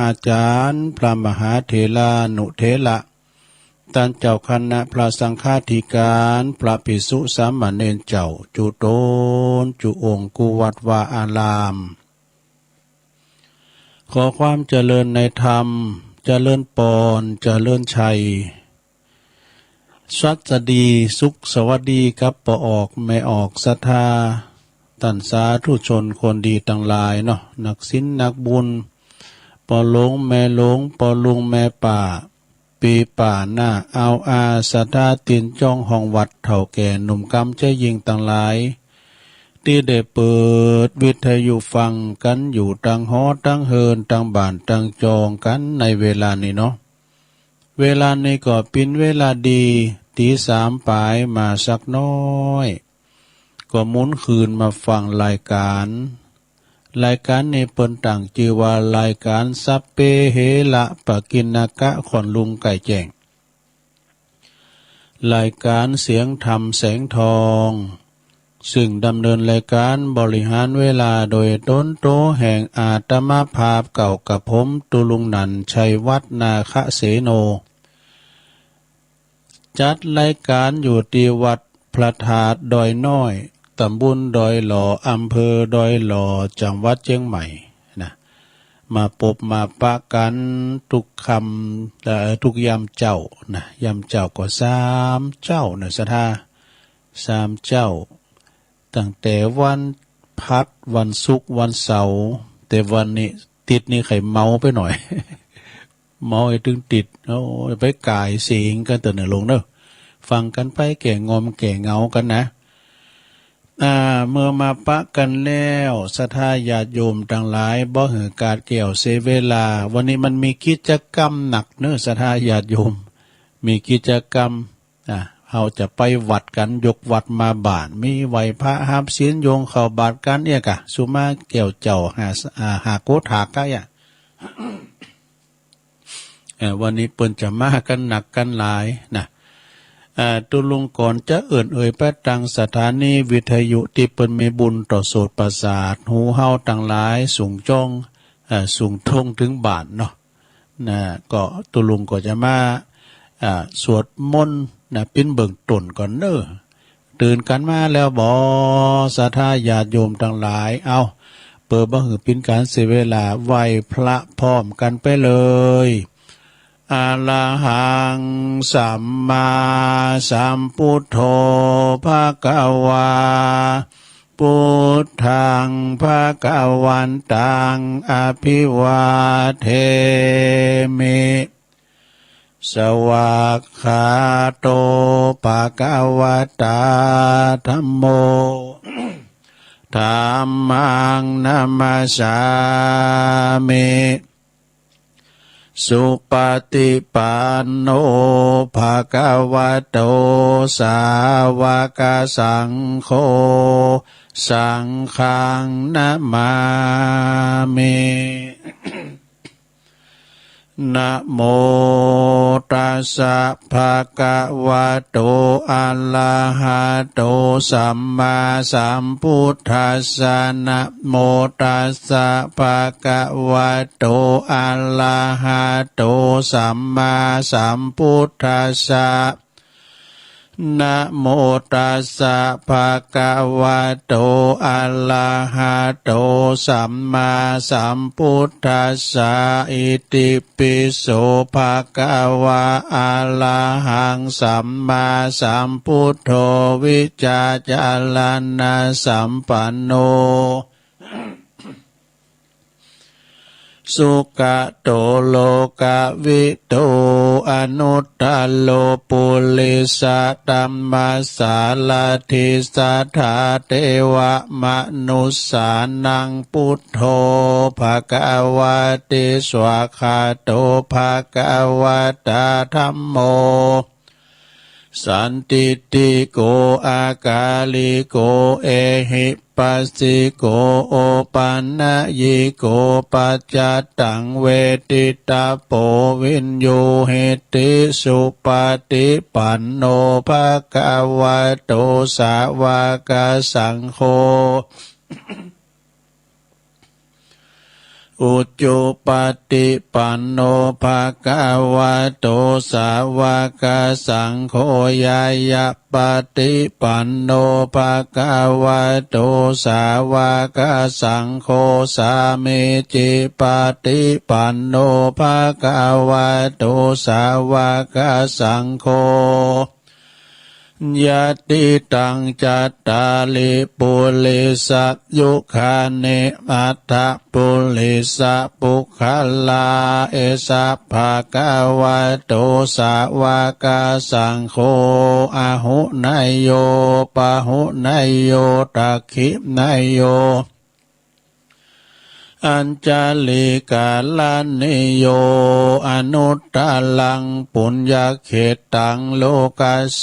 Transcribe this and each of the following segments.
อาจารย์ พระมหาเถรานุเถระ တၢ်ၢ်ကၠီၣ်ခါနၢ် พระสังฆาธิการ พระภิกษุสามเณรเจ้า จุโตนจุองค์ กู้วัดวาอาราม ขอความเจริญในธรรม เจริญปอน เจริญชัย สวัสดี สุขสวัสดี กับป้อออก แม่ออก ศรัทธา ต้านสาธุชนคนดีตังหลายเนาะ นักศีลนักบุญ ป้อหลวงแม่หลวง ป้อลุงแม่ป้า ปีป้าน้า อาวอา ศรัทธาตินจ้องห้องวัด เฒ่าแก่หนุ่มกำเจ๊ยิงตังหลาย ตี้ได้เปิดวิทยุฟังกั๋นอยู่ตังหอตังเฮิน ตังบ้านตังจองกั๋นในเวลานี้เนาะ เวลานี้ก็เป๋นเวลาดี ตีสามป๋ายมาสักน้อย ก็หมุนคืนมาฟังรายการ รายการนี้เปิ้นตั้งจื้อว่ารายการ สัพเพเหระปกิณณกะ ของลุงไก่แจ้ง รายการเสียงธรรมแสงทอง ซึ่งดำเนินรายการบริหารเวลาโดยตนโตแห่งอาตมาภาพเก่ากับผม ตุลุงหนั่น ชัยวัฒน์ นาคเสโน จัดรายการอยู่ที่วัดพระธาตุดอยน้อย ตำบลดอยหล่อ อำเภอดอยหล่อ จังหวัดเชียงใหม่ นะ มาปบมาปะกั๋นทุกค่ำ เอ่อ ทุกยามเจ๊า นะ ยามเจ๊าก็สามเจ๊านะ ศรัทธา สามเจ๊า ตั้งแต่วันพัด วันศุกร์ วันเสาร์ แต่วันนี้ ติดนี่ใค่เมาไปหน่อย เมาไอ้ตึงติด โอ้ ไปก่ายเสียงกั๋นเต๊อะเน่อลุงเน่อ ฟังกั๋นไปแก่งอมแก่เหงากั๋นนะ อ่า เมื่อมาปะกั๋นแล้ว ศรัทธาญาติโยมตังหลาย บ่หื้อก๋าดแก้วเสียเวลา วันนี้มันมีกิจกรรมหนักเน่อ ศรัทธาญาติโยม มีกิจกรรม อ่ะ เฮาจะไปวัดกั๋น ยกวัดมาบ้าน มีไหว้พระฮับศีล โยงเข้าบาตรกั๋นเอี้ยกะ สุมาแก้วเจ้า หา อ่า หาโกถากะเอี้ย เอ่อ วันนี้เปิ้นจะมากั๋นหนักกั๋นหลายนะ อ่า ตุลุงก่อนจะเอิ่นเอ่ยไปตังสถานีวิทยุตี้เปิ้นมีบุญต่อโสตประสาท หูเฮาตังหลาย สูงจ้อง อ่า สูงท่งถึงบ้านเนาะ นะ ก็ตุลุงก็จะมา อ่า สวดมนต์นะ เป๋นเบื้องต้นก่อนเน่อ ตื่นกั๋นมาแล้วบ่ ศรัทธาญาติโยมตังหลาย เอ้า เปื้อบ่หื้อเป๋นก๋านเสียเวลา ไหว้พระพร้อมกั๋นไปเลย อะระหัง สัมมาสัมพุทโธ ภะคะวา พุทธัง ภะคะวันตัง อะภิวาเทมิ สวากขาโต ภะคะวะตา ธัมโม ธัมมัง นะมัสสามิ สุปะฏิปันโน ภะคะวะโต สาวะกะสังโฆ สังฆัง นะมามิ นะโมตัสสะ ภะคะวะโต อะระหะโต สัมมาสัมพุทธัสสะ นะโมตัสสะ ภะคะวะโต อะระหะโต สัมมาสัมพุทธัสสะ นะโมตัสสะ ภะคะวะโต อะระหะโต สัมมาสัมพุทธัสสะ อิติปิโส ภะคะวะ อะระหัง สัมมาสัมพุทโธ วิชาจารณะสัมปันโน สุกะโต โลกะวิทู อนุตตะโร ปุริสะธัมมะสารถิ สัทธาเทวะมนุสสานัง พุทโธ ภะคะวะติ สวากขาโต ภะคะวะตา ธัมโม สันทิฏฐิโก อากาลิโก เอหิปัสสิโก โอปันนยิโก ปัจจัตตัง เวทิตาโป วิญญูหิติ สุปะฏิปันโน ภะคะวะโต สาวะกะสังโฆ ujupaṭipanno bhagavato sāvakasaṅgho, ñāyapaṭipanno bhagavato sāvakasaṅgho, sāmīcipaṭipanno bhagavato sāvakasaṅgho, yadidaṃ cattāri purisayugāni aṭṭha purisapuggalā, esa bhagavato sāvakasaṅgho, āhuneyyo pāhuneyyo dakkhiṇeyyo añjalikaraṇīyo, anuttaraṃ puññakkhettaṃ lokassāti.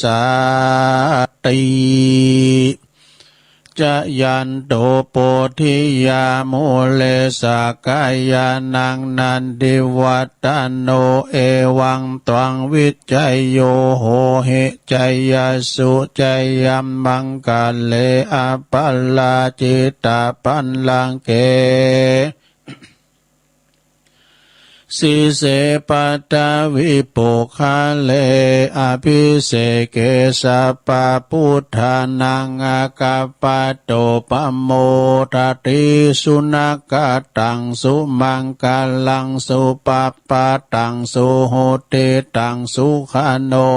Jayanto bodhiyā mūle sakyānaṃ nandivaḍḍhano, evaṃ tvaṃ vijayo hohi jayassu jayamaṅgale, aparājitapallaṅke sīse paṭhavipokkhare, abhiseke sabbabuddhānaṃ aggappatto pamodati. Sunakkhattaṃ sumaṅgalaṃ supabhātaṃ suhuṭṭhitaṃ, sukhaṇo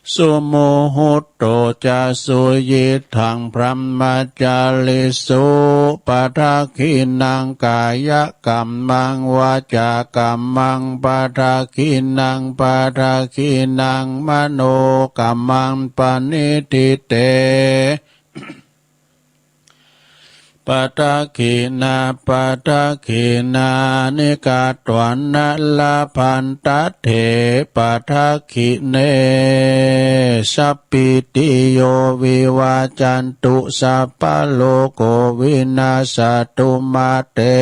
sumuhutto ca suyiṭṭhaṃ brahmacārisu, padakkhiṇaṃ kāyakammaṃ vācākammaṃ padakkhiṇaṃ, padakkhiṇaṃ manokammaṃ paṇidhī te padakkhiṇā, padakkhiṇāni katvāna labhantatthe padakkhiṇe. Sabbītiyo vivajjantu sabbarogo vinassatu, mā te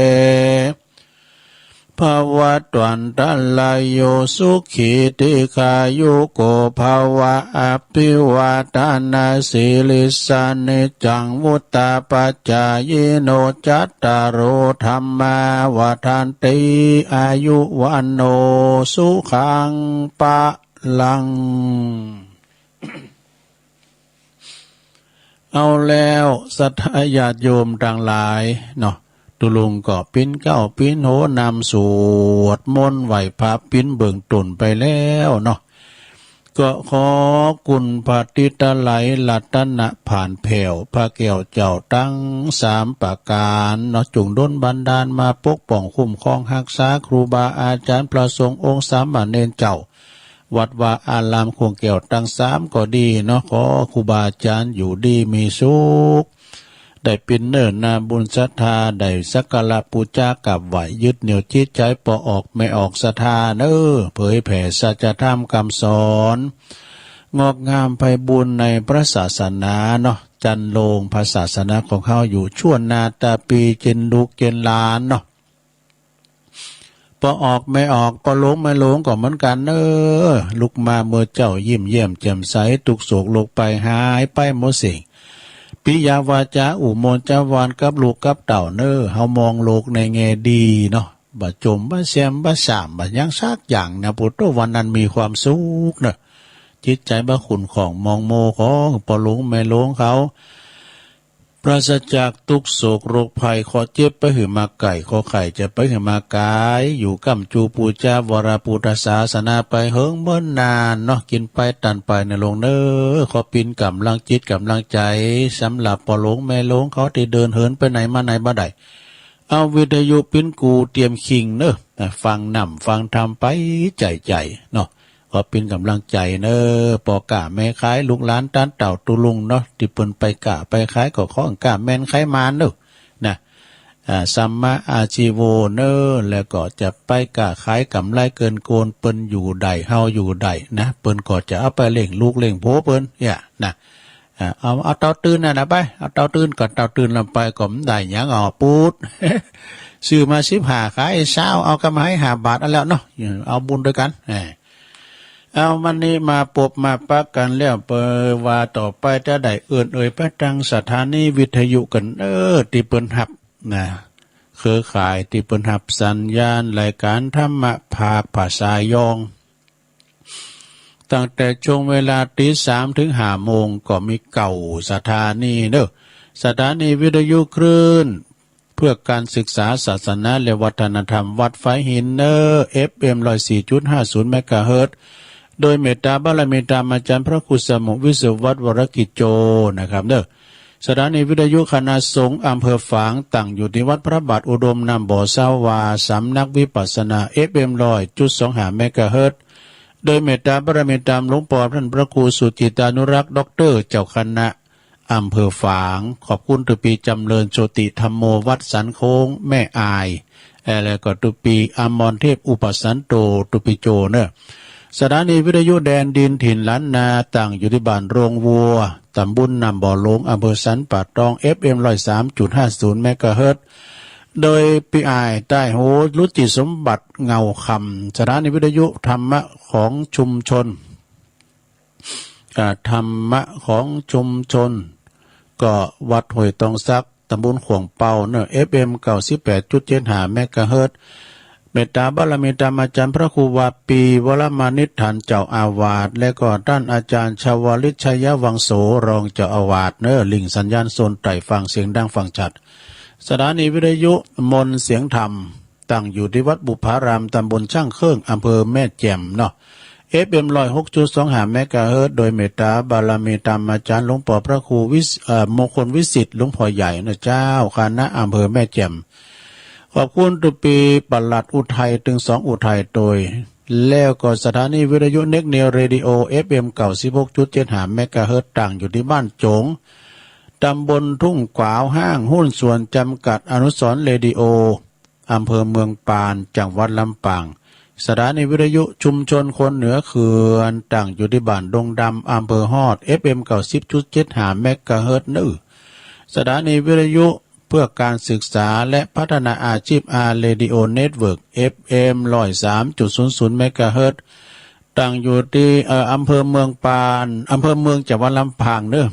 bhavatvantarāyo sukhī dīghāyuko bhava. Abhivādanasīlissa niccaṃ vuḍḍhāpacāyino cattāro dhammā vaḍḍhanti āyu vaṇṇo sukhaṃ balaṃ. เอาแล้ว ศรัทธาญาติโยมทั้งหลายเนาะ ตุลุงก็ปิ้นเก๊าปิ้นโหนำสวดมนต์ไหว้พระปิ้นเบื้องต้นไปแล้วเนาะ ก็ขอคุณพระติตไลยรัตนผานแผ่ว พระแก้วเจ้าทั้งสามประการเนาะ จงดลบันดาลมาปกป้องคุ้มครองรักษาครูบาอาจารย์พระสงฆ์องค์สามเณรเจ้า วัดวาอารามโค้งแก้วตังสามก็ดีเนาะ ขอครูบาอาจารย์อยู่ดีมีสุข ได้เป็นเนิ่นนาบุญศรัทธา ได้สักการะปูจากราบไหว้ ยึดเหนี่ยวจิตใจปอออกแม่ออกศรัทธาเน้อ เผยแผ่สัจธรรมคำสอน งอกงามไพบูลย์ในพระศาสนาเนาะ จันโลงพระศาสนาของเฮาอยู่ชั่วนาตาปี เจนลูกเจนหลานเนาะ ปอออกแม่ออก ปอหลวงแม่หลวงก็เหมือนกันเน้อ ลุกมาเมื่อเจ้ายิ้มแย้มแจ่มใส ทุกข์โศกโรคภัยหายไปหมดสิ้น ปิยะวาจาอุโมจาวานกับลูกกับเต้าเน้อ เฮามองโลกในแง่ดีเนาะ บ่จมบ่แซมบ่สามบ่หยังสักอย่างนะ พุทโธ วันนั้นมีความสุขเน้อ จิตใจบ่ขุ่นข้องหมองมัวของปอหลวงแม่หลวงเขา ปราศจากทุกข์โศกโรคภัย เคราะห์เจ็บบ่หื้อมาไก่ เคราะห์ไข้จะบ่หื้อมากาย อยู่ก้ำจูปูจาวรพุทธศาสนาไปเหิงเมินนานเนาะ กินไปตันไปนะหลวงเน้อ ขอเป็นกำลังจิตกำลังใจ สำหรับปอหลวงแม่หลวงเขาที่เดินเหินไปไหนมาไหนบ่ได้ เอาวิทยุปิ้นกูเตรียมคิงเน้อ ฟังน้ำฟังธรรมไปใจ๋ๆ เนาะ ขอเป็นกำลังใจเน้อ ปอก้าแม่ขาย ลูกหลานต้านเต่าตุลุงเนาะ ตี้เปิ้นไปก้าไปขายก็ขอก้าแม่นขายหมานเน้อ นะ อ่า สัมมาอาชีโวเน้อ แล้วก็จะไปก้าขายกำไรเกินโกน เปิ้นอยู่ได้ เฮาอยู่ได้นะ เปิ้นก็จะเอาไปเลี้ยงลูกเลี้ยงผัวเปิ้น เนี่ย นะ อ่า เอา เอาเต้าตื่นนั่นนะไป เอาเต้าตื่นก่อน เต้าตื่นลำไปก็มันได้หยังอ่ะ ปูด ซื้อมาสิบห้า ขายซาว เอากำไรห้าบาทอันแล้วเนาะ เอาบุญด้วยกัน เออ เอามันนี้มาปบมาปะกันแล้ว เปอว่าต่อไปจะได้เอิ้นเอ่ยไปทางสถานีวิทยุกันเออ ตี้เปิ้นฮับ นะ เครือข่ายที่เปิ้นฮับสัญญาณรายการธรรมะภาคภาษาย้อง ตั้งแต่ช่วงเวลาตีสามถึงห้าโมง ก็มีเก้าสถานีเนอะ สถานีวิทยุคลื่นเพื่อการศึกษาศาสนาและวัฒนธรรมวัดฝายหินเนอะ เอฟเอ็ม ร้อยสี่จุดห้าศูนย์ เมกะเฮิรตซ์ โดยเมตตาบารมีธรรมอาจารย์พระครูสมุวิศวัตรวรกิจโจนะครับเนอะ สถานีวิทยุคณะสงฆ์อำเภอฝาง ตั้งอยู่ที่วัดพระบาทอุดมนามบ่อสาวา สำนักวิปัสสนา เอฟเอ็ม ร้อยจุดสองห้า เมกะเฮิรตซ์ โดยเมตตาบารมีธรรมหลวงปอท่านพระครูสุจิตานุรักษ์ ด็อกเตอร์ เจ้าคณะอำเภอฝาง ขอบคุณตุปีจำเริญโชติธัมโม วัดสันโค้งแม่อาย เอ่อ แล้วก็ตุปีอมรเทพอุปสันโต ตุปีโจเนอะ สถานีวิทยุแดนดินถิ่นล้านนา ตั้งอยู่ที่บ้านโรงวัว ตำบลน้ำบ่อหลวง อำเภอสันป่าตอง เอฟเอ็ม ร้อยสามจุดห้าศูนย์ เมกะเฮิรตซ์ โดยปีอ้ายใต้โฮลุจิสมบัติเงาคำ สถานีวิทยุธรรมะของชุมชน อ่า ธรรมะของชุมชน ก็วัดห้วยตองซัก ตำบลข่วงเปาเนอะ เอฟเอ็ม เก้าสิบแปดจุดเจ็ดห้า เมกะเฮิรตซ์ เมตตาบารมีธรรมอาจารย์พระครูวาปี วรมานิษฐานเจ้าอาวาส และก็ท่านอาจารย์ชวลิตชัยวังโส รองเจ้าอาวาสเนอะ ลิงก์สัญญาณโซนใต้ฟังเสียงดังฟังชัด สถานีวิทยุมนต์เสียงธรรม ตั้งอยู่ที่วัดบุพาราม ตำบลช่างเครื่อง อำเภอแม่แจ่มเนาะ เอฟเอ็ม ร้อยหกจุดสองห้า เมกะเฮิรตซ์ โดยเมตตาบารมีธรรมอาจารย์หลวงปอพระครูวิส- เอ่อ มงคลวิสิทธิ์ หลวงพ่อใหญ่นะเจ้า คณะอำเภอแม่แจ่ม ขอบคุณตุปีปลัดอุทัย ตึงสองอุทัยโตย แล้วก็สถานีวิทยุเน็กเนวเรดิโอ เอฟเอ็ม เก้าสิบหกจุดเจ็ดห้า เมกะเฮิรตซ์ ตั้งอยู่ที่บ้านโจ๋ง ตำบลทุ่งขวาวห้าง หุ้นส่วนจำกัดอนุสรณ์เรดิโอ อำเภอเมืองปาน จังหวัดลำปาง สถานีวิทยุชุมชนคนเหนือเขื่อน ตั้งอยู่ที่บ้านดงดำ อำเภอฮอด เอฟเอ็ม เก้าสิบจุดเจ็ดห้า เมกะเฮิรตซ์ เนอะ สถานีวิทยุเพื่อการศึกษาและพัฒนาอาชีพ อาร์ Radio Network เอฟเอ็ม ร้อยสามจุดศูนย์ศูนย์ เมกะเฮิรตซ์ ตั้งอยู่ที่ เอ่อ อำเภอเมืองปาน อำเภอเมือง จังหวัดลำปาง เนอะ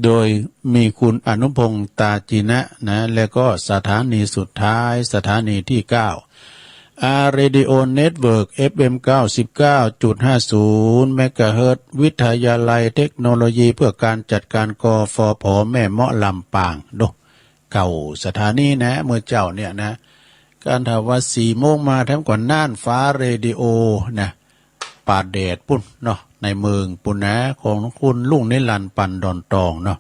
โดยมีคุณอนุพงษ์ ตาจีนะ นะ และก็สถานีสุดท้าย สถานีที่เก้า อาร์ Radio Network เอฟเอ็ม เก้าสิบเก้าจุดห้าศูนย์ เมกะเฮิรตซ์ วิทยาลัยเทคโนโลยีเพื่อการจัดการ กฟผ แม่เมาะ ลำปาง โด เก้าสถานีนะ เมื่อเจ๊าเนี่ยนะ การถามว่าสี่โมงมาแถมก่อนน่านฟ้าเรดิโอนะ ป่าแดดปุ้นเนาะ ในเมืองปุ้นนะ ของคุณลุงนิรันดร์ ปันดอนตองเนาะ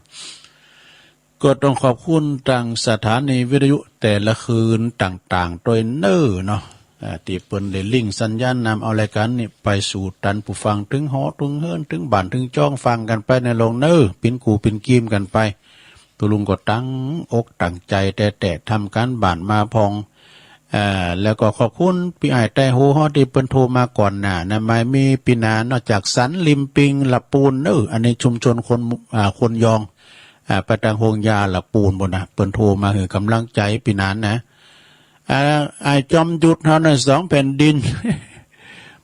ก็ต้องขอบคุณทางสถานีวิทยุแต่ละคืนต่างๆ ด้วยเนอะเนาะ อ่า ที่เปิ้นได้ลิงก์สัญญาณนำเอารายการนี้ไปสู่ตันผู้ฟังถึงหอถึงเฮือนถึงบ้านถึงจ้องฟังกันไปในลงเนอะ ปินกู่ปินกีมกันไป ตัวลุงก็ตั้งอกตั้งใจแต่แต่ทำการบ้านมาพอง เอ่อ แล้วก็ขอบคุณพี่อ้ายไต้โฮฮอที่เปิ้นโทรมาก่อนหน้านะ ไม่มีปีหนานอกจากสันริมปิงละปูนเนอะ อันนี้ชุมชนคน อ่า คนยอง อ่า ไปทางโฮงยาละปูนบนนะ เปิ้นโทรมาหื้อกำลังใจปีหนานนะ อ่า ไอ้จอมยุทธเฮานะ สองแผ่นดิน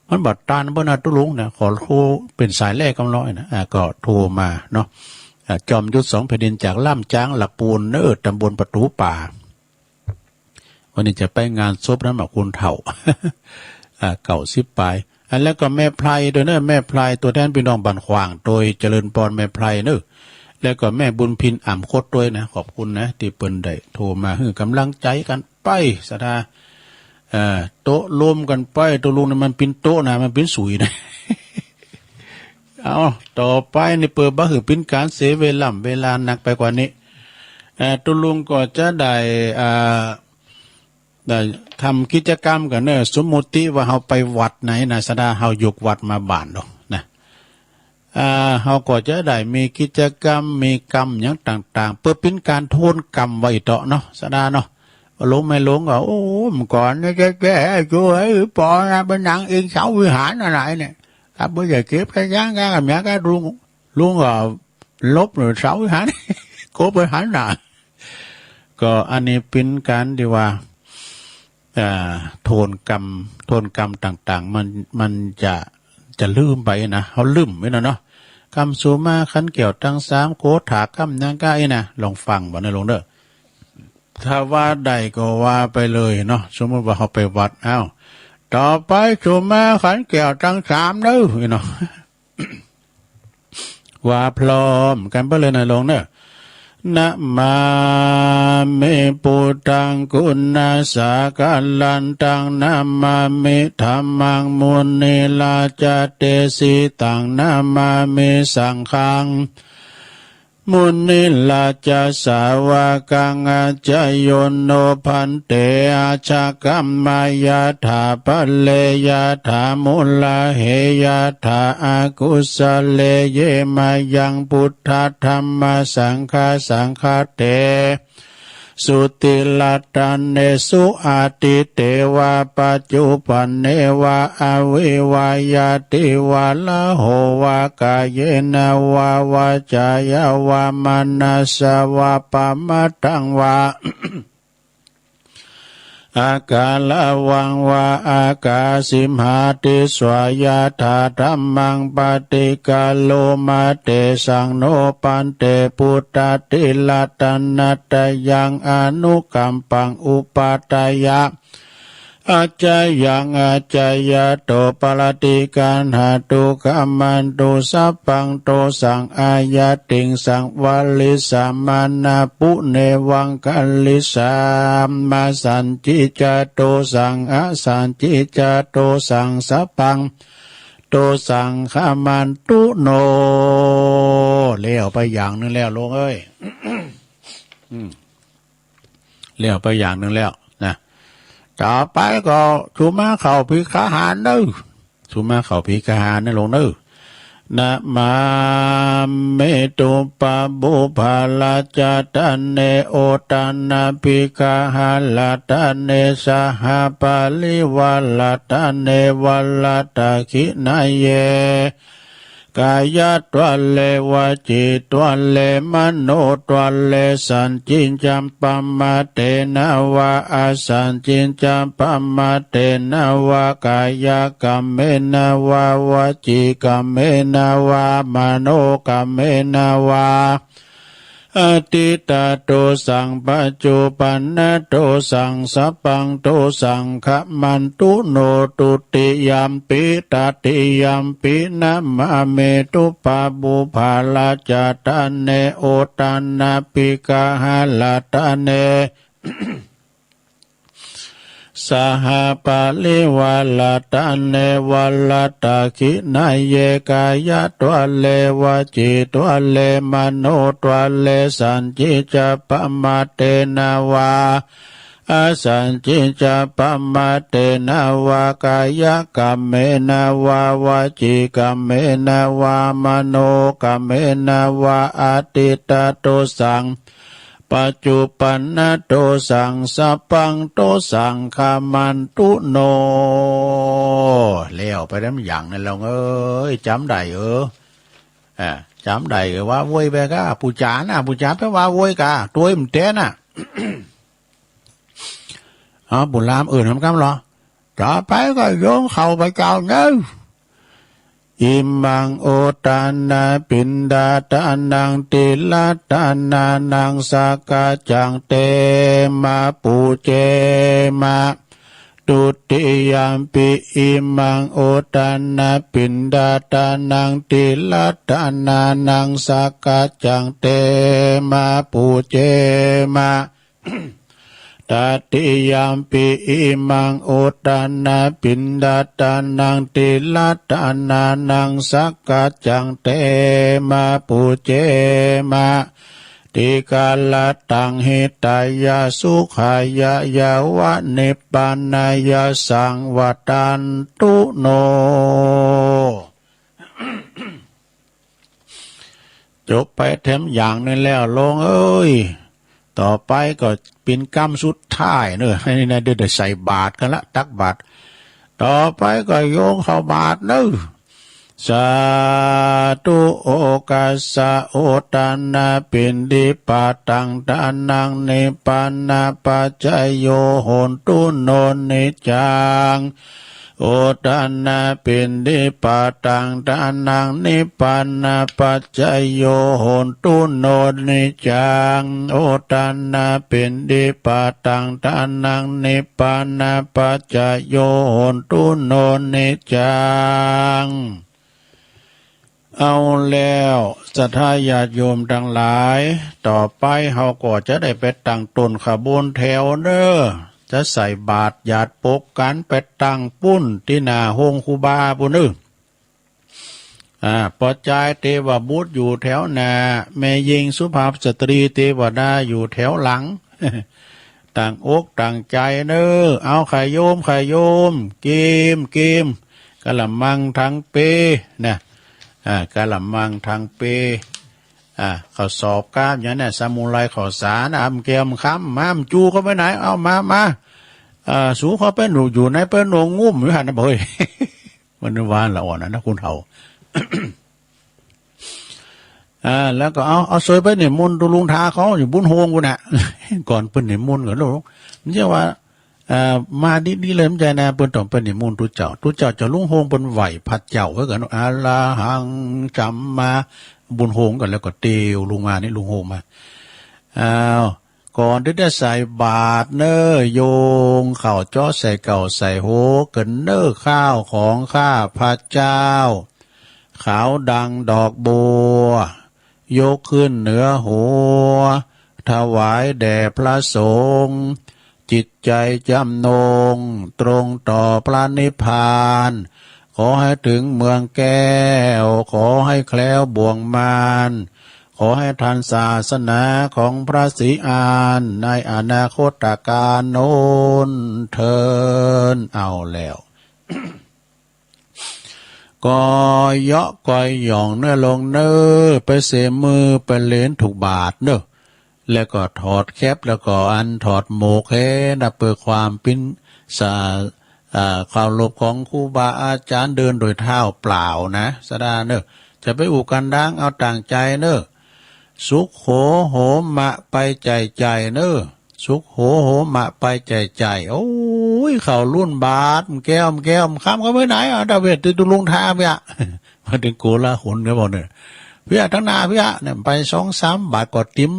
มันบ่ตันเปิ้นนะ ตุ๊ลุงนะ ขอโทรเป็นสายแรกกำร้อยนะ อ่า ก็โทรมาเนาะ อ่า จอมยุทธสองแผ่นดินจากล่ามจ๊างละปูนเนอะ ตำบลประตูป่า วันนี้จะไปงานศพนั้นมาคุณเฒ่า อ่า เก้าสิบปลาย อ่ะ แล้วก็แม่ไพรด้วยเนอะ แม่ไพร ตัวแทนพี่น้องบ้านขวาง โดยเจริญปอนแม่ไพรเนอะ แล้วก็แม่บุญพินอ่ำคดด้วยนะ ขอบคุณนะ ที่เปิ้นได้โทรมาหื้อกำลังใจกันไป ศรัทธา เอ่อ โต๊ะลมกันไป ตกลงนี่มันเป็นโต๊ะนะ มันเป็นสุยนะ เอา ต่อไปนี่เปิดบ่หื้อเป็นการเสียเวลา เวลานักไปกว่านี้ เอ่อ ตกลงก็จะได้ อ่า ได้ทำกิจกรรมกันเนอะ สมมุติว่าเฮาไปวัดไหนนะ ศรัทธา เฮายกวัดมาบ้านดอกนะ อ่า เฮาก็จะได้มีกิจกรรม มีกรรมอย่างต่างๆ เพื่อเป็นการโทนกรรมไว้เถาะเนาะ ศรัทธาเนาะ หลวงแม่หลวงก็ โอ้ เมื่อก่อนเนี่ยแก่ๆ อยู่ เอ้ย ปอนะ ไปนั่งเองเสาวิหารอะไรเนี่ย ครับ บ่อยากเก็บกระย้างกะเมียกะลุง ลุงก็ลบหรือเสาวิหาร โกบวิหารน่ะ ก็อันนี้เป็นการที่ว่า อ่า โทนกรรม โทนกรรมต่างๆ มัน มันจะ จะลืมไปนะ เฮาลืมไว้นะเนาะ กำสูมาคันแก้วตังสามโกถากำยังก้าอีนะ ลองฟังบ่นะหลวงเด้อ ถ้าว่าได้ก็ว่าไปเลยเนาะ สมมติว่าเขาไปวัด อ้าว ต่อไป สุมาขันแก้วตังสามเด้อ เนาะ ว่าพร้อมกันไปเลยนะลงเนอะ นะมามิ พุทธัง กุณาสาการันตัง นะมามิ ธัมมัง มุนิราชาเดสิตัง นะมามิ สังฆัง มุนิราชาสาวกัง อาจโยโน ภันเต อาชกรรมายาถา พะเรยาถา มุลาเหยาถา อกุสะเล เย มายัง พุทธะ ธัมมะ สังฆะ สังฆะเต สุ ติรัตเนสุ อดีเตวะ ปัจจุบันเนวะ อวิวา ยาติวะ ละโหวะ กาเยนะวะ วาจายาวะ มะนะสสะวะ ปะมะทังวะ อาการะวังวา อากาสิมหาติสวา ยาถา ธัมมัง ปฏิคาโร มะ เตสัง โน ภันเต พุทธะ ติรัตนะตะยัง อนุกัมปัง อุปาทายะ อาจายัง อาจายะโต ปะระติกัณหะตุ ฆะมันตุ สัพพัง โตสัง อายัตติงสัง วะริสสะ มานะปุ เนวัง กะริสสะ มะ สันติจะ โตสัง อสันติจะ โตสัง สัพพัง โตสัง ฆะมันตุ โน แล้วไปอย่างหนึ่งแล้ว โลงเอ้ย แล้วไปอย่างหนึ่งแล้วนะ ต่อไปก็ สุมาเข้าภิกขาหารเนอะ สุมาเข้าภิกขาหารนะลงเนอะ นะมามิ ตุปะปุพพะราชาตะเน โอตะนะภิกขาหาราตะเน สหปะริวาราตะเน วะรัตตะขิณาเย กายะทวะเล วจีทวะเล มโนทวะเล สันติจะปะมะเตนะวะ อสันติจะปะมะเตนะวะ กายะกะเมนะวะ วจีกะเมนะวะ มโนกะเมนะวะ อดีตะโตสัง ปัจจุบันนะโตสัง สัพพังโตสัง ฆะมันตุ โน ตุติยัมปิ ตติยัมปิ นะมามิ ตุปะปุพพะราชาตะเน โอตะนะภิกขาหาราตะเน สหปะริวาราตะเน วะรัตตะขิณาเย กายะทวะเล วจีทวะเล มโนทวะเล สันติจะปะมะเตนะวะ อสันติจะปะมะเตนะวะ กายะกะเมนะวะ วจีกะเมนะวะ มโนกะเมนะวะ อดีตะโตสัง ปัจจุบันนะโตสัง สัพพังโตสัง ฆะมันตุ โน แล้วไปแล้วมันอย่างนั้นแล้วเอ้ย จำได้เออ จำได้เออ ว่าโวยไปกะ ปู๋จานะ ปู๋จาไปว่าโวยกะ ตวยมันแต๊นะ ပုလၢ်အၢၣ်နမ့ၢ်ကမၣ်လီၤ ต่อไปก็โยมข้าพเจ้าเนอะ อิมัง โอทานา ปิณฑาทานัง ติรัตตานานัง สักกาจัง เตมะ ปูเจมะ ทุติยมปิ อิมัง โอทานา ปิณฑาทานัง ติรัตตานานัง สักกาจัง เตมะ ปูเจมะ ตติยมปิ อิมัง โอทานา ปิณฑาทานัง ติรัตตานานัง สักกาจัง เตมะ ปูเจมะ ติกาลตัง หิตายะ สุขายะ ยาวะ นิพพานายะ สังวัตตันตุ โน จบไปแถมอย่างหนึ่งแล้ว โลงเอ้ย ต่อไปก็เป็นกำสุดท้ายเนอะ ให้นะ เดี๋ยวได้ใส่บาตรกันละ ตักบาตร ต่อไปก็โยงเข้าบาตรเนอะ สาธุ โอกาสะ โอทานา ปิณฑิปาตัง ทานัง นิพพานะปัจจโย โหนตุ โน นิจจัง โอทานาปิณฑิปาตัง ทานัง นิพพานาปัจจโย โหนตุ โน นิจจัง โอทานา ปิณฑิปาตัง ทานัง นิพพานาปัจจโย โหนตุ โน นิจจัง เอาแล้ว ศรัทธาญาติโยมทั้งหลาย ต่อไปเฮาก็จะได้ไปตั้งต้นขบวนแถวเนอะ จะใส่บาตรหยาดปกกันไปตั้งปุ้นที่หน้าโฮงครูบาปุ้นเนอะ อ่า ปอจายเทวบุตรอยู่แถวหน้า แม่ญิงสุภาพสตรีเทวดาอยู่แถวหลัง ตั้งอกตั้งใจเนอะ เอาขะโยมขะโยม เกมเกม กะละมังทั้งเปนะ อ่า กะละมังทั้งเป อ่า ข้าวสอบกล้ามอย่างเนี่ย สมุไรข้าวสาร อ่ะ มันแก้วมันค้ำ มา มันจูเข้าไปไหน เอามา มา อ่า สูเข้าไปหนูอยู่ในไปหนวงงุ่มอยู่หันนะเฮ้ย มันว่าละอ่อนนะนะคุณเฒ่า อ่า แล้วก็เอา เอาซวยไปนิมนต์ตุลุงทาเขาอยู่บุญโฮงกูน่ะ ก่อนเปิ้นนิมนต์ก่อนลูก มันจะว่า เอ่อ มาดีๆเลย มันจะนะ เปิ้นต้องไปนิมนต์ตุเจ้า ตุเจ้าเจ้าลุงโฮงเปิ้นไหว้พระเจ้าไว้ก่อน อะระหังสัมมา บุญโฮงก่อน แล้วก็เตียวลุงมานี่ ลุงโฮงมา อ้าว ก่อนที่จะใส่บาตรเนอ โยงข้าวเจ้าใส่เก่าใส่โฮ กันเนอข้าวของข้าพระเจ้า ขาวดังดอกบัว ยกขึ้นเหนือหัว ถวายแด่พระสงฆ์ จิตใจจำนง ตรงต่อพระนิพพาน ขอให้ถึงเมืองแก้ว ขอให้แคล้วบ่วงมาร ขอให้ทันศาสนาของพระศรีอาน ในอนาคตกาลโน้นเทิน เอาแล้ว ก็เยาะกอยหย่องเนอลงเนอ ไปเสมือไปเลนถูกบาทเนอ แล้วก็ถอดแคป แล้วก็อันถอดหมวกให้นะ เพื่อความปิ้นสา อ่า เคารพของครูบาอาจารย์ เดินโดยเท้าเปล่านะ สดาเนอ จะไปอุกันดัง เอาต่างใจเนอ สุขโขโหมะไปใจ่ใจ่เนอ สุขโขโหมะไปใจ่ใจ่ โอ้ย เขารุ่นบาท มันแก้ว มันแก้ว มันค้ำเขาไปไหนอ่ะ ดาเวด ติดตุลุงทาเปียะ มาถึงโกลาหลเนี่ยบอกเนี่ย เปียะทั้งหน้าเปียะเนี่ย ไปสองสามบาทก็ติม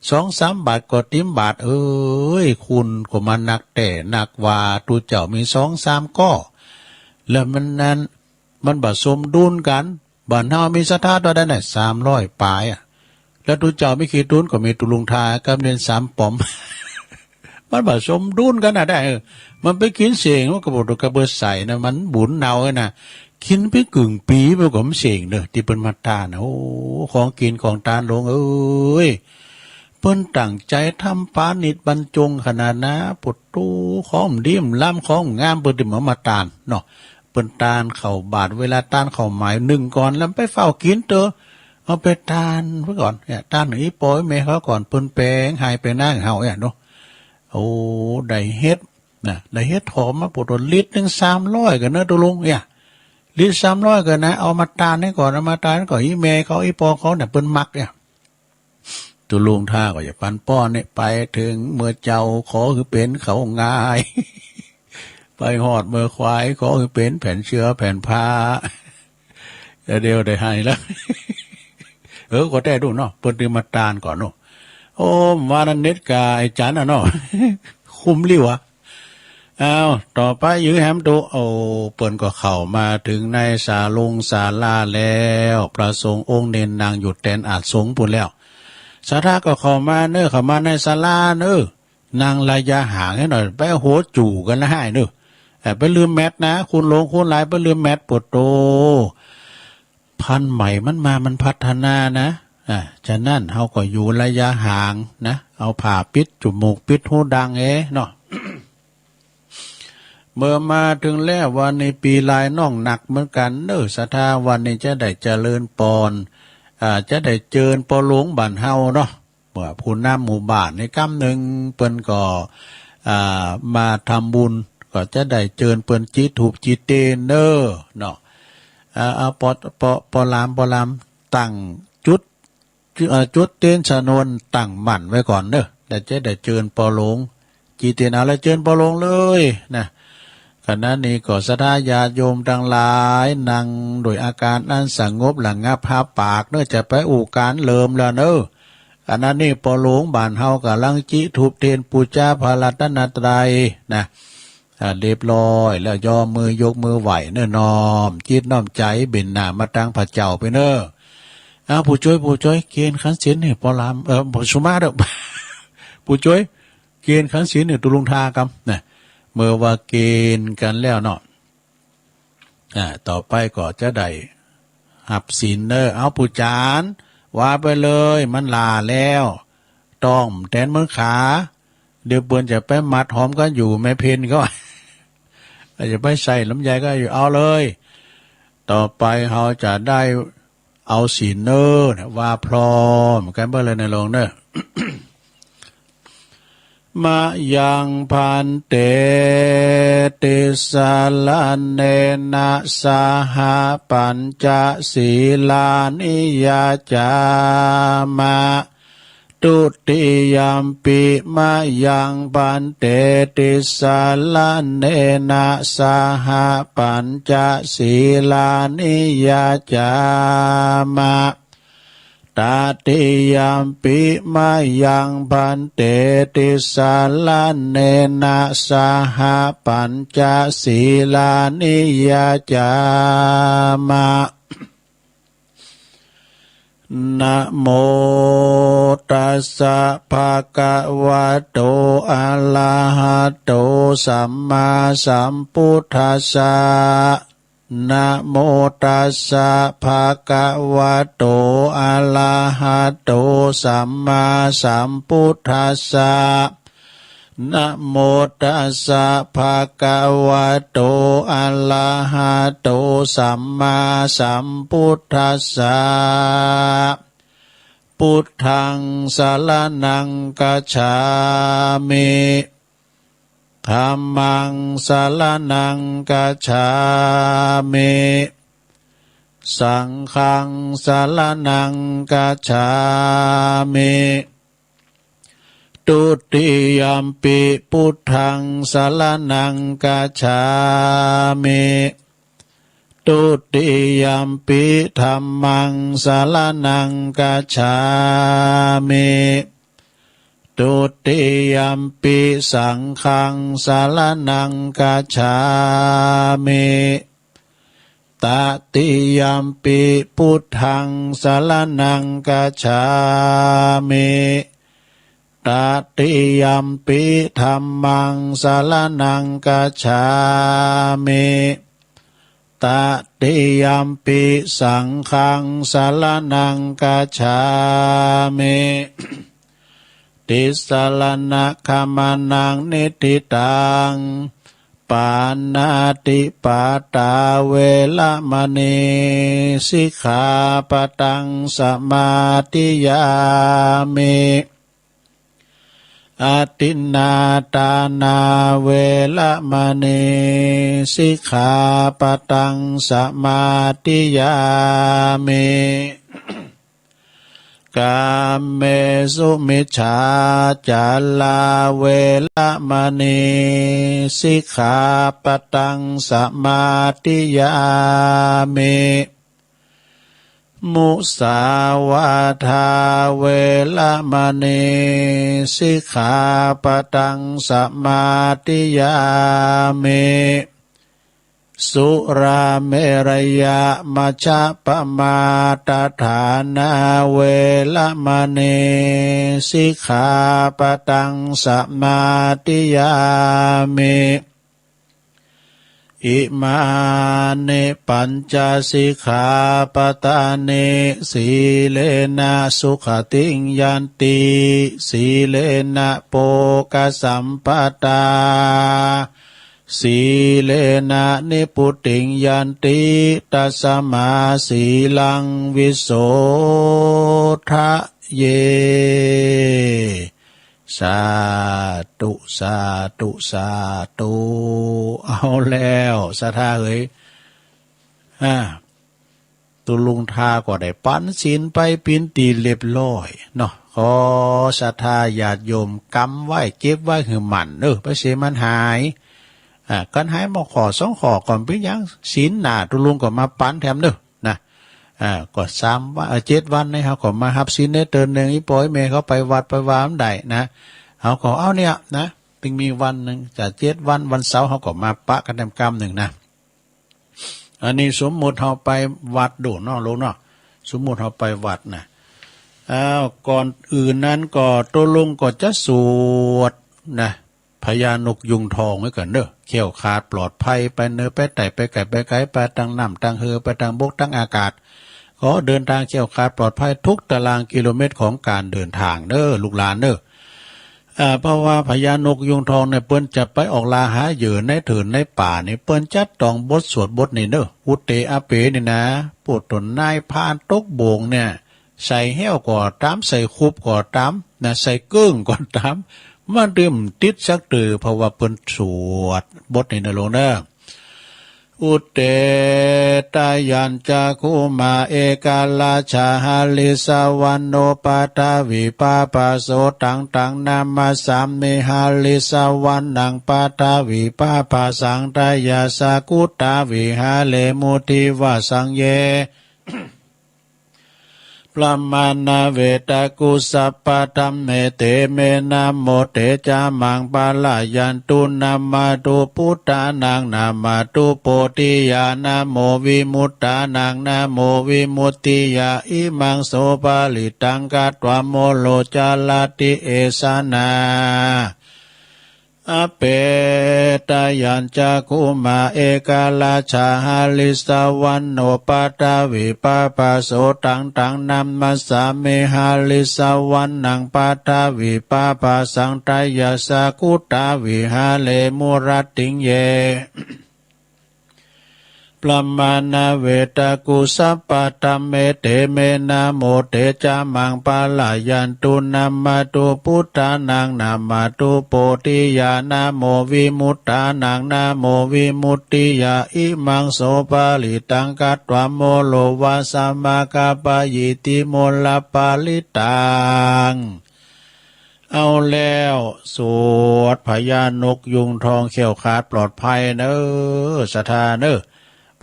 สองสามบาทก็ติมบาท เอ้ย คุณก็มานักแต่นักว่า ตูเจ้ามีสองสามก้อ แล้วมันนั้น มันบ่สมดุลกัน บ้านเฮามีศรัทธาเท่าใดน่ะ สามร้อยปลายอะ แล้วตูเจ้ามีกี่ตูน ก็มีตุลุงทากับเนนสามป๋อม มันบ่สมดุลกันน่ะได้ เออ มันไปกินเสง มันก็บอกตัวกระเบิดใส่นะ มันบุญเนาเอ้ยนะ กินไปกึ่งปี มันก็มันเสงเด้อ ที่เปิ้นมาตานน่ะ โอ้ ของกินของตานหลวงเอ้ย เปิ้นตั้งใจทำปานิชบรรจงขนาดนะ ปวดตู้ ของดีมล้ำ ของงาม เปิ้นถึงมามาตานเนาะ เปิ้นตานเข้าบาตร เวลาตานเข้าหมายนึ่งก่อน แล้วไปเฝ้ากินเตอ เอาไปตานไว้ก่อน เนี่ย ตานหนึ่งอีปอยแม่เขาก่อน เปิ้นแปลงหายไปนั่งเฮาเนี่ยเนาะ โอ้ ได้เฮ็ดนะ ได้เฮ็ดถอมมาปวดตัวลิตรหนึ่งสามร้อยกันเนอะตุลุงเนี่ย ลิตรสามร้อยกันนะ เอามาตานให้ก่อน เอามาตานให้ก่อน อีแม่เขา อีปอเขาเนี่ย เปิ้นมักเนี่ย ตุลุงท่าก็อย่าปันป้อนเนี่ย ไปถึงเมื่อเจ้า ขอคือเป็นเขาง่าย ไปหอดเมื่อควาย ขอคือเป็นแผ่นเชื้อแผ่นผ้า เดี๋ยวได้ให้แล้ว เออ ก็ได้ดูเนาะ เปิ้นตื่นมาตานก่อนเนาะ โอ้ ว่านั้นเน็ตกาไอ้จันน่ะเนาะ คุ้มริ้วอะ อ้าว ต่อไปยื้อแหมตุ โอ้ เปิ้นก็เข้ามาถึงในศาลงศาลาแล้ว พระสงฆ์องค์เณรนั่งอยู่แตนอาสงค์ปู้นแล้ว ศรัทธาก็เข้ามาเนอ เข้ามาในศาลาเนอ นั่งระยะห่างให้หน่อย ไปหัวจู่กันนะให้เนอ เอ่อ ไปลืมแมสนะ คุณหลวงคุณหลาย ไปลืมแมส ปวดโต พันธุ์ใหม่มันมา มันพัฒนานะ อ่า ฉะนั้นเฮาก็อยู่ระยะห่างนะ เอาผ้าปิดจมูกปิดหูดังเอเนาะ เมื่อมาถึงแล้ววันนี้ปีลายน้องหนักเหมือนกันเนอ ศรัทธา วันนี้จะได้เจริญปอน อ่า จะได้เจิญปอหลวงบ้านเฮาเนาะ เมื่อผู้นำหมู่บ้านในกำหนึ่งเปิ้นก็ อ่า มาทำบุญ ก็จะได้เจิญเปิ้นจีถูกจีเตนเนอเนาะ อ่า เอาปอ ปอ ปอลาม ปอลาม ตั้งจุด จุด เอ่อ จุดเตนชนวนตั้งมั่นไว้ก่อนเนอะ แล้วจะได้เจิญปอหลวง จีเตียนเอาแล้วเจิญปอหลวงเลยนะ อันนั้นนี่ก็ศรัทธาญาติโยมทั้งหลาย นั่งด้วยอาการอันสงบระงับ ห้าปากเนอะ จะไปอู้การเลิมแล้วเนอะ อันนั้นนี่ปอหลวงบ้านเฮากำลังจิทูบเทียนปูชาพระรัตนตรัยนะ อ่า เรียบร้อยแล้ว ยอมมือยกมือไหว้เนอะ น้อมจิตน้อมใจเบญจนามาตังพระเจ้าไปเนอะ อ่า ผู้ช่วย ผู้ช่วย เกณฑ์ขันศีลเนี่ย ปอลาม เอ่อ สุมาเด้อ ผู้ช่วย เกณฑ์ขันศีลเนี่ย ตกลงทากรรมนะ เมื่อว่าเกณฑ์กันแล้วเนาะ อ่า ต่อไปก็จะได้หับศีลเนอะ เอาผู้จาน ว่าไปเลย มันหล่าแล้ว ต้องแตนเมืองขา เดี๋ยวเปือนจะไปมัดหอมกันอยู่ แม่เพนก็ อาจจะไปใส่ลำไยก็อยู่ เอาเลย ต่อไปเราจะได้เอาศีลเนอะ ว่าพร้อมกันเบ้อเลย ในหลวงเนอะ มะยัง ภันเต ติสสะระเณนะ สะหะ ปัญจะ สีลานิ ยะจามะ ทุติยัมปิ มะยัง ภันเต ติสสะระเณนะ สะหะ ปัญจะ สีลานิ ยะจามะ ตติยัมปิ มะยัง ภันเต ติสสะระเณนะ สะหะ ปัญจะ สีลานิ ยะจามะ นะโมตัสสะ ภะคะวะโต อะระหะโต สัมมาสัมพุทธัสสะ นะโมตัสสะ ภะคะวะโต อะระหะโต สัมมาสัมพุทธัสสะ นะโมตัสสะ ภะคะวะโต อะระหะโต สัมมาสัมพุทธัสสะ พุทธัง สะระณัง คัจฉามิ ธัมมัง สะระณัง คัจฉามิ สังฆัง สะระณัง คัจฉามิ ทุติยัมปิ พุทธัง สะระณัง คัจฉามิ ทุติยัมปิ ธัมมัง สะระณัง คัจฉามิ ทุติยัมปิ สังฆัง สะระณัง คัจฉามิ ตติยัมปิ พุทธัง สะระณัง คัจฉามิ ตติยัมปิ ธัมมัง สะระณัง คัจฉามิ ตติยัมปิ สังฆัง สะระณัง คัจฉามิ ติสสะระณะขะมะนะ นิฏฐิตัง ปาณาติปาตา เวระมะณี สิกขาปะตัง สะมาธิยามิ อะทินนาทานา เวระมะณี สิกขาปะตัง สะมาธิยามิ กาเมสุมิจฉาจารา เวระมะณี สิกขาปะตัง สะมาธิยามิ มุสาวาทา เวระมะณี สิกขาปะตัง สะมาธิยามิ สุราเมรยะมัชฌะปะมาทฐานา เวระมะณี สิกขาปะตัง สะมาธิยามิ อิมานิ ปัญจะ สิกขาปะตานิ สีเลนะ สุขติง ยันติ สีเลนะ โภคสัมปะทา สีเลนะ นิพพุติง ยันติ ตัสสะมา สีลัง วิโสทะเย สาธุ สาธุ สาธุ เอาแล้ว ศรัทธาเอ๋ย อ่า ตกลงทาก็ได้ปันศีลไปเป๋นตี้เรียบร้อยเนาะ ขอศรัทธาญาติโยมกำไว้ เก็บไว้หื้อมั่นเนอะ ไปเสียมันหาย ကန့ၣ်ဟဲမီၢ်ဃီၣ်စီၤဃီၣ် ကီၢ်ပံယါ စံနၢ် တူၢ်လူကီၢ်မၤပၢၢ်ထဲမနုၤ ကီၢ်စၢ် ကၠ့ဝၢ်န့ၣ် ဟီၣ်ကီၢ်မၤဟးပစံးန့ၢ်တၢ်န့ၣ် အံၤပီၢ်အံၤမ့ၢ်ဟီၣ်ပၢၢ်ဝးပၢၢ်ဝးမဒၣ်နၤ ဟီၣ်ကီၢ်အီၤန့ၣ် တမံၤဝၢ်န့ၣ် ကၠ့ဝၢ် ဝၢ်စၢ် ဟီၣ်ကီၢ်မၤပၢၢ်ကန့ၣ်ကၢ်မနုၤနၤ အန့ၣ် စူၤမုၢ်ထီၣ်ပၢၢ်ဝးဒိၣ်နီၢ်လိနီၢ် စူၤမုၢ်ထီၣ်ပၢၢ်ဝးနၤ ก่อนอื่นนั้นก็ တူၢ်လူကီၢ်ကၠးစူး พญานกยูงทองไว้ก่อนเนอะ แคล้วคลาดปลอดภัย ไปเนินไปไต่ไปไก่ไปไกล ไปตางน้ำตางเฮอ ไปตางบกตางอากาศ ขอเดินทางแคล้วคลาดปลอดภัยทุกตารางกิโลเมตรของการเดินทางเนอะ ลูกหลานเนอะ เพราะว่าพญานกยูงทองเนี่ย เปิ้นจะไปออกล่าหาเหยื่อในเถินในป่านี่ เปิ้นจะต้องบทสวดบทนี้เนอะ อุตเต อาเป๋ นี่นะ พวกตนนายพรานตกโบ่งเนี่ย ใส่แห้วก็ต๋าม ใส่คุบก็ต๋ามนะ ใส่เกิ่งก็ต๋าม มันเดิมติดสักเต๋อ เพราะว่าเปิ้นสวดบทนี้เนอะลูกเนอะ อุตเต ตะยัญจะ คุมา เอกราชา หริสสะวัณโณ ปะทะวี ปะภาโส ตัง ตัง นะมัสสามิ หริสสะวัณณัง ปะทะวี ปะภาสัง ตะยะสะ กุตา วิหาเร มุทิวาสัง เย พระมาณาเวตะกุสัพพะธัมเม เต เม นะโม เต จะ มัง ปะละยันตุ นะมะตุ ปุทธานัง นะมะตุ โพธิยา นะโม วิมุตตานัง นะโม วิมุตติยา อิมัง โส ปะริตตัง กัตวา โม โร จะระติ เอสะ นะ อาเป๋ ตะยัญจะ คุมา เอกราชา หริสสะวัณโณ ปะทะวี ปะภาโส ตัง ตัง นะมัสสามิ หริสสะวัณณัง ปะทะวี ปะภาสัง ตะยะสะ กุตา วิหาเร มุรัตติง เย พระมาณาเวตะกุสัพพะธัมเม เต เม นะโม เต จะ มัง ปะละยันตุ นะมะตุ ปุทธานัง นะมะตุ โพธิยา นะโม วิมุตตานัง นะโม วิมุตติยา อิมัง โส ปะริตตัง กัตวา โม โร วาสะ มะคะ ปะยิทธิ โม ละ ปะริตตัง เอาแล้ว สวดพญานกยูงทอง แคล้วคลาดปลอดภัยเนอะ ศรัทธาเนอะ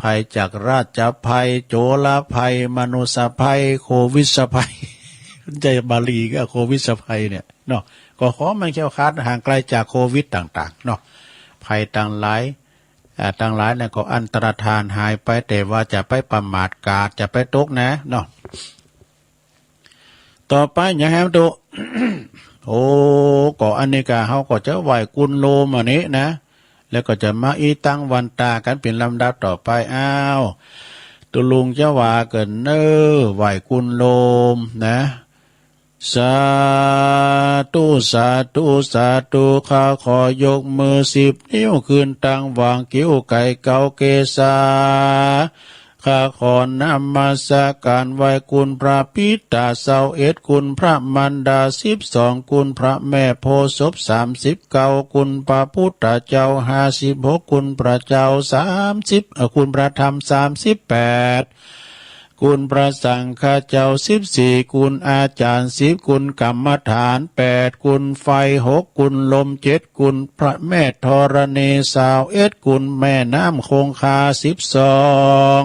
ภัยจากราชภัย โจรภัย มนุษยภัย โควิดภัย ใจบาลีก็โควิดภัยเนี่ยเนาะ ก็ขอมันแคล้วคลาดห่างไกลจากโควิดต่างๆเนาะ ภัยต่างหลาย อ่า ต่างหลายเนี่ยก็อันตรธานหายไป แต่ว่าจะไปประมาทกาด จะไปตกนะเนาะ ต่อไป อย่าให้มันตก โอ้ ก็อันนี้ก็ เฮาก็จะไหว้กุลโลมอันนี้นะ แล้วก็จะมาอีตังวันตากันเป็นลำดับต่อไป อ้าว ตุลุงจะว่าเกินเนอ ไหว้กุลโลมนะ สาธุ สาธุ สาธุ ข้าขอยกมือสิบนิ้วขึ้นตั้งวางคิ้วไก่เกาเกศา ข้าขอนมัสการไหว้คุณพระปิตาซาวเอ็ด คุณพระมารดาสิบสอง คุณพระแม่โพธิ์ศพสามสิบเก้า คุณพระพุทธเจ้าห้าสิบหก คุณพระเจ้าสามสิบ เอ่อ คุณพระธรรมสามสิบแปด คุณพระสังฆเจ้าสิบสี่ คุณอาจารย์สิบ คุณกรรมฐานแปด คุณไฟหก คุณลมเจ็ด คุณพระแม่ธรณีซาวเอ็ด คุณแม่น้ำคงคาสิบสอง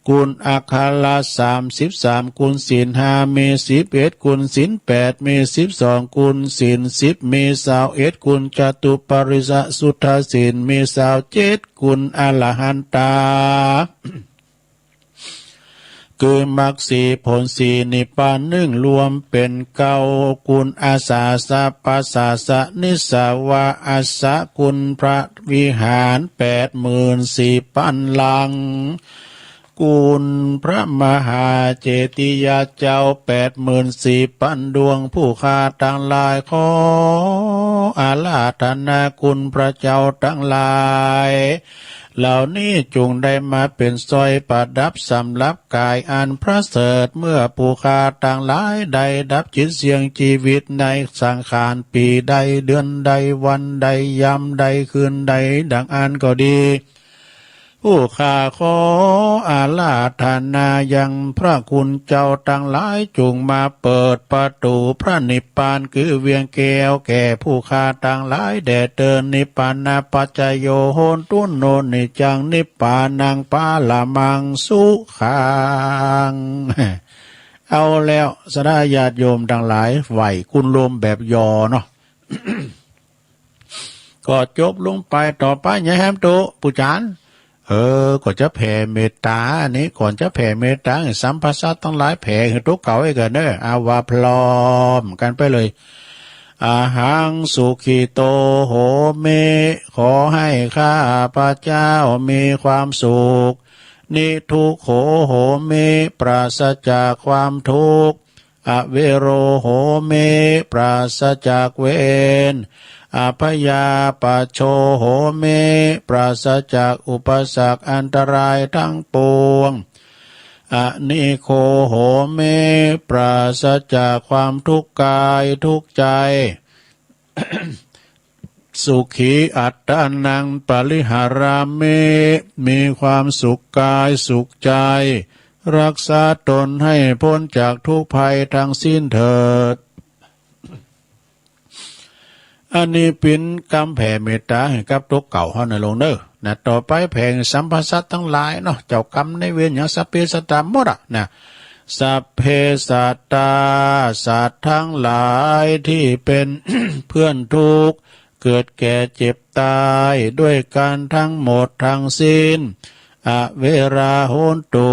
คุณอัคระสามสิบสาม คุณศีลห้ามีสิบเอ็ด คุณศีลแปดมีสิบสอง คุณศีลสิบมีซาวเอ็ด คุณจตุปริสสุทธศีลมีซาวเจ็ด คุณอรหันตา คือมรรคสี่ผลสี่นิพพานหนึ่งรวมเป็นเก้า คุณอาสาสะปะสาสะนิสสาวาอาสะ คุณพระวิหารแปดหมื่นสี่พันหลัง คุณพระมหาเจดีย์เจ้าแปดหมื่นสี่พันดวง ผู้ข้าทั้งหลายขออาราธนาคุณพระเจ้าทั้งหลาย เหล่านี้จงได้มาเป็นสร้อยประดับสำหรับกายอันประเสริฐ เมื่อผู้ข้าทั้งหลายได้ดับจิตเสี่ยงชีวิตในสังขารปีใดเดือนใดวันใดยามใดคืนใดดังอั้นก็ดี ผู้ข้าขออาราธนายังพระคุณเจ้าทั้งหลาย จงมาเปิดประตูพระนิพพานคือเวียงแก้วแก่ผู้ข้าทั้งหลายแด่เธอ นิพพานาปัจจโย โหนตุ โน นิจจัง นิพพานัง ปรมัง สุขัง เอาแล้ว สดาญาติโยมทั้งหลาย ไหว้คุณโยมแบบยอเนาะ ก็จบลงไป ต่อไป ยายแฮมตุ ปู่จ๋ารย์ เออ ก็จะแผ่เมตตา อันนี้ ก่อนจะแผ่เมตตา สัมภสัตว์ทั้งหลาย แผ่หื้อตัวเก่าให้กันเนอะ เอาว่าพร้อมกันไปเลย อหัง สุขิโต โหมิ ขอให้ข้าพเจ้ามีความสุข นิทุกโข โหมิ ปราศจากความทุกข์ อเวโร โหมิ ปราศจากเวร อพยาปัชโช โหมิ ปราศจากอุปสรรคอันตรายทั้งปวง อนิโค โหมิ ปราศจากความทุกข์กายทุกข์ใจ สุขีอัตตานังปริหารามิ มีความสุขกายสุขใจ รักษาตนให้พ้นจากทุกข์ภัยทั้งสิ้นเถิด อันนี้เป็นกำแผ่เมตตาให้กับตัวเก่าเฮานะโลงเนอะ นะ ต่อไปแผ่สัมภสัตว์ทั้งหลายเนาะ เจ้ากรรมนายเวรอย่างสัพเพสัตตาหมดอะนะ สัพเพสัตตา สัตว์ทั้งหลายที่เป็น เพื่อนทุกข์ เกิดแก่เจ็บตายด้วยกันทั้งหมดทั้งสิ้น อเวรา โหนตุ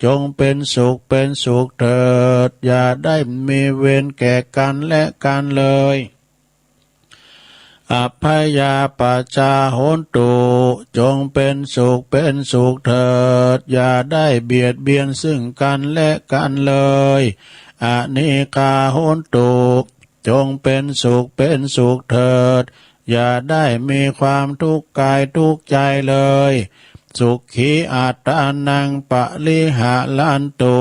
จงเป็นสุขเป็นสุขเถิด อย่าได้มีเวรแก่กันและกันเลย อพยาปัชชา โหนตุ จงเป็นสุขเป็นสุขเถิด อย่าได้เบียดเบียนซึ่งกันและกันเลย อนิคา โหนตุ จงเป็นสุขเป็นสุขเถิด อย่าได้มีความทุกข์กายทุกข์ใจเลย สุขีอัตตานังปริหารันตุ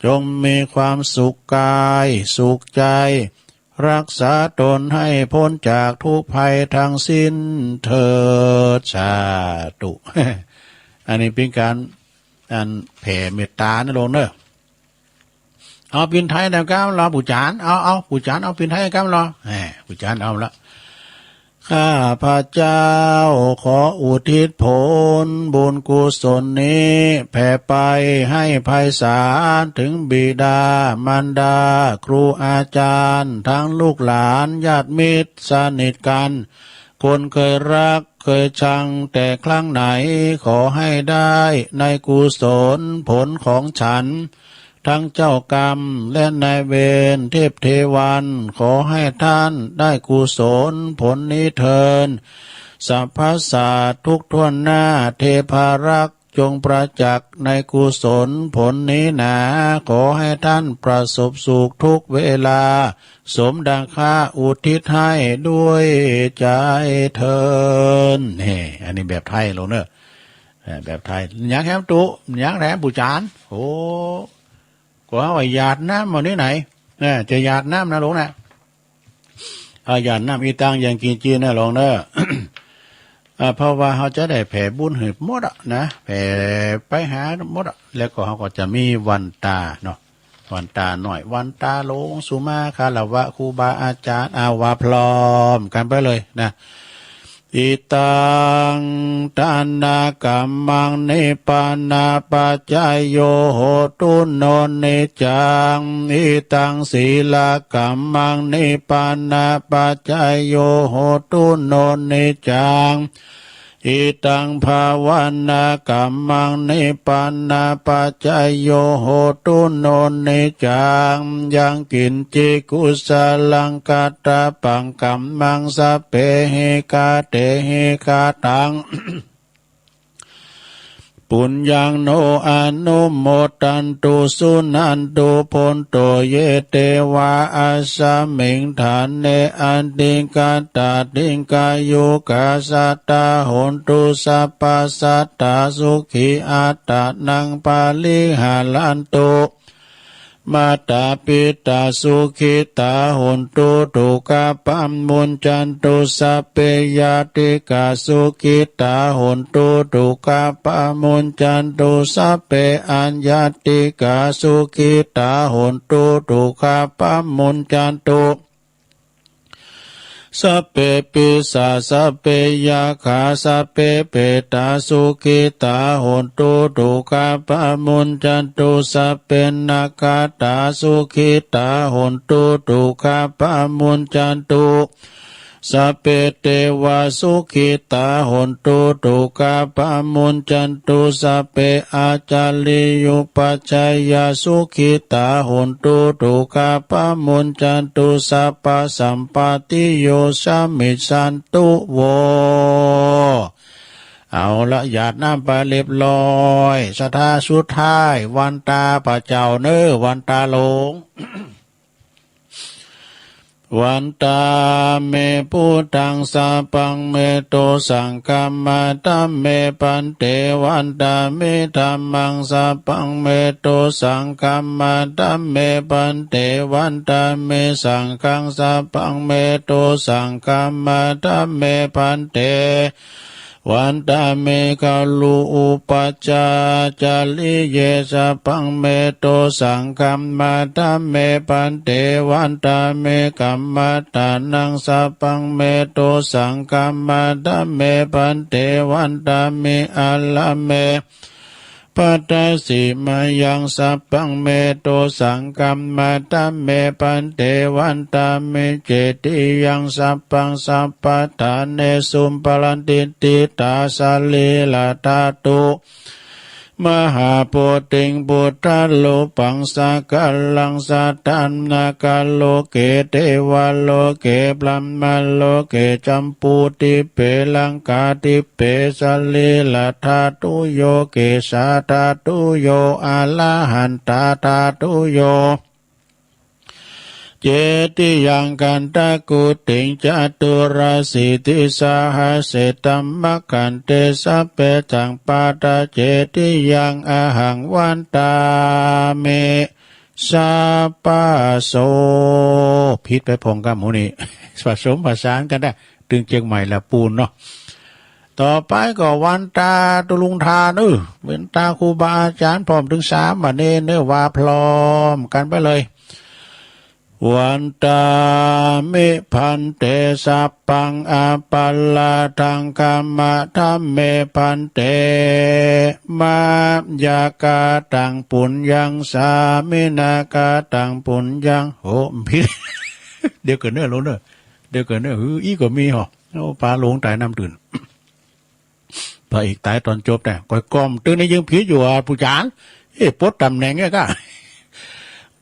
จงมีความสุขกายสุขใจ รักษาตนให้พ้นจากทุกข์ภัยทั้งสิ้นเถิด สาธุ อันนี้เป็นการ อันแผ่เมตตานะโลงเนอะ เอาเป็นไทยนะกำลอ ปู่จ๋ารย์ เอา เอา ปู่จ๋ารย์ เอาเป็นไทยกำลอ แหม ปู่จ๋ารย์ เอาละ ข้าพเจ้าขออุทิศผลบุญกุศลนี้ แผ่ไปให้ไพศาลถึงบิดามารดา ครูอาจารย์ ทั้งลูกหลาน ญาติมิตรสนิทกัน คนเคยรักเคยชังแต่ครั้งไหน ขอให้ได้ในกุศลผลของฉัน ทั้งเจ้ากรรมและนายเวรเทพเทวัน ขอให้ท่านได้กุศลผลนี้เทอญ สรรพสัตว์ทุกทั่วหน้า เทพารักษ์จงประจักษ์ในกุศลผลนี้หนา ขอให้ท่านประสบสุขทุกเวลา สมดังข้าอุทิศให้ด้วยใจเทอญ นี่ อันนี้แบบไทยโลงเนอะ แบบไทย ยังแฮมตุ ยังแฮมปู่จ๋ารย์ โอ้ ก็เอาหยาดน้ำเอานี่ไหน จะหยาดน้ำนะโลงนะ เอาหยาดน้ำ อีตัง ยังกินจีนนะโลงเนอะ เพราะว่าเฮาจะได้แผ่บุญหืบหมดอะนะ แผ่ไปหาหมดอะ แล้วก็เฮาก็จะมีวันตาเนาะ วันตาหน่อย วันตาโลง สุมาคารวะครูบาอาจารย์ เอาว่าพร้อมกันไปเลยนะ อิตัง ทานะกัมมัง นิพพานะปัจจโย โหตุ โน นิจจัง อิตัง ศีลกัมมัง นิพพานะปัจจโย โหตุ โน นิจจัง อิตัง ภาวนากัมมัง นิพพานะปัจจโย โหตุ โน นิจจัง ยังกินจิ กุสลัง กัตตะปัง กัมมัง สัพเพหิ กาเตหิ กาตัง ปุญญัง โน อนุโมทันตุ สุนันตุ โภนโต เย เตวา อัสสะมิง ฐาเน อธิกตา ดิกายุกา สัตตา โหนตุ สัพพะ สัตตา สุขี อัตตานัง ปะริหารันตุ मातापिता सुखिता होन्तु दुःखभाग् मुञ्चन्तु। सर्वे ज्ञातिका सुखिता होन्तु दुःखभाग् मुञ्चन्तु। सर्वे अज्ञातिका सुखिता होन्तु दुःखभाग् मुञ्चन्तु। सर्वे पिशाचा सर्वे यक्षा सर्वे प्रेता सुखिता होन्तु दुःखभाग् मुञ्चन्तु। सर्वे नागाता सुखिता होन्तु दुःखभाग् मुञ्चन्तु। सर्वे देवा सुखिता होन्तु दुःखभाग् मुञ्चन्तु। सर्वे आचार्यौपाध्याया सुखिता होन्तु दुःखभाग् मुञ्चन्तु। सर्वसम्पत्तियोगः सिद्धिं साधयन्ति เอาละ หยาดน้ำไปเรียบร้อย ศรัทธาสุดท้าย วันตาพระเจ้าเนอะ วันตาหลวง Vandāmi buddhaṃ sabbaṃ me to saṅghaṃ vandāmi bhante vandāmi dhammaṃ sabbaṃ me to saṅghaṃ vandāmi bhante vandāmi saṅghaṃ sabbaṃ me to saṅghaṃ vandāmi bhante vandāmi guru upajjhāyācariye sabbaṃ me to saṅghaṃ vandāmi bhante vandāmi kammaṭṭhānaṃ sabbaṃ me to saṅghaṃ vandāmi bhante vandāmi ārāme bhadasi mayaṃ sabbaṃ me to saṅghaṃ vandāmi bhante vandāmi cetiyaṃ sabbaṃ sabbaṭṭhānesu paranidhitā sarīradhātu mahābodhiṃ buddharūpaṃ sakalaṃ sadā nāgaloke devaloke brahmaloke jambudīpe laṅkādīpe sarīradhātuyo kesādhātuyo arahantadhātuyo cetiyaṃ gandhakuṭiṃ caturāsītisahassidhammakkhandhe sabbesaṃ pattacetiyaṃ ahaṃ vandāmi sabbaso ผิดไปผ่องกำหมูนี่ ผสมผสานกันได้ ถึงเชียงใหม่ละปูนเนาะ ต่อไปก็วันตาตุลุงทาเนอะ วันตาครูบาอาจารย์พร้อมถึงสามเณรเนอะ ว่าพร้อมกันไปเลย Vandāmi bhante sabbaṃ aparādhaṃ khamatha me bhante, mayā kataṃ puññaṃ sāminā kataṃ puññaṃ โห ผิด เดี๋ยวก่อนเนอะลุงเนอะ เดี๋ยวก่อนเนอะ หือ อีกก็มีหรอ โอ้ ปาหลวงตายน้ำตื่น พระเอกตายตอนจบแต่ก่อยกล่อมตื้อนี่ยังผิดอยู่อ่ะผู้จารย์ เอ้ยปลดตำแหน่งเนี่ยก้า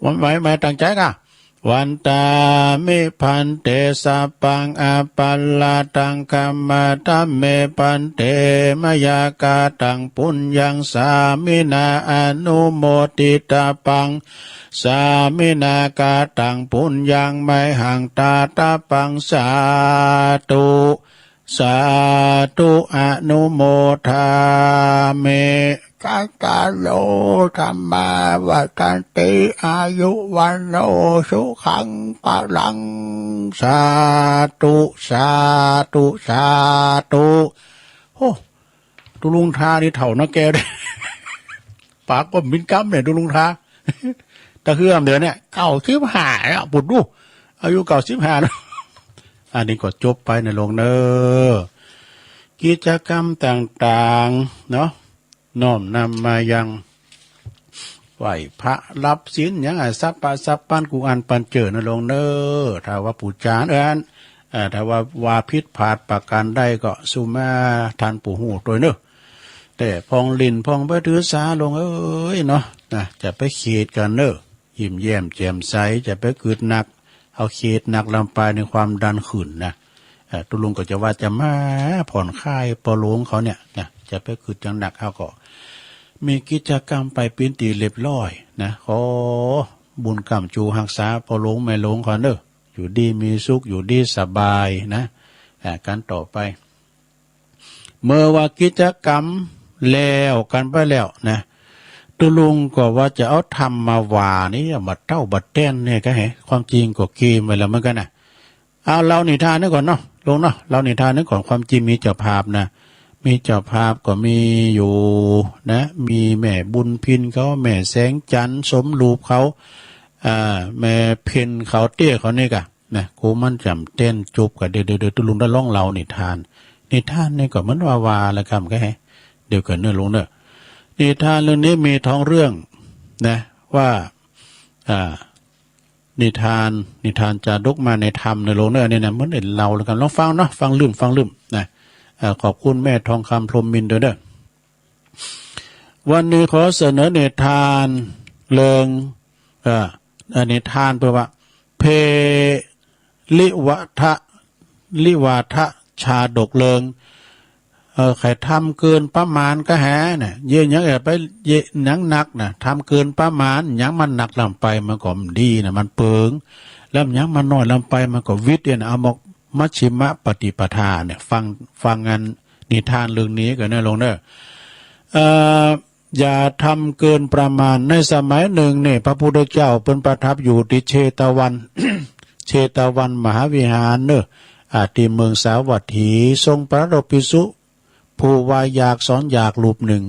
วันไหวไหมตั้งใจก้า Vandāmi bhante sabbaṃ aparādhaṃ khamatha me bhante, mayā kataṃ puññaṃ sāminā anumoditabbaṃ, sāminā kataṃ puññaṃ mayhaṃ dātabbaṃ sādhu sādhu anumodāmi กาโต ธัมมา วัฒนติ อายุ วัณโณ สุขัง พลัง สาธุ สาธุ สาธุ โอ้ ตุลุงทานี่เฒ่านะแก ปากก็มินกำเนี่ยตุลุงทา ตะเฮือมเดือนเนี่ย เก้าสิบห้าแล้ว ปุดดู อายุเก้าสิบห้าแล้ว อันนี้ก็จบไปนะลงเนอ กิจกรรมต่างๆ เนาะ น้อมนำมายัง ไหว้พระรับศีล อย่างอ่ะ สัพพะสัพพันธ์ กูอันปันเจิดนะลงเนอ ถ้าว่าปูจานเอิ้น เอ่อ ถ้าว่า ว่าผิดพลาดประการใดก็ สุมาทันปู่ฮู้ตัวยเนอ แต่พองหลิ้นพองไปถือสาลงเอ้ยเนาะ นะ จะไปเขตกันเนอ ยิ้มแย้มแจ่มใส จะไปกึดหนัก เอาเขตหนักลำไปในความดันขึ้นนะ เอ่อ ตุลุงก็จะว่าจะมาผ่อนคลายปอหลวงเขาเนี่ยนะ จะไปกึดจังหนักเขาก็ มีกิจกรรมไปเป็นตี้เรียบร้อยนะ ขอบุญกำจูฮักษาปอหลวงแม่หลวงเขาเนอ อยู่ดีมีสุข อยู่ดีสบายนะ อ่า กันต่อไป เมื่อว่ากิจกรรมแล้วกันไปแล้วนะ တူၢ်လူၢ်ကီးဝဲ จะเอาธรรมมาว่านี่ มาเต้ามาแต้นเนี่ย ก็แหะ ความจริงก็เกมไปแล้วเหมือนกันนะ เอาเล่านิทานนี่ก่อนเนาะ ลงเนาะ เล่านิทานนี่ก่อน ความจริงมีเจ้าภาพนะ มีเจ้าภาพก็มีอยู่นะ มีแม่บุญพินเขา แม่แสงจันทร์ สมรูปเขา อ่า แม่เพนเขา เตี้ยเขานี่กะ นะ กูมันจำแต้นจบกะ เดี๋ยว เดี๋ยว เดี๋ยว ตุลุงได้ล่องเล่านิทาน นิทานนี่ก็เหมือนว่าวาละคำก็แหะ เดี๋ยวก่อนเนอะลงเนอะ นิทานเรื่องนี้มีท้องเรื่องนะ ว่า อ่า นิทาน นิทานจาดกมาในธรรมเนอะลงเนอะ อันนี้นะ เหมือนได้เล่าละคำ ลองฟังเนาะ ฟังลืม ฟังลืมนะ อ่า ขอบคุณแม่ทองคำพรหมมินทร์ด้วยเนอะ วันนี้ขอเสนอนิทานเรื่อง เอ่อ นิทานเพื่อว่า เพ ลิวะทะ ลิวาทะชาดกเริง เอ่อ ใครทำเกินประมาณก็แหน่ะ เยอะหยังอย่าไปเยอะหยังหนักนะ ทำเกินประมาณ หยังมันหนักลำไปมันก็ดีนะ มันเปิง แล้วหยังมันน้อยลำไปมันก็วิทย์เนี่ยนะ เอามามัชฌิมปฏิปทาเนี่ย ฟัง ฟังงานนิทานเรื่องนี้กันนะลงเนอะ เอ่อ อย่าทำเกินประมาณ ในสมัยหนึ่งเนี่ย พระพุทธเจ้าเปิ้นประทับอยู่ที่เชตวัน เชตวันมหาวิหารเนอะ อ่า ที่เมืองสาวัตถี ทรงปรารภภิกษุ ผู้ว่าอยากสอนอยากรูปหนึ่ง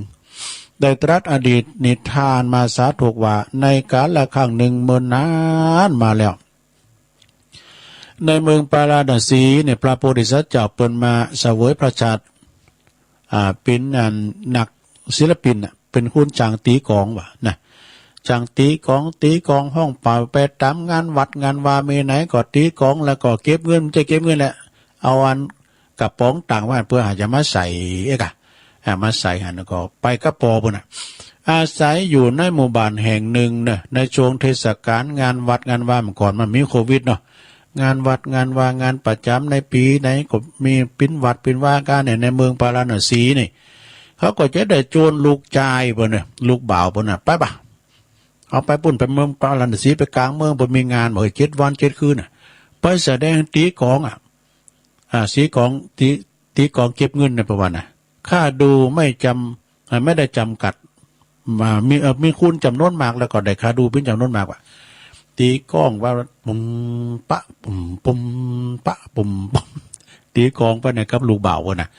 ได้ตรัสอดีตนิทานมาสาธกว่า ในกาลครั้งหนึ่งเมื่อนานมาแล้ว ในเมืองปาราณสีเนี่ย พระโพธิสัตว์เจ้าเปิ้นมาเสวยพระชาติ อ่า เป็นอันนักศิลปินน่ะ เป็นคนจ้างตี๋กลองว่ะนะ จ้างตี๋กลอง ตี๋กลองฮ้องเป่าไปตามงานวัดงานวา มีไหนก็ตี๋กลอง แล้วก็เก็บเงิน ไม่ใช่เก็บเงินแหละ เอาอันกระป๋องตังค์ไว้เพื่อหาจะมาใส่เอ๊ะกะ อ่า มาใส่หันแล้วก็ไปกับปอเปิ้นน่ะ อาศัยอยู่ในหมู่บ้านแห่งหนึ่งเนอะ ในช่วงเทศกาลงานวัดงานวา เมื่อก่อนมันมีโควิดเนาะ งานวัดงานวางานประจำในปีไหนก็มีปิ้นวัดปิ้นวากันเนี่ย ในเมืองปาราณสีนี่ เขาก็จะได้โจรลูกจายเปิ้นเนี่ย ลูกบ่าวเปิ้นน่ะ ไปปะ เอาไปปุ้นไปเมืองปาราณสีไปกลางเมือง เปิ้นมีงานบอกเจ็ดวันเจ็ดคืนน่ะ ไปแสดงตี๋กลองอ่ะ อ่า ตี๋กลอง ตี๋ ตี๋กลองเก็บเงินนะประมาณน่ะ ค่าดูไม่จำ อ่า ไม่ได้จำกัด อ่า มี เอ่อ มีคนจำนวนมาก แล้วก็ได้ค่าดูเป็นจำนวนมากว่ะ ตี๋กลองว่า ปุ้มปะ ปุ้ม ปุ้มปะ ปุ้ม ปุ้ม ตี๋กลองไปเนี่ยกับลูกบ่าวเปิ้นน่ะ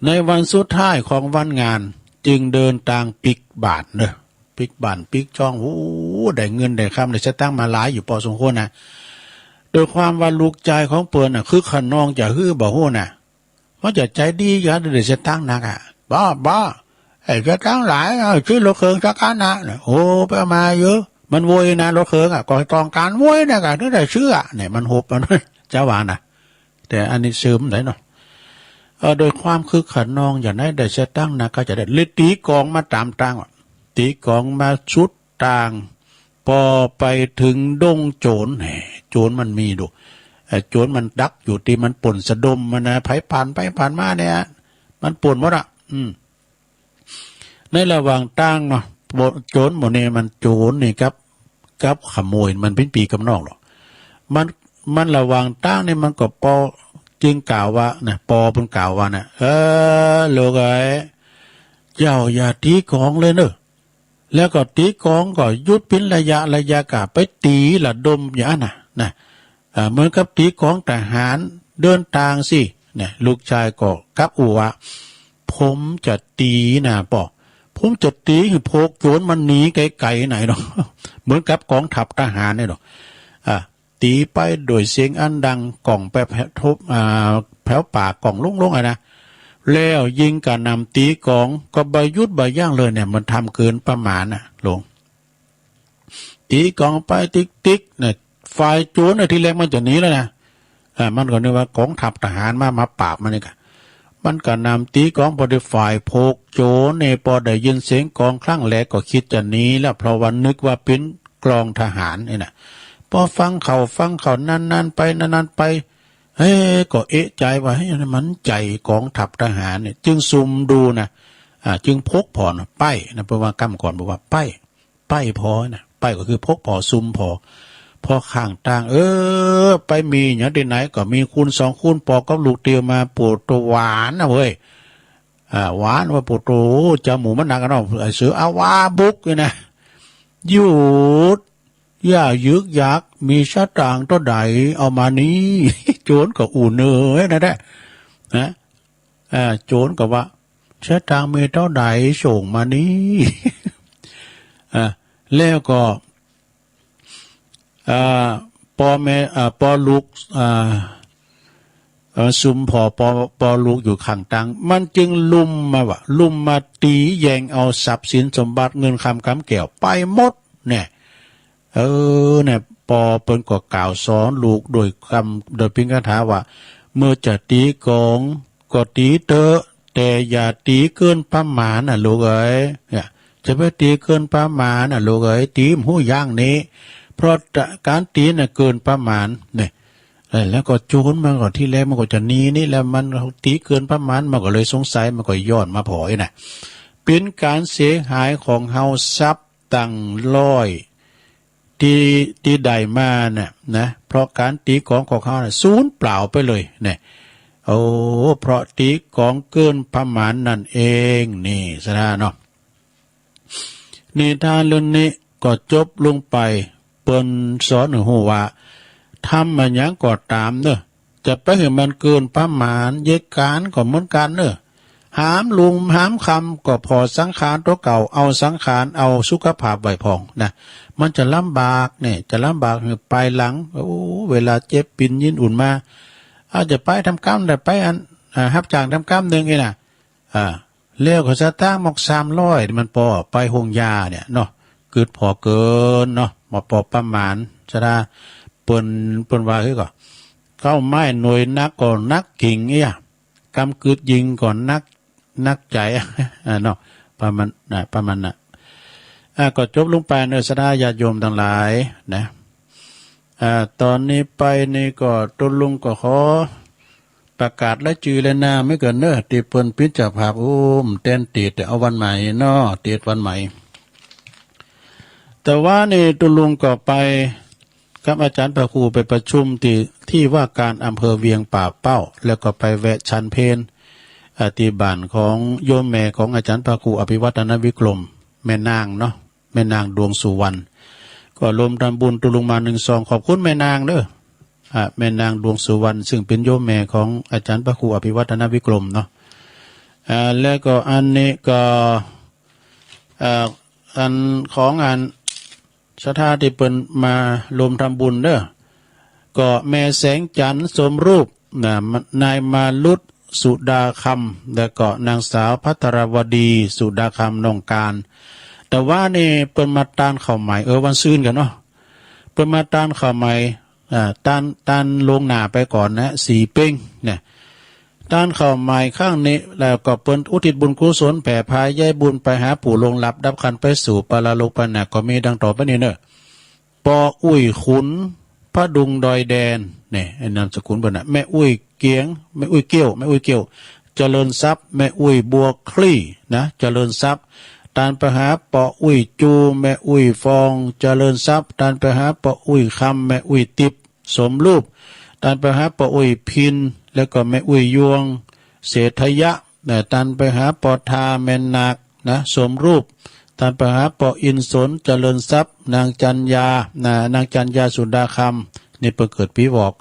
ในวันสุดท้ายของวันงาน จึงเดินทางปิ๊กบาตรเนอะ ปิ๊กบาตรปิ๊กจ้อง โอ้ ได้เงินได้คำได้สตางค์มาหลายอยู่พอสมควรนะ โดยความว่าลูกจายของเปิ้นน่ะ คึกคะนองจะหื้อบ่ฮู้น่ะ มันจะใจดีอย่าได้สตางค์นักอ่ะ บ่ บ่ ไอ้สตางค์หลาย เอาซื้อรถเคิงสักคันนะ โอ้ ไปเอามาเยอะ มันโวยนะ รถเคิงอ่ะ ก็ต้องการโวยนะ ก็ถึงได้ซื้ออ่ะ เนี่ย มันหบมัน จะว่านะ แต่อันนี้เสริมได้เนาะ เอ่อ โดยความคึกคะนองอย่างนั้นได้สตางค์นะ ก็จะได้เลยตี๋กลองมาตามตางว่ะ ตี๋กลองมาสุดตาง ปอไปถึงดงโจร แหม โจรมันมีดู เอ่อ โจรมันดักอยู่ที่มันป่นสะดมมันนะ ใผผ่านไปผ่านมาเนี่ย มันป่นหมดอ่ะ อืม ในระหว่างตางเนาะ โจรหมู่นี้มันโจรนี่ครับ กับขโมยมันเป็นปีกับน้องหรอก มัน มันระหว่างตางนี่มันก็ปอจึงกล่าวว่านะ ปอเปิ้นกล่าวว่านะ เออ ลูกเอ๋ย เจ้าอย่าตี๋กลองเลยเนอะ แล้วก็ตี๋กลองก็หยุดเป็นระยะระยะ ก่าไปตี๋ระดมอย่างนั้นน่ะ นะ เอ่อ เหมือนกับตี๋กลองทหารเดินตางสิ เนี่ย ลูกชายก็กลับอู้ว่า ผมจะตี๋นะปอ ผมจะตี๋หื้อพวกโจรมันหนีไกลๆ ไหนเนาะ เหมือนกับกองทัพทหารเนี่ยเนาะ อ่า ตี๋ไปด้วยเสียงอันดังก้องไปแผว อ่า แผวป่าก้องลงๆ อะนะ แล้วยิงกระหน่ำตี๋กลอง ก็บ่หยุดบ่ยั้งเลยเนี่ย มันทำเกินประมาณน่ะ ลง ตี๋กลองไปติ๊กๆ เนี่ย ฝ่ายโจรเนี่ยทีแรกมันจะหนีแล้วนะ อ่า มันก็นึกว่ากองทัพทหารมา มาปราบมันนี่กะ มันกระหน่ำตี๋กลอง พอดีฝ่ายพวกโจรเนี่ย พอได้ยินเสียงกลองครั้งแรกก็คิดจะหนีแล้ว เพราะว่านึกว่าเป็นกลองทหารเนี่ยนะ พอฟังเข้าฟังเข้า นานๆ ไป นานๆ ไป เฮ้ย ก็เอะใจว่า เฮ้ย มันใจ๋กองทัพทหารเนี่ย จึงซุ่มดูนะ อ่า จึงพกผ่อนะ ป้ายนะ เปิ้นว่าก้ำก่อนบอกว่าป้าย ป้ายผ่อนะ ป้ายก็คือพกผ่อซุ่มผ่อ ผ่อข้างตาง เออ ไปมีอย่างที่ไหนก็มีคนสองคน ปอกับลูกเตียวมา ปวดตะหวานนะเว้ย ဝါနဝဲပိာ်တိၤ ကၢမူၤမနုၤကနီၤ အစၢအဝါဘူးက့ၤနၤ หยุด อย่ายึกยัก มีสตางค์เท่าใด เอามานี่ โจรก็อู้เนอนะ โจรก็ว่า สตางค์มีเท่าใด ส่งมานี่ แล้วก็ ပီၢ်မ့ၢ် ပီၢ်လုၢ် စုမ်ဖီၣ် ပီၢ်လုၢ်ယူၤခၢၣ်တၢင်း မ့ၢ်ကၠိုင်လုမ်မးဘၣ် လုမ်မးတံၤ แย่งเอาทรัพย์สินสมบัติ เงินคำกำแก้ว ไปหมด န့ၣ် န့ၣ် ပီၢ်ပိူၼ်ၢ်ကီၢ်ကၢ်စီၤလုၢ် ဒိၣ်ကမ် ဒိၣ်ပံကထါဝဲ เมื่อจะตีของก็ตีเถอะ แต่อย่าตีเกินประมาณนะลูกเอ๋ย จะไปตีเกินประมาณนะลูกเอ๋ย ตีไม่ให้ยั้งนี่ เพราะการตีน่ะเกินประมาณ เนี่ย แล้วก็โจรมันก็ทีแรกมันก็จะหนีนี่แหละ มันตีเกินประมาณ มันก็เลยสงสัย มันก็ย้อนมาผ่ออีกนะ เป็นการเสียหายของเฮาทรัพย์ตั้งร้อย ที่ ที่ได้มาน่ะนะ เพราะการตีของของเฮาน่ะ สูญเปล่าไปเลย เนี่ย โอ้ เพราะตีของเกินประมาณนั่นเอง นี่ สถาเนาะ นิทานเรื่องนี้ก็จบลงไป เปิ้นสอนหื้อฮู้ว่า ทำอะหยังก็ต๋ามเน่อ จะไปหื้อมันเกินประมาณ เยกานก็เหมือนกันเน่อ หามลุงหามค่ำก็ผ่อสังขารตั๋วเก่า เอาสังขารเอาสุขภาพไว้พ่องนะ มันจะลำบากเนี่ย จะลำบากหื้อปายหลัง โอ้ เวลาเจ็บ ปินยินอุ่นมา อาจจะไปทำกำ แต่ไปอัน อ่า ฮับจ้างทำกำหนึ่งนี่นะ อ่า แล้วก็สตางค์หมดสามร้อย มันปอไปโฮงยาเนี่ยเนาะ กึดผ่อเกินเนาะ มาปอประมาณ สะดา เปิ้น เปิ้นว่าคือก่อ เข้าไม้หน่วยนักก็นักกิ่งเอี้ย กำกึดยิงก็นัก นักใจ อ่ะเนาะ ประมาณนะ ประมาณนะ อ่ะ ก็จบลงไปเนอะ ศรัทธาญาติโยมทั้งหลายนะ อ่า ตอนนี้ไปนี่ก็ตุ๊ลุงก็ขอ ประกาศรายชื่อและนามไว้ก่อนเนอะ ที่เปิ้นปิดเจ้าภาพ โอ้ แทนที่จะเอาวันใหม่เนาะ ติดวันใหม่ แต่ว่านี่ตุ๊ลุงก็ไป กับอาจารย์พระครูไปประชุมที่ ที่ว่าการอำเภอเวียงป่าเป้า แล้วก็ไปแวะฉันเพล อ่า ที่บ้านของโยมแม่ของอาจารย์พระครูอภิวัฒนวิกรม แม่นางเนาะ แม่นางดวงสุวรรณ ก็รวมทำบุญตุ๊ลุงมาหนึ่งซอง ขอบคุณแม่นางเด้อ อ่า แม่นางดวงสุวรรณ ซึ่งเป็นโยมแม่ของอาจารย์พระครูอภิวัฒนวิกรมเนาะ อ่า แล้วก็อันนี้ก็ อ่า อันของอัน ศรัทธาที่เปิ้นมารวมทำบุญเด้อ ก็แม่แสงจันทร์สมรูปนะ นายมาลุตสุดาคำ แล้วก็นางสาวภัทรวดีสุดาคำ น้องการ แต่ว่านี่เปิ้นมาตานข้าวใหม่ เออ วันซืนกันเนาะ เปิ้นมาตานข้าวใหม่ อ่า ตาน ตานล่วงหน้าไปก่อนนะ สี่เป้ง นะ ตานข้าวใหม่ครั้งนี้ แล้วก็เปิ้นอุทิศบุญกุศลแผ่พาย้ายบุญไปหาผู้ล่วงลับดับขันไปสู่ปรโลกไปนะ ก็มีดังต่อไปนี้เนอะ ปออุ่ยขุน พดุงดอยแดน เนี่ย นามสกุลเปิ้นนะ แม่อุ่ยเกียง แม่อุ่ยเกี้ยว แม่อุ่ยเกี้ยว เจริญทรัพย์ แม่อุ่ยบัวคลี่ นะ เจริญทรัพย์ ตานไปหาปออุ่ยจู แม่อุ่ยฟอง เจริญทรัพย์ ตานไปหาปออุ่ยคำ แม่อุ่ยติบ สมรูป ตานไปหาปออุ่ยพิน แล้วก็แม่อุ่ยยวง เศรษฐยะ นะ ตานไปหาปอทา แม่หนัก นะ สมรูป ตานไปหาปออินสน เจริญทรัพย์ นางจันยา นะ นางจันยาสุดาคำ นี่เปิ้นเกิดปีวอก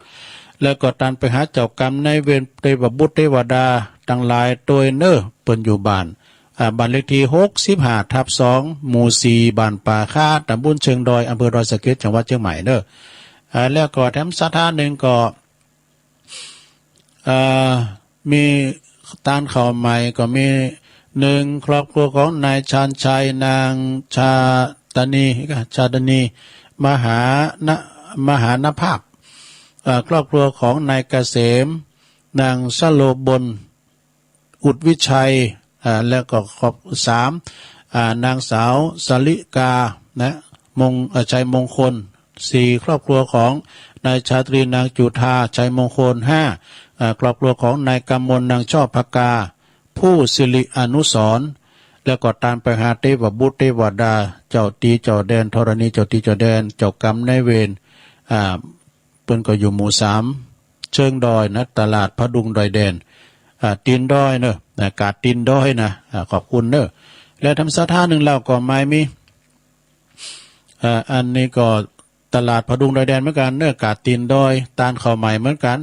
แล้วก็ตานไปหาเจ้ากรรมนายเวรเทวบุตรเทวดาตังหลายตวยเนอ เปิ้นอยู่บ้าน อ่า บ้านเลขที่หกสิบห้าทับสอง หมู่สี่ บ้านป่าคา ตำบลเชิงดอย อำเภอดอยสะเก็ด จังหวัดเชียงใหม่เนอะ อ่า แล้วก็แถมศรัทธาหนึ่งก็ เอ่อ มีตานข้าวใหม่ก็มี หนึ่ง ครอบครัวของนายชาญชัย นางชาตนี ชาตนี มหาน มหานภาพ เอ่อ ครอบครัวของนายเกษม นางสโลบล อุดวิชัย อ่า แล้วก็ครอบ สาม อ่า นางสาวสลิกา นะ มง เอ่อ ชัยมงคล สี่ ครอบครัวของนายชาตรี นางจุฑา ชัยมงคล ห้า อ่า ครอบครัวของนายกำมล นางชอบพกา ผู้สิริอนุสรณ์ แล้วก็ตานไปหาเทวบุตรเทวดา เจ้าตี้เจ้าแดนธรณี เจ้าตี้เจ้าแดน เจ้ากรรมนายเวร อ่า เปิ้นก็อยู่หมู่สาม เชิงดอยนะ ตลาดพดุงดอยแดน อ่า ตีนดอยเนอะ อ่า กาดตีนดอยนะ อ่า ขอบคุณเนอะ และทำสถานหนึ่งเราก็ไม่มี อ่า อันนี้ก็ตลาดผดุงดอยแดนเหมือนกันเนอะ กาดตีนดอย ตานข้าวใหม่เหมือนกัน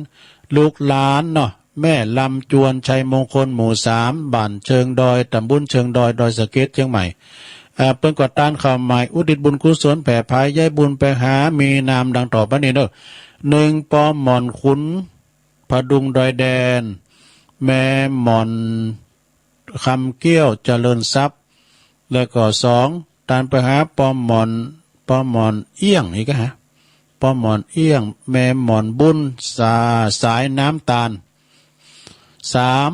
ลูกหลานเนาะ แม่ลำจวน ชัยมงคล หมู่สาม บ้านเชิงดอย ตำบลเชิงดอย ดอยสะเก็ด เชียงใหม่ อ่า เปิ้นก่อตานข้าวใหม่ อุทิศบุญกุศลแผ่พาย ย้ายบุญไปหา มีนามดังต่อไปนี้เนอะ หนึ่ง ปอหม่อนขุน ผดุงดอยแดน แม่หม่อน คำเกี้ยว เจริญทรัพย์ แล้วก็สอง ตานไปหาปอหม่อน ปอหม่อนเอี้ยง นี่ก็ฮะ ปอหม่อนเอี้ยง แม่หม่อนบุญ สา สายน้ำตาล สาม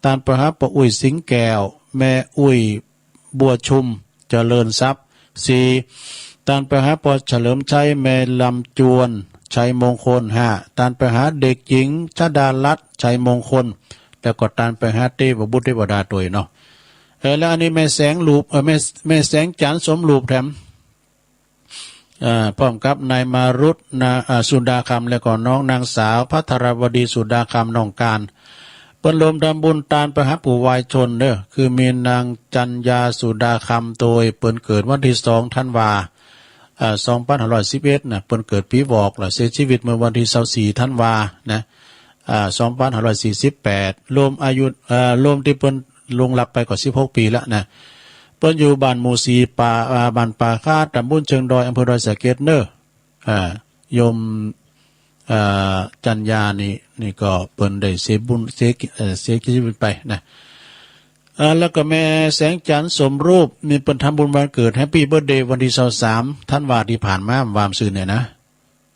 ตานไปหาปออุ่ยสิงห์แก้ว แม่อุ่ย บัวชุม เจริญทรัพย์ สี่ ตานไปหาปอเฉลิมชัย แม่ลำจวน ชัยมงคล ห้า ตานไปหาเด็กหญิงชดารัตน์ ชัยมงคล แล้วก็ตานไปหาเทพบุตรเทวดาตัวเองเนาะ เออ แล้วอันนี้แม่แสงรูป เออ แม่ แม่แสงจันทร์สมรูปแถม เอ่อ พร้อมกับนายมารุต นะ อ่า สุดาคำ และก็น้องนางสาวภัทรวดี สุดาคำ น้องการ เปิ้นรวมทำบุญตานไปหาปู่วายชนเนอะ คือมีนางจันยา สุดาคำ โดยเปิ้นเกิดวันที่สองธันวา อ่า สองพันห้าร้อยสิบเอ็ดนะ เปิ้นเกิดปีวอก และเสียชีวิตเมื่อวันที่ยี่สิบสี่ธันวานะ อ่า สองพันห้าร้อยสี่สิบแปด รวมอายุ เอ่อ รวมที่เปิ้นล่วงลับไปก็สิบหกปีแล้วนะ เปิ้นอยู่บ้านหมู่สี่ ป่า อ่า บ้านป่าคา ตำบลเชิงดอย อำเภอดอยสะเก็ดเนอะ อ่า โยม อ่า จันยานี่ นี่ก็เปิ้นได้เสียบุญ เสีย เอ่อ เสียชีวิตไปนะ อ่า แล้วก็แม่แสงจันทร์สมรูป นี่เปิ้นทำบุญวันเกิด Happy Birthday วันที่ยี่สิบสามธันวาที่ผ่านมา วามซื่อเนี่ยนะ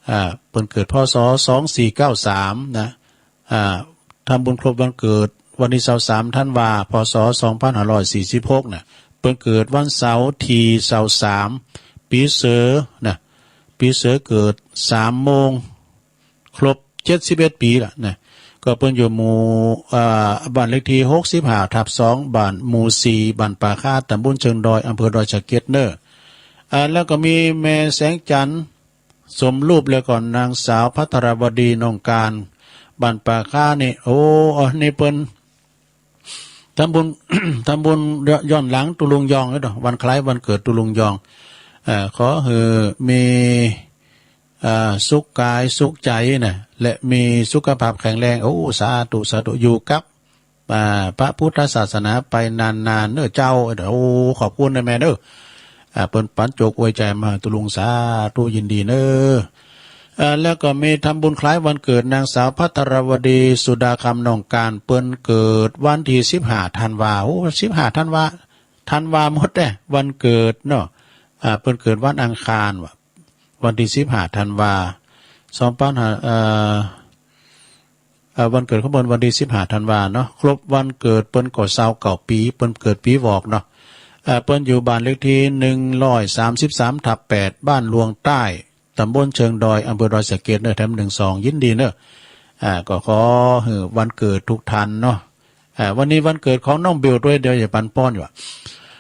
อ่า เปิ้นเกิด พ.ศ. สองสี่เก้าสาม นะ อ่า ทำบุญครบวันเกิดวันที่ยี่สิบสามธันวา พ.ศ. สองพันห้าร้อยสี่สิบหก นะ เปิ้นเกิดวันเสาร์ที่ยี่สิบสาม ปีเสือ นะ ปีเสือเกิด สามโมง ครบเจ็ดสิบเอ็ดปีละนะ ก็เปิ้นอยู่หมู่ อ่า บ้านเลขที่หกสิบห้าทับสอง บ้านหมู่สี่ บ้านป่าคา ตำบลเชิงดอย อำเภอดอยสะเก็ดเนอะ อ่า แล้วก็มีแม่แสงจันทร์สมรูป แล้วก็นางสาวภัทรวดี น้องการ บ้านป่าคานี่ โอ้ อันนี้เปิ้น ทำบุญ ทำบุญย้อนหลังตุลุงยองเนาะ วันคล้ายวันเกิดตุลุงยอง เอ่อ ขอหื้อมี เอ่อ สุขกายสุขใจนะ และมีสุขภาพแข็งแรง โอ้ สาธุ สาธุ อยู่กับ อ่า พระพุทธศาสนาไปนานๆเนอะเจ้า โอ้ ขอบคุณนะแม่เนอะ อ่า เปิ้นปันโจกอวยใจมาตุลุง สาธุ ยินดีเนอะ เอ่อ แล้วก็มีทำบุญคล้ายวันเกิดนางสาวภัทรวดี สุดาคำ น้องการ เปิ้นเกิดวันที่สิบห้าธันวา โอ้ สิบห้าธันวา ธันวาหมดแน่ วันเกิดเนาะ อ่า เปิ้นเกิดวันอังคารว่ะ วันที่สิบห้าธันวา สองพันห้า เอ่อ เอ่อ วันเกิดของเปิ้นวันที่สิบห้าธันวาเนาะ ครบวันเกิดเปิ้นก็ซาวเก้าปี เปิ้นเกิดปีวอกเนาะ เอ่อ เปิ้นอยู่บ้านเลขที่หนึ่งร้อยสามสิบสามทับแปด บ้านหลวงใต้ ตำบลเชิงดอย อำเภอดอยสะเก็ดเนอะ แถมหนึ่งสอง ยินดีเนอะ อ่า ก็ขอหื้อวันเกิดทุกท่านเนาะ อ่า วันนี้วันเกิดของน้องเบลด้วย เดี๋ยวจะปันป้อนอยู่อะ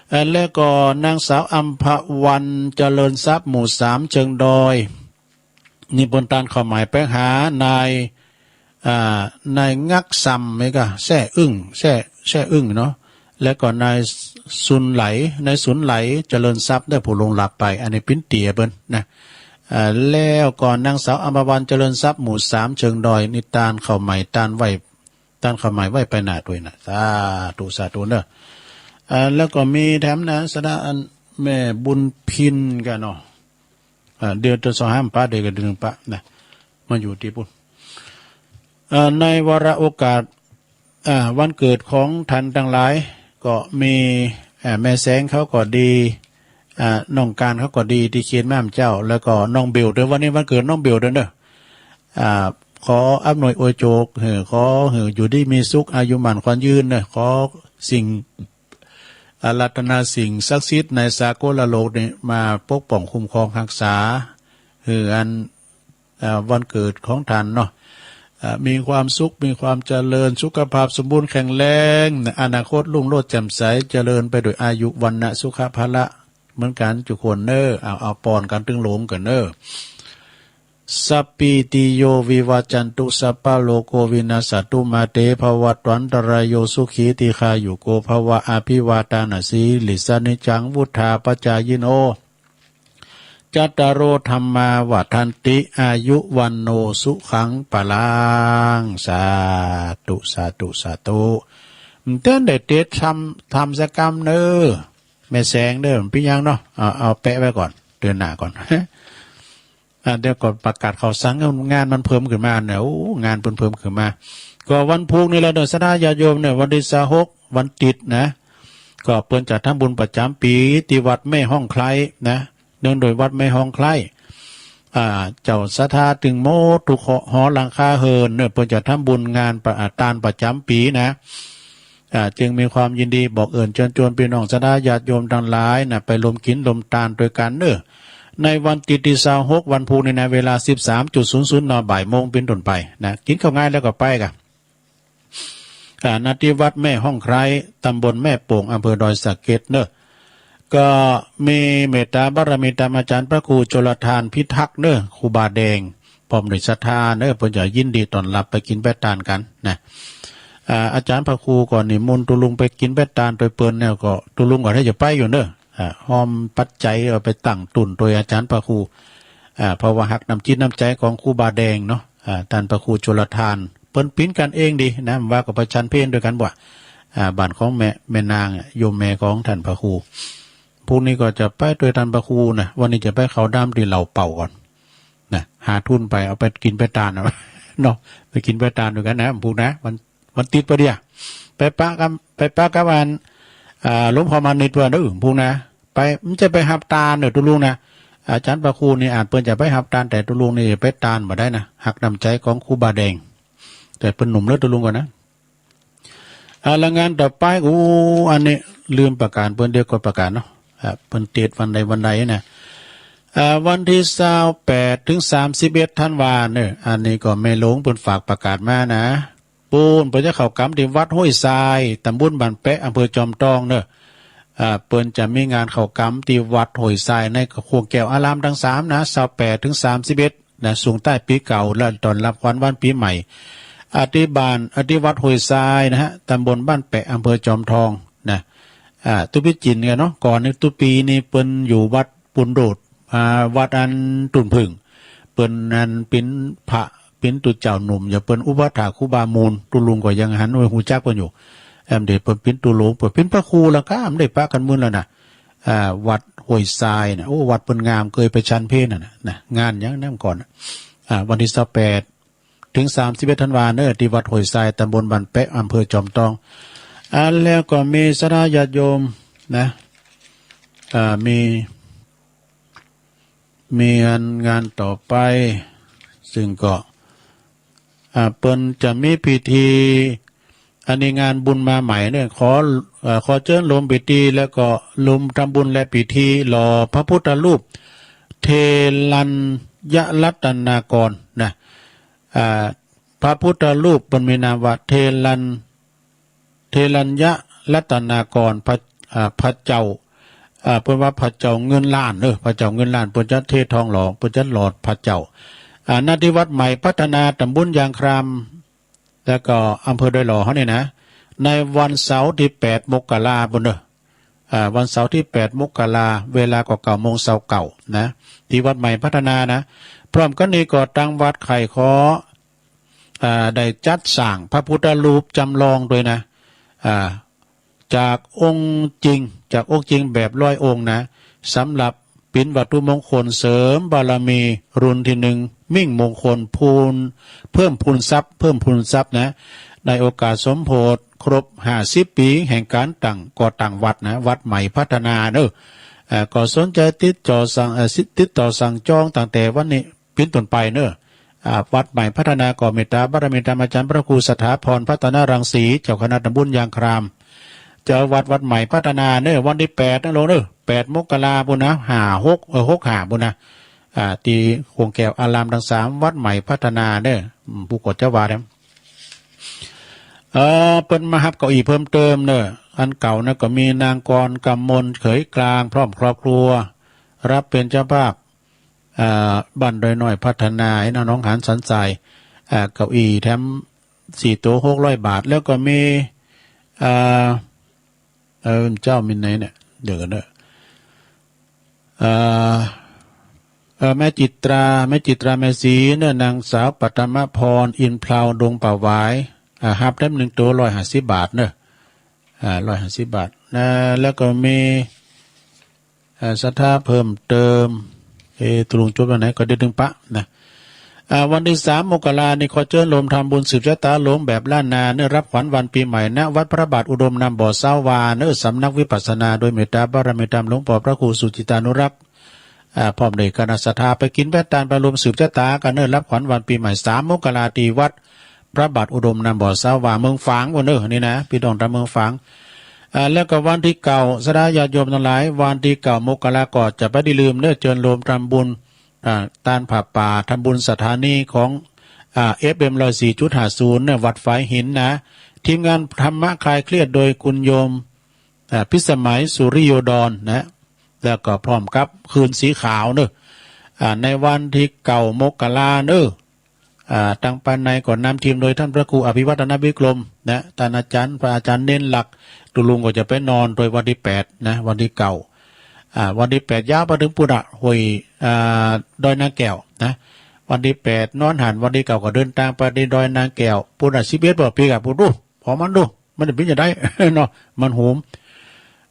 เอ่อ แล้วก็นางสาวอัมพวัน เจริญทรัพย์ หมู่สาม เชิงดอย นี่เปิ้นตานข้าวหมายไปหานาย อ่า นายงักซำ นี่ก็แซ่อึ้ง แซ่ แซ่อึ้งเนาะ แล้วก็นายสุนไหล นายสุนไหล เจริญทรัพย์ ได้ผู้ล่วงลับไป อันนี้ปิ้นเตี๋ยเปิ้นนะ อ่า แล้วก็นางสาวอัมพวัน เจริญทรัพย์ หมู่สาม เชิงดอย นี่ตานข้าวหมาย ตานไหว้ ตานข้าวหมายไหว้ไปหน้าตัวยนะ สาธุ สาธุเนอะ อ่า แล้วก็มีแถมนะ สะดาอันแม่บุญพินกันเนาะ อ่า เดี๋ยวจะสองห้ามปะ เดี๋ยวก็ดึงปะนะ มาอยู่ที่ปุ้น เอ่อ ในวาระโอกาส อ่า วันเกิดของท่านทั้งหลาย ก็มี อ่า แม่แสงเขาก็ดี อ่า น้องการเขาก็ดี ที่เขียนมาให้เจ้า แล้วก็น้องเบลด้วย วันนี้วันเกิดน้องเบลด้วยเนอะ อ่า ขออำนวยอวยโชค เออ ขอให้อยู่ดีมีสุข อายุมั่นขวัญยืนเนอะ ขอสิ่ง อารัธนาสิ่งศักดิ์สิทธิ์ในสากลโลกนี้มาปกป้องคุ้มครองรักษา หื้ออัน อ่า วันเกิดของท่านเนาะ อ่า มีความสุข มีความเจริญ สุขภาพสมบูรณ์แข็งแรง อนาคตรุ่งโรจน์แจ่มใส เจริญไปด้วยอายุ วรรณะ สุขะ พละ เหมือนกันทุกคนเนอะ เอา เอาปอนกันตึงโหลงกันเนอะ Sabbītiyo vivajjantu, sabbarogo vinassatu, mā te bhavatvantarāyo, sukhī dīghāyuko bhava. Abhivādanasīlissa niccaṃ vuḍḍhāpacāyino, cattāro dhammā vaḍḍhanti, āyu vaṇṇo sukhaṃ balaṃ. Sādhu, sādhu, sādhu. မ့ၢ်တဲဒၣ်တ့ထမ်စကမ်န့ၣ်, မဲာ်စဲးန့ၣ် ပယင်းနီၤ, အပဲဝဲကီး တနာ်ကီး ဒီးကီးပကးဃီၤစၢ် งานมันเพิ่มขึ้นมาန့ၣ်, โอ้ งานเพิ่มเพิ่มขึ้นมา. ก็วันพุธนี่แหละเนอะ ศรัทธาญาติโยมเนี่ย วันที่สิบหก วันติดนะ ก็เปิ้นจะทำบุญประจำปีที่วัดแม่ฮ่องไคล้นะ เนื่องโดยวัดแม่ฮ่องไคล้ เจ้าศรัทธาตึงหมดทุกหอหลังคาเรือนเนอะ เปิ้นจะทำบุญงานประ ทานประจำปีนะ จึงมีความยินดีบอกเอิญเชิญชวนพี่น้องศรัทธาญาติโยมทั้งหลายนะ ไปร่วมกินร่วมทานด้วยกันเนอะ ในวันติดที่สิบหก วันพุธนี่นะ เวลา สิบสามจุดศูนย์ศูนย์ น บ่ายโมงเป็นต้นไปนะ กินข้าวงายแล้วก็ไปกะ ณ ที่วัดแม่ฮ่องไคล้ ตำบลแม่โป่ง อำเภอดอยสะเก็ดเนอะ ก็มีเมตตาบารมีตามอาจารย์พระครูชลทานพิทักษ์เนอะ ครูบาแดง พร้อมด้วยศรัทธาเนอะ เปิ้นจะยินดีต้อนรับไปกินแปะตานกันนะ อาจารย์พระครูก็นิมนต์ตุลุงไปกินแปะตานโดยเปิ้นเนี่ย ก็ตุลุงก็ได้จะไปอยู่เนอะ ห้อมปัจจัยเอาไปตั้งตุนโดยอาจารย์พระครู เพราะว่าฮักน้ำจิตน้ำใจของครูบาแดงเนาะ ท่านพระครูชลทาน เปิ้นปิ๊นกันเองดีนะ ว่าก็ไปฉันเพลด้วยกันบ่า บ้านของแม่ แม่นาง โยมแม่ของท่านพระครู พรุ่งนี้ก็จะไปด้วยท่านพระครูนะ วันนี้จะไปเข้าด้ามที่เหล่าเป่าก่อนนะ หาทุนไปเอาไปกินไปตานเอาเนาะ ไปกินไปตานด้วยกันนะ พรุ่งนะ วัน วันติดปะเดีย ไปปะกับ ไปปะกับอัน หลวงพ่อมานิดว่าเออ พรุ่งนะ ไป มันจะไปหับตานเนอะตุลุงนะ อาจารย์พระครูนี่อาจเปิ้นจะไปหับตาน แต่ตุลุงนี่ไปตานบ่ได้นะ ฮักน้ำใจของครูบาแดง แต่เปิ้นหนุ่มเลิศตุลุงก่อนนะ อ่า แล้วงานต่อไป อู้ อันนี้ลืมประกาศ เปิ้นเดียวก็ประกาศเนาะ อ่า เปิ้นเตรียมวันใดวันใดนะ อ่า วันที่ซาวแปดถึงสามสิบเอ็ดธันวาเนอะ อันนี้ก็แม่หลวงเปิ้นฝากประกาศมานะ ปูน เปิ้นจะเข้ากรรมที่วัดห้วยทราย ตำบลบ้านแปะ อำเภอจอมทองเนอะ อ่า เปิ้นจะมีงานเข้ากรรมที่วัดห้วยทราย ในโคงแก้วอารามทั้งสามนะ ซาวแปดถึงสามสิบเอ็ดนะ ส่งท้ายปีเก่า และต้อนรับขวัญวันปีใหม่ อธิบาล อธิวัดห้วยทรายนะฮะ ตำบลบ้านแปะ อำเภอจอมทองนะ อ่า ตุ๊กปีจิ๋นกันเนาะ ก่อนนี้ตุ๊กปีนี้เปิ้นอยู่วัดปูนโดด อ่า วัดอันตุ่นผึ่ง เปิ้นอันเป๋นพระ เป๋นตุ๊เจ้าหนุ่ม อย่าเปิ้นอุปัฏฐากครูบามูล ตุ๊ลุงก็ยังหันไว้ฮู้จักเปิ้นอยู่ แอมเดชเปิ้นเป๋นตุ๊หลวง เปิ้นเป๋นพระครูแล้วก็ไม่ได้ปะกันมื้อแล้วนะ อ่า วัดห้วยทรายนะ โอ้ วัดเปิ้นงาม เคยไปฉันเพลนั่นนะ นะ งานอย่างนั้นก่อนนะ อ่า วันที่ซาวแปดถึงสามสิบเอ็ดธันวาเนอะ ที่วัดห้วยทราย ตำบลบ้านแปะ อำเภอจอมทอง อ่า แล้วก็มีศรัทธาญาติโยมนะ อ่า มี มีงาน งานต่อไป ซึ่งก็ อ่า เปิ้นจะมีพิธี อันนี้งานบุญมาใหม่เนี่ย ขอ เอ่อ ขอเชิญรวมพิธี แล้วก็รวมทำบุญและพิธีหล่อพระพุทธรูป เทรัญยรัตนากรนะ อ่า พระพุทธรูปเปิ้นมีนามว่า เทรัญ เทรัญยรัตนากร พระ อ่า พระเจ้า อ่า เปิ้นว่าพระเจ้าเงินล้านเนอะ พระเจ้าเงินล้าน เปิ้นจะเททองหล่อ เปิ้นจะหล่อพระเจ้า อ่า ณ ที่วัดใหม่พัฒนา ตำบลยางคราม แล้วก็อำเภอดอยหล่อเฮานี่นะ ในวันเสาร์ที่แปดมกราปู้นเนอะ อ่า วันเสาร์ที่แปดมกรา เวลาก็เก้าโมงเช้าเก้านะ ที่วัดใหม่พัฒนานะ พร้อมกันนี้ก็ตังวัดไข่เคาะ อ่า ได้จัดสร้างพระพุทธรูปจำลองด้วยนะ อ่า จากองค์จริง จากองค์จริงแบบร้อยองค์นะ สำหรับเป๋นวัตถุมงคลเสริมบารมีรุ่นที่หนึ่ง มิ่งมงคลพูน เพิ่มพูนทรัพย์ เพิ่มพูนทรัพย์นะ ในโอกาสสมโภชครบห้าสิบปีแห่งการตั้งก่อตั้งวัดนะ วัดใหม่พัฒนาเนอะ อ่า ก็สนใจติดต่อสั่ง เอ่อ ติดต่อสั่งจองตั้งแต่วันนี้ เป๋นต้นไปเนอะ อ่า วัดใหม่พัฒนาก็เมตตาบารมีธรรมอาจารย์พระครูสถาพรพัฒนรังสี เจ้าคณะตำบลยางคราม เจ้าวัดวัดใหม่พัฒนาเนอะ วันที่แปดนะโลงเนอะ แปดมกราปู้นนะ ห้าหก เออ หกห้าปู้นนะ อ่า ที่โคงแก้วอารามทั้งสาม วัดใหม่พัฒนาเนอะ อืม ผู้กดเจ้าวาเนี่ย เออ เปิ้นมาฮับเก้าอี้เพิ่มเติมเนอะ อันเก่านะก็มีนางกรกำมลเขยกลางพร้อมครอบครัว รับเป็นเจ้าภาพ อ่า บ้านดอยน้อยพัฒนา ไอ้น้องหานสันทราย อ่า เก้าอี้แถมสี่ตัว หกร้อยบาท แล้วก็มี อ่า เออ เจ้ามีไหนเนี่ย เดี๋ยวกันเนอะ เอ่อ เอ่อ แม่จิตรา แม่จิตรา แม่ศรีเนอะ นางสาวปัทมพร อินพลาว ดงป่าหวาย อ่า ฮับแถมหนึ่งตัว ร้อยห้าสิบบาทเนอะ อ่า ร้อยห้าสิบบาท นะ แล้วก็มี เอ่อ ศรัทธาเพิ่มเติม เอ๊ะ ตกลงจบวันไหน ก็เดือนหนึ่งปะนะ อ่า วันที่สาม มกรานี่ ขอเชิญรวมทำบุญสืบชะตาหลวงแบบล้านนาเนอะ รับขวัญวันปีใหม่ ณ วัดพระบาทอุดมนามบ่อสาวาเนอะ สำนักวิปัสสนา โดยเมตตาบารมีธรรมหลวงปอพระครูสุจิตานุรักษ์ อ่า พร้อมด้วยคณะศรัทธา ไปกินไปตานไปรวมสืบชะตากันเนอะ รับขวัญวันปีใหม่ สาม มกรา ที่วัดพระบาทอุดมนามบ่อสาวา เมืองฝางวันเนอะ นี่นะ พี่น้องตามเมืองฝาง อ่า แล้วก็วันที่เก้า ศรัทธาญาติโยมทั้งหลาย วันที่เก้า มกรา ก็จะไม่ได้ลืมเนอะ เชิญรวมทำบุญ อ่า ตานผ้าป่า ทำบุญสถานีของ อ่า เอฟเอ็ม ร้อยสี่จุดห้าศูนย์ เนี่ย วัดฝายหินนะ ทีมงานธรรมะคลายเครียดโดยคุณโยม อ่า พิสมัยสุริโยดรนะ แล้วก็พร้อมกับคืนสีขาวเนอะ อ่า ในวันที่เก้า มกราเนอะ อ่า ทางภายในก็นำทีมโดยท่านพระครูอภิวัฒนวิกรมนะ ท่านอาจารย์ พระอาจารย์เน้นหลัก ตุลุงก็จะไปนอนโดยวันที่แปดนะ วันที่เก้า อ่า วันที่แปด ยาวไปถึงปุระห้วย อ่า ดอยนางแก้วนะ วันที่แปด นอนหัน วันที่เก้า ก็เดินทางไปที่ดอยนางแก้ว ปุระสิบเอ็ด บ่ปีกะปุดู พอมันดู มันจะเป็นจะได้ เนาะ มันโหม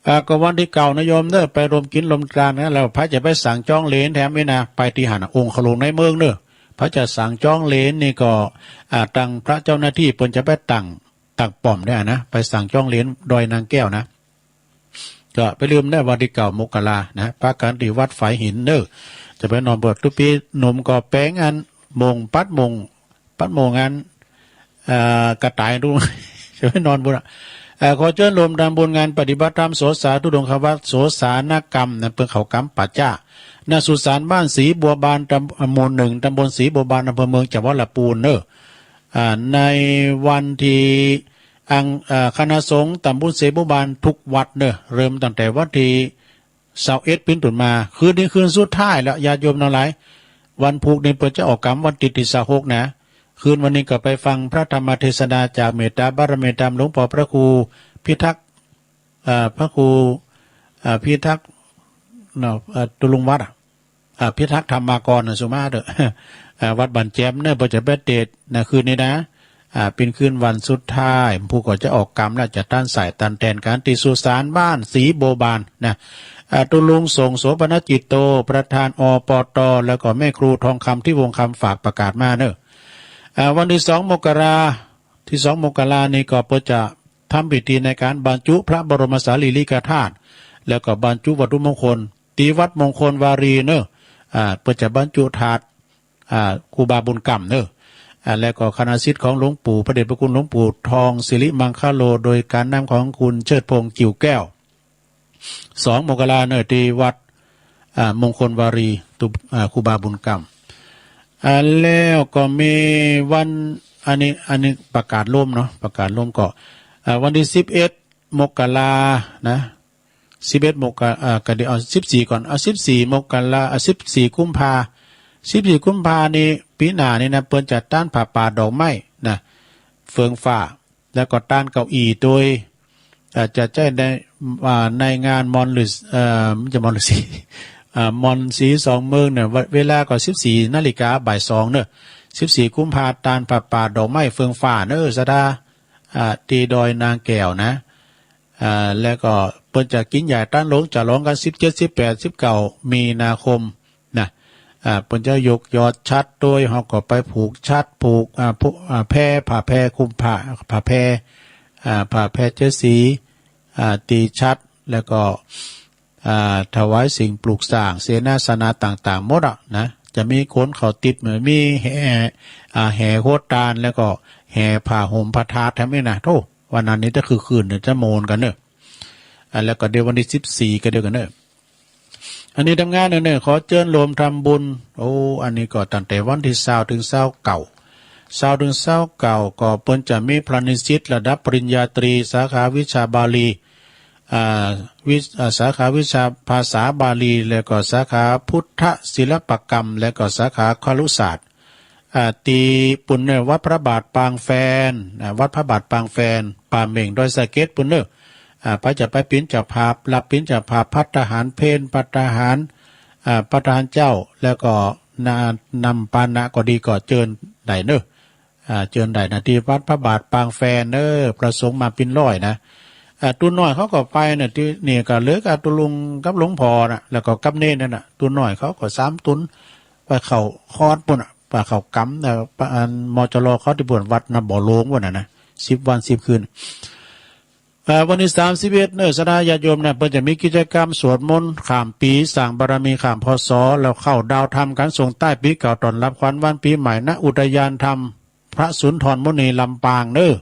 อ่า ก็วันที่เก้านะโยมเนอะ ไปรวมกินรวมทานนะ แล้วพระจะไปสั่งจองเหรียญแถมนี่นะ ไปที่หันน่ะ องค์ขลุงในเมืองเนอะ พระจะสั่งจองเหรียญนี่ก็ อ่า ทางพระเจ้าหน้าที่เปิ้นจะไปตั้ง ตั้งป้อมเนี่ยนะ ไปสั่งจองเหรียญดอยนางแก้วนะ ก็ไปลืมได้วันที่เก้า มกรานะ ปะกันที่วัดฝายหินเนอะ จะไปนอนบวชทุกปี หนุ่มก็แปลงอัน มงปัดมง ปัดมงงาน เอ่อ กระต่ายดู จะไปนอนบุญอ่ะ เอ่อ ขอเชิญรวมทำบุญงานปฏิบัติธรรมโสสาธุดงควัตรโสสานกรรมนะ เปิ้นเขากำป่าจ้า ณ สุสานบ้านศรีบัวบาน ตำ หมู่หนึ่ง ตำบลศรีบัวบาน อำเภอเมือง จังหวัดลำพูนเนอะ อ่า ในวันที่ อัง เอ่อ คณะสงฆ์ตำบลศรีบัวบานทุกวัดเนอะ เริ่มตั้งแต่วันที่ซาวเอ็ด เป็นต้นมา คืนนี้คืนสุดท้ายแล้ว ญาติโยมทั้งหลาย วันพุธนี้เปิ้นจะออกกำวันติดที่ซาวหกนะ คืนวันนี้ก็ไปฟังพระธรรมเทศนาจากเมตตาบารมีธรรมหลวงปอพระครูพิทักษ์ เอ่อ พระครู เอ่อ พิทักษ์ เนาะ เอ่อ ตุลุงวัดอะ อ่า พิทักษ์ธรรมากรนะ สุมาเถอะ อ่า วัดบ้านแจมเนอะ เปิ้นจะไปเตสน์นะ คืนนี้นะ อ่า เป็นคืนวันสุดท้าย ผู้ก็จะออกกำและจะต้านสายต้านแตนกัน ที่สุสานบ้านศรีโบบานนะ อ่า ตุลุงส่งโสภณจิตโต ประธาน อปต แล้วก็แม่ครูทองคำ ที่วงคำ ฝากประกาศมาเนอะ อ่า วันที่สอง มกรา ที่สอง มกรานี่ก็เปิ้นจะทำพิธีในการบรรจุพระบรมสารีริกธาตุ แล้วก็บรรจุวัตถุมงคล ที่วัดมงคลวารีเนอะ อ่า เปิ้นจะบรรจุธาตุ อ่า ครูบาบุญกำเนอะ อ่า แล้วก็คณะศิษย์ของหลวงปู่ พระเดชพระคุณหลวงปู่ทองสิริมังคโล โดยการนำของคุณเชิดพงษ์ กิ่วแก้ว สอง มกราเนอะ ที่วัด อ่า มงคลวารี ตุ อ่า ครูบาบุญกำ อ่า แล้วก็มีวัน อันนี้ อันนี้ประกาศล่มเนาะ ประกาศล่มก็ อ่า วันที่สิบเอ็ด มกรานะ สิบเอ็ด มกรา อ่า ก็เดี๋ยวเอาสิบสี่ก่อน เอาสิบสี่ มกรา เอาสิบสี่ กุมภา สิบสี่ กุมภานี่ ปีหน้านี่นะ เปิ้นจะต้านผ้าป่าดอกไม้นะ เฟืองฟ้า แล้วก็ต้านเก้าอี้โดย อ่า จะใช้ใน อ่า ในงานมอนฤๅ- เอ่อ ไม่ใช่มอนฤๅษี อ่า มอนศรีสองเมืองเนี่ย เว เวลาก็สิบสี่นาฬิกา บ่ายสองเนอะ สิบสี่ กุมภา ต้านผ้าป่าดอกไม้เฟืองฟ้าเนอะ ศรัทธา อ่า ที่ดอยนางแก้วนะ อ่า แล้วก็เปิ้นจะกิ๋นใหญ่ต้านหลวง จะลองกัน สิบเจ็ด สิบแปด สิบเก้า มีนาคม นะ อ่า เปิ้นจะยกยอดฉัตรโดย เฮาก็ไปผูกฉัตร ผูก อ่า ผูก อ่า แพ ผ้าแพ คลุมผ้า ผ้าแพ อ่า ผ้าแพเจ็ดสี อ่า ตีฉัตร แล้วก็ อ่า ถวายสิ่งปลูกสร้าง เสนาสนะต่างๆ หมดอะนะ จะมีคนเขาติด เหมือนมีแห่ อ่า แห่โฮดตาน แล้วก็แห่ผ้าห่มพระธาตุแถมนี้นะ โธ่ วันนั้นนี่จะคือคืนเนี่ยจะโมนกันเนอะ อ่า แล้วก็เดี๋ยววันที่สิบสี่ ก็เดียวกันเนอะ อันนี้ทำงานเนอะ ขอเชิญรวมทำบุญ โอ้ อันนี้ก็ตั้งแต่วันที่ซาวถึงซาวเก้า ซาวถึงซาวเก้า ก็เปิ้นจะมีพระนิสิตระดับปริญญาตรี สาขาวิชาบาลี ဝိ สาขาวิชาภาษาบาลี แล้วก็ สาขาพุทธศิลปกรรม แล้วก็ สาขาครุศาสตร์ อ่า တီၤပုၼ်ႉနၢၣ် วัดพระบาทปางแฟน อ่า วัดพระบาทปางแฟน ป่าเหม่ง ดอยสะเก็ด ပုၼ်ႉနၢၣ် อ่า ပှၤကပၢ်ပဵၼ်เจ้าภาพ รับเปรียบเจ้าภาพ พัฒหารเพล พัฒหาร อ่า พัฒหารเจ้า แล้วก็ นำปานะก็ดีก็เจิญได้เนอะ อ่า เจิญได้นะ ที่วัดพระบาทปางแฟนเนอะ พระสงฆ์มาเป็นร้อยนะ อ่า တူၢ်နီၢ်เขาก็ไปนะ ที่นี่ก็เหลือกับตุลุงกับหลวงพ่อนะ แล้วก็กับเณรนั่นนะ တူၢ်နီၢ်เขาก็สามตน ไปเข้าคอร์สปุ้นน่ะ ไปเข้ากรรมนะ อัน มจร เขาที่บวชวัดนะ บ่อโลงปุ้นน่ะนะ สิบวันสิบคืน เอ่อ วันที่สามสิบเอ็ดเนอะ ศรัทธาญาติโยมนะ เปิ้นจะมีกิจกรรมสวดมนต์ข้ามปี สร้างบารมีข้าม พ.ศ. แล้วเข้าดาวธรรมกัน ส่งท้ายปีเก่า ต้อนรับขวัญวันปีใหม่ ณ อุทยานธรรมพระสุนทรมุนีลำปางเนอะ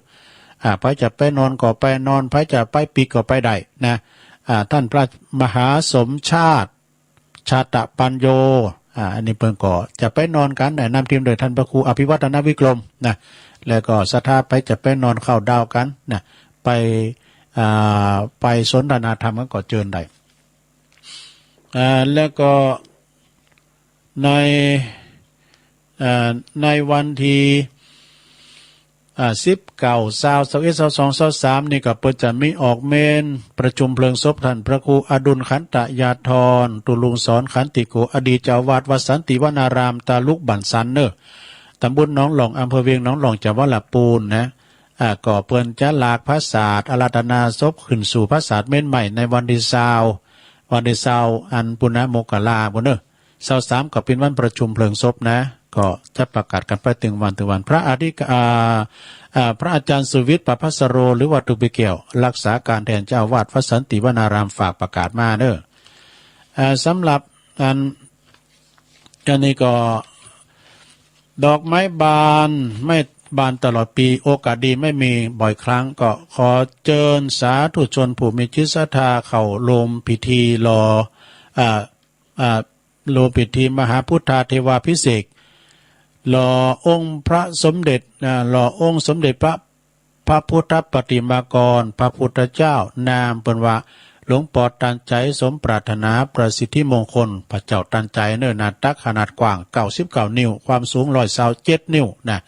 อ่า ใผจะไปนอนก็ไปนอน ใผจะไปปิกก็ไปได้นะ อ่า ท่านพระมหาสมชาติ ชาตะปัญโย อ่า อันนี้เปิ้นก็จะไปนอนกันนะ นำทีมโดยท่านพระครูอภิวัฒนวิกรมนะ แล้วก็ศรัทธาไปจะไปนอนเข้าดาวกันนะ ไป อ่า ไปสนทนาธรรมกันก็เจิญได้ อ่า แล้วก็ใน อ่า ในวันที่ อ่า สิบเก้า ซาว ซาวเอ็ด ซาวสอง ซาวสาม นี่ก็เปิ้นจะมีออกเมน ประชุมเพลิงศพท่านพระครูอดุลขันตยาธร ตุลุงสอนขันติโก อดีตเจ้าอาวาสวัดสันติวนาราม ตาลุกบ้านสันเนอะ ตำบลหนองหล่อง อำเภอเวียงหนองหล่อง จังหวัดลำพูนนะ อ่า ก็เปิ้นจะหลากผาสาทอาราธนาศพขึ้นสู่ผาสาทเมรุใหม่ในวันที่ซาว วันที่ซาว อันปุณณมกราปุ้นเนอะ ซาวสาม ก็เป็นวันประชุมเพลิงศพนะ ก็จะประกาศกันไปตึงวันตึงวัน พระอธิก- อ่า อ่า พระอาจารย์สุวิทย์ ประภัสโร หรือว่าตุ๊กปีแก้ว รักษาการแทนเจ้าอาวาสวัดสันติวนาราม ฝากประกาศมาเนอะ อ่า สำหรับอัน อันนี้ก็ ดอกไม้บานไม่บานตลอดปี โอกาสดีไม่มีบ่อยครั้ง ก็ขอเจิญสาธุชนผู้มีจิตศรัทธาเข้าร่วมพิธีหล่อ อ่า อ่า ร่วมพิธีมหาพุทธาเทวาภิเษก หล่อองค์พระสมเด็จ อ่า หล่อองค์สมเด็จพระ พระพุทธปฏิมากร พระพุทธเจ้า นามเปิ้นว่า หลวงปอตันใจ๋ สมปรารถนา ประสิทธิมงคล พระเจ้าตันใจ๋เนอะ หน้าตักขนาดกว้าง เก้าสิบเก้า นิ้ว ความสูง ร้อยซาวเจ็ด นิ้วนะ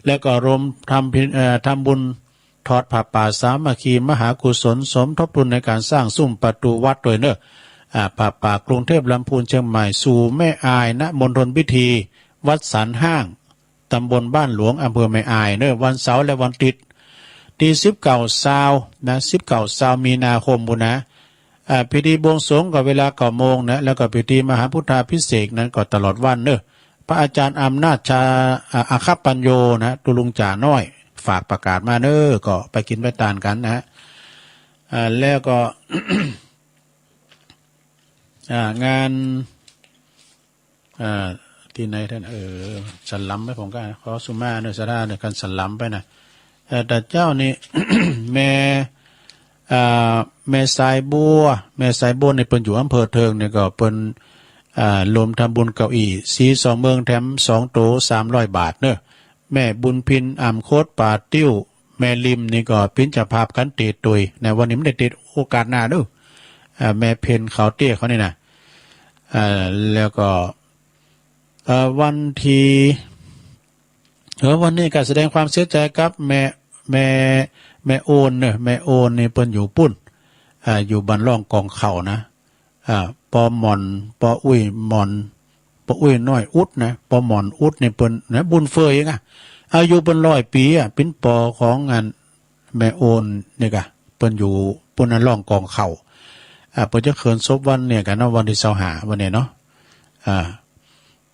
แล้วก็รวมทำพิ- เอ่อ ทำบุญถอดผ้าป่าสามัคคีมหากุศล สมทบทุนในการสร้างซุ้มประตูวัดด้วยเนอะ อ่า ผ้าป่ากรุงเทพฯ ลำพูน เชียงใหม่ สู่แม่อาย ณ มณฑลพิธี วัดสันห้าง ตำบลบ้านหลวง อำเภอแม่อายเนอะ วันเสาร์และวันอาทิตย์ ที่สิบเก้า ซาวนะ สิบเก้า ซาว มีนาคมปุ้นนะ อ่า พิธีบวงสรวงก็เวลา เก้าโมงนะ แล้วก็พิธีมหาพุทธาภิเษกนั้นก็ตลอดวันเนอะ พระอาจารย์อำนาจชา อ่า อัคคปัญโญนะ ตุลุงจ่าน้อย ฝากประกาศมาเนอะ ก็ไปกินไปตานกันนะ อ่า แล้วก็ อ่า งาน อ่า ที่ไหนท่าน เออ สลัมไปผมก็ขอสุมาเนอะ สาราเนอะ กันสลัมไปนะ เออ แต่เจ้านี่ แม่ อ่า แม่สายบัว แม่สายบัวนี่เปิ้นอยู่อำเภอเทิงนี่ก็เปิ้น อ่า รวมทำบุญเก้าอี้ สีสองเมืองแถมสองโต สามร้อยบาทเนอะ แม่บุญพิน อ่ำโคตร ป่าติ้ว แม่ริมนี่ก็เป๋นเจ้าภาพกันเตะตวยนะ วันนี้มันได้เตะโอกาสหน้าเด้อ อ่า แม่เพ็ญขาวเตี้ยเขานี่นะ อ่า แล้วก็ เอ่อ วันที่ เออ วันนี้ก็แสดงความเสียใจกับแม่ แม่ แม่โอนเนอะ แม่โอนนี่เปิ้นอยู่ปุ้น อ่า อยู่บ้านร่องกองเข่านะ อ่า ปอหม่อน ปออุ้ยหม่อน ปออุ้ยน้อยอุดนะ ปอหม่อนอุดนี่เปิ้นนะ บุญเฟื่อยเองอะ อายุเปิ้นร้อยปีอะ เป๋นปอของอัน แม่โอนนี่กะ เปิ้นอยู่ปุ้นนะ ร่องกองเข่า อ่า เปิ้นจะเขินศพวันเนี่ยกะเนาะ วันที่ซาวห้าวันเนี่ยเนาะ อ่า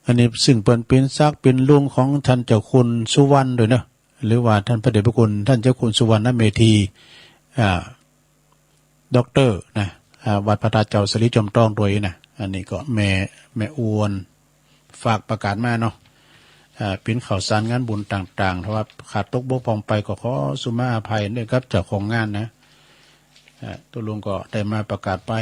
อันนี้ซึ่งเปิ้นเป๋นศักดิ์เป๋นลุงของท่านเจ้าคุณสุวรรณด้วยเนอะ หรือว่าท่านพระเดชพระคุณท่านเจ้าคุณสุวรรณเมธี อ่า ด็อกเตอร์นะ อ่า วัดพระธาตุเจ้าสิริจอมทองด้วยนะ อันนี้ก็แม่ แม่อวน ฝากประกาศมาเนาะ อ่า เป๋นข่าวสารงานบุญต่างๆ ถ้าว่าขาดตกบกพร่องไปก็ขอสุมาอภัยด้วยครับเจ้าของงานนะ อ่า ตุลุงก็ได้มาประกาศไป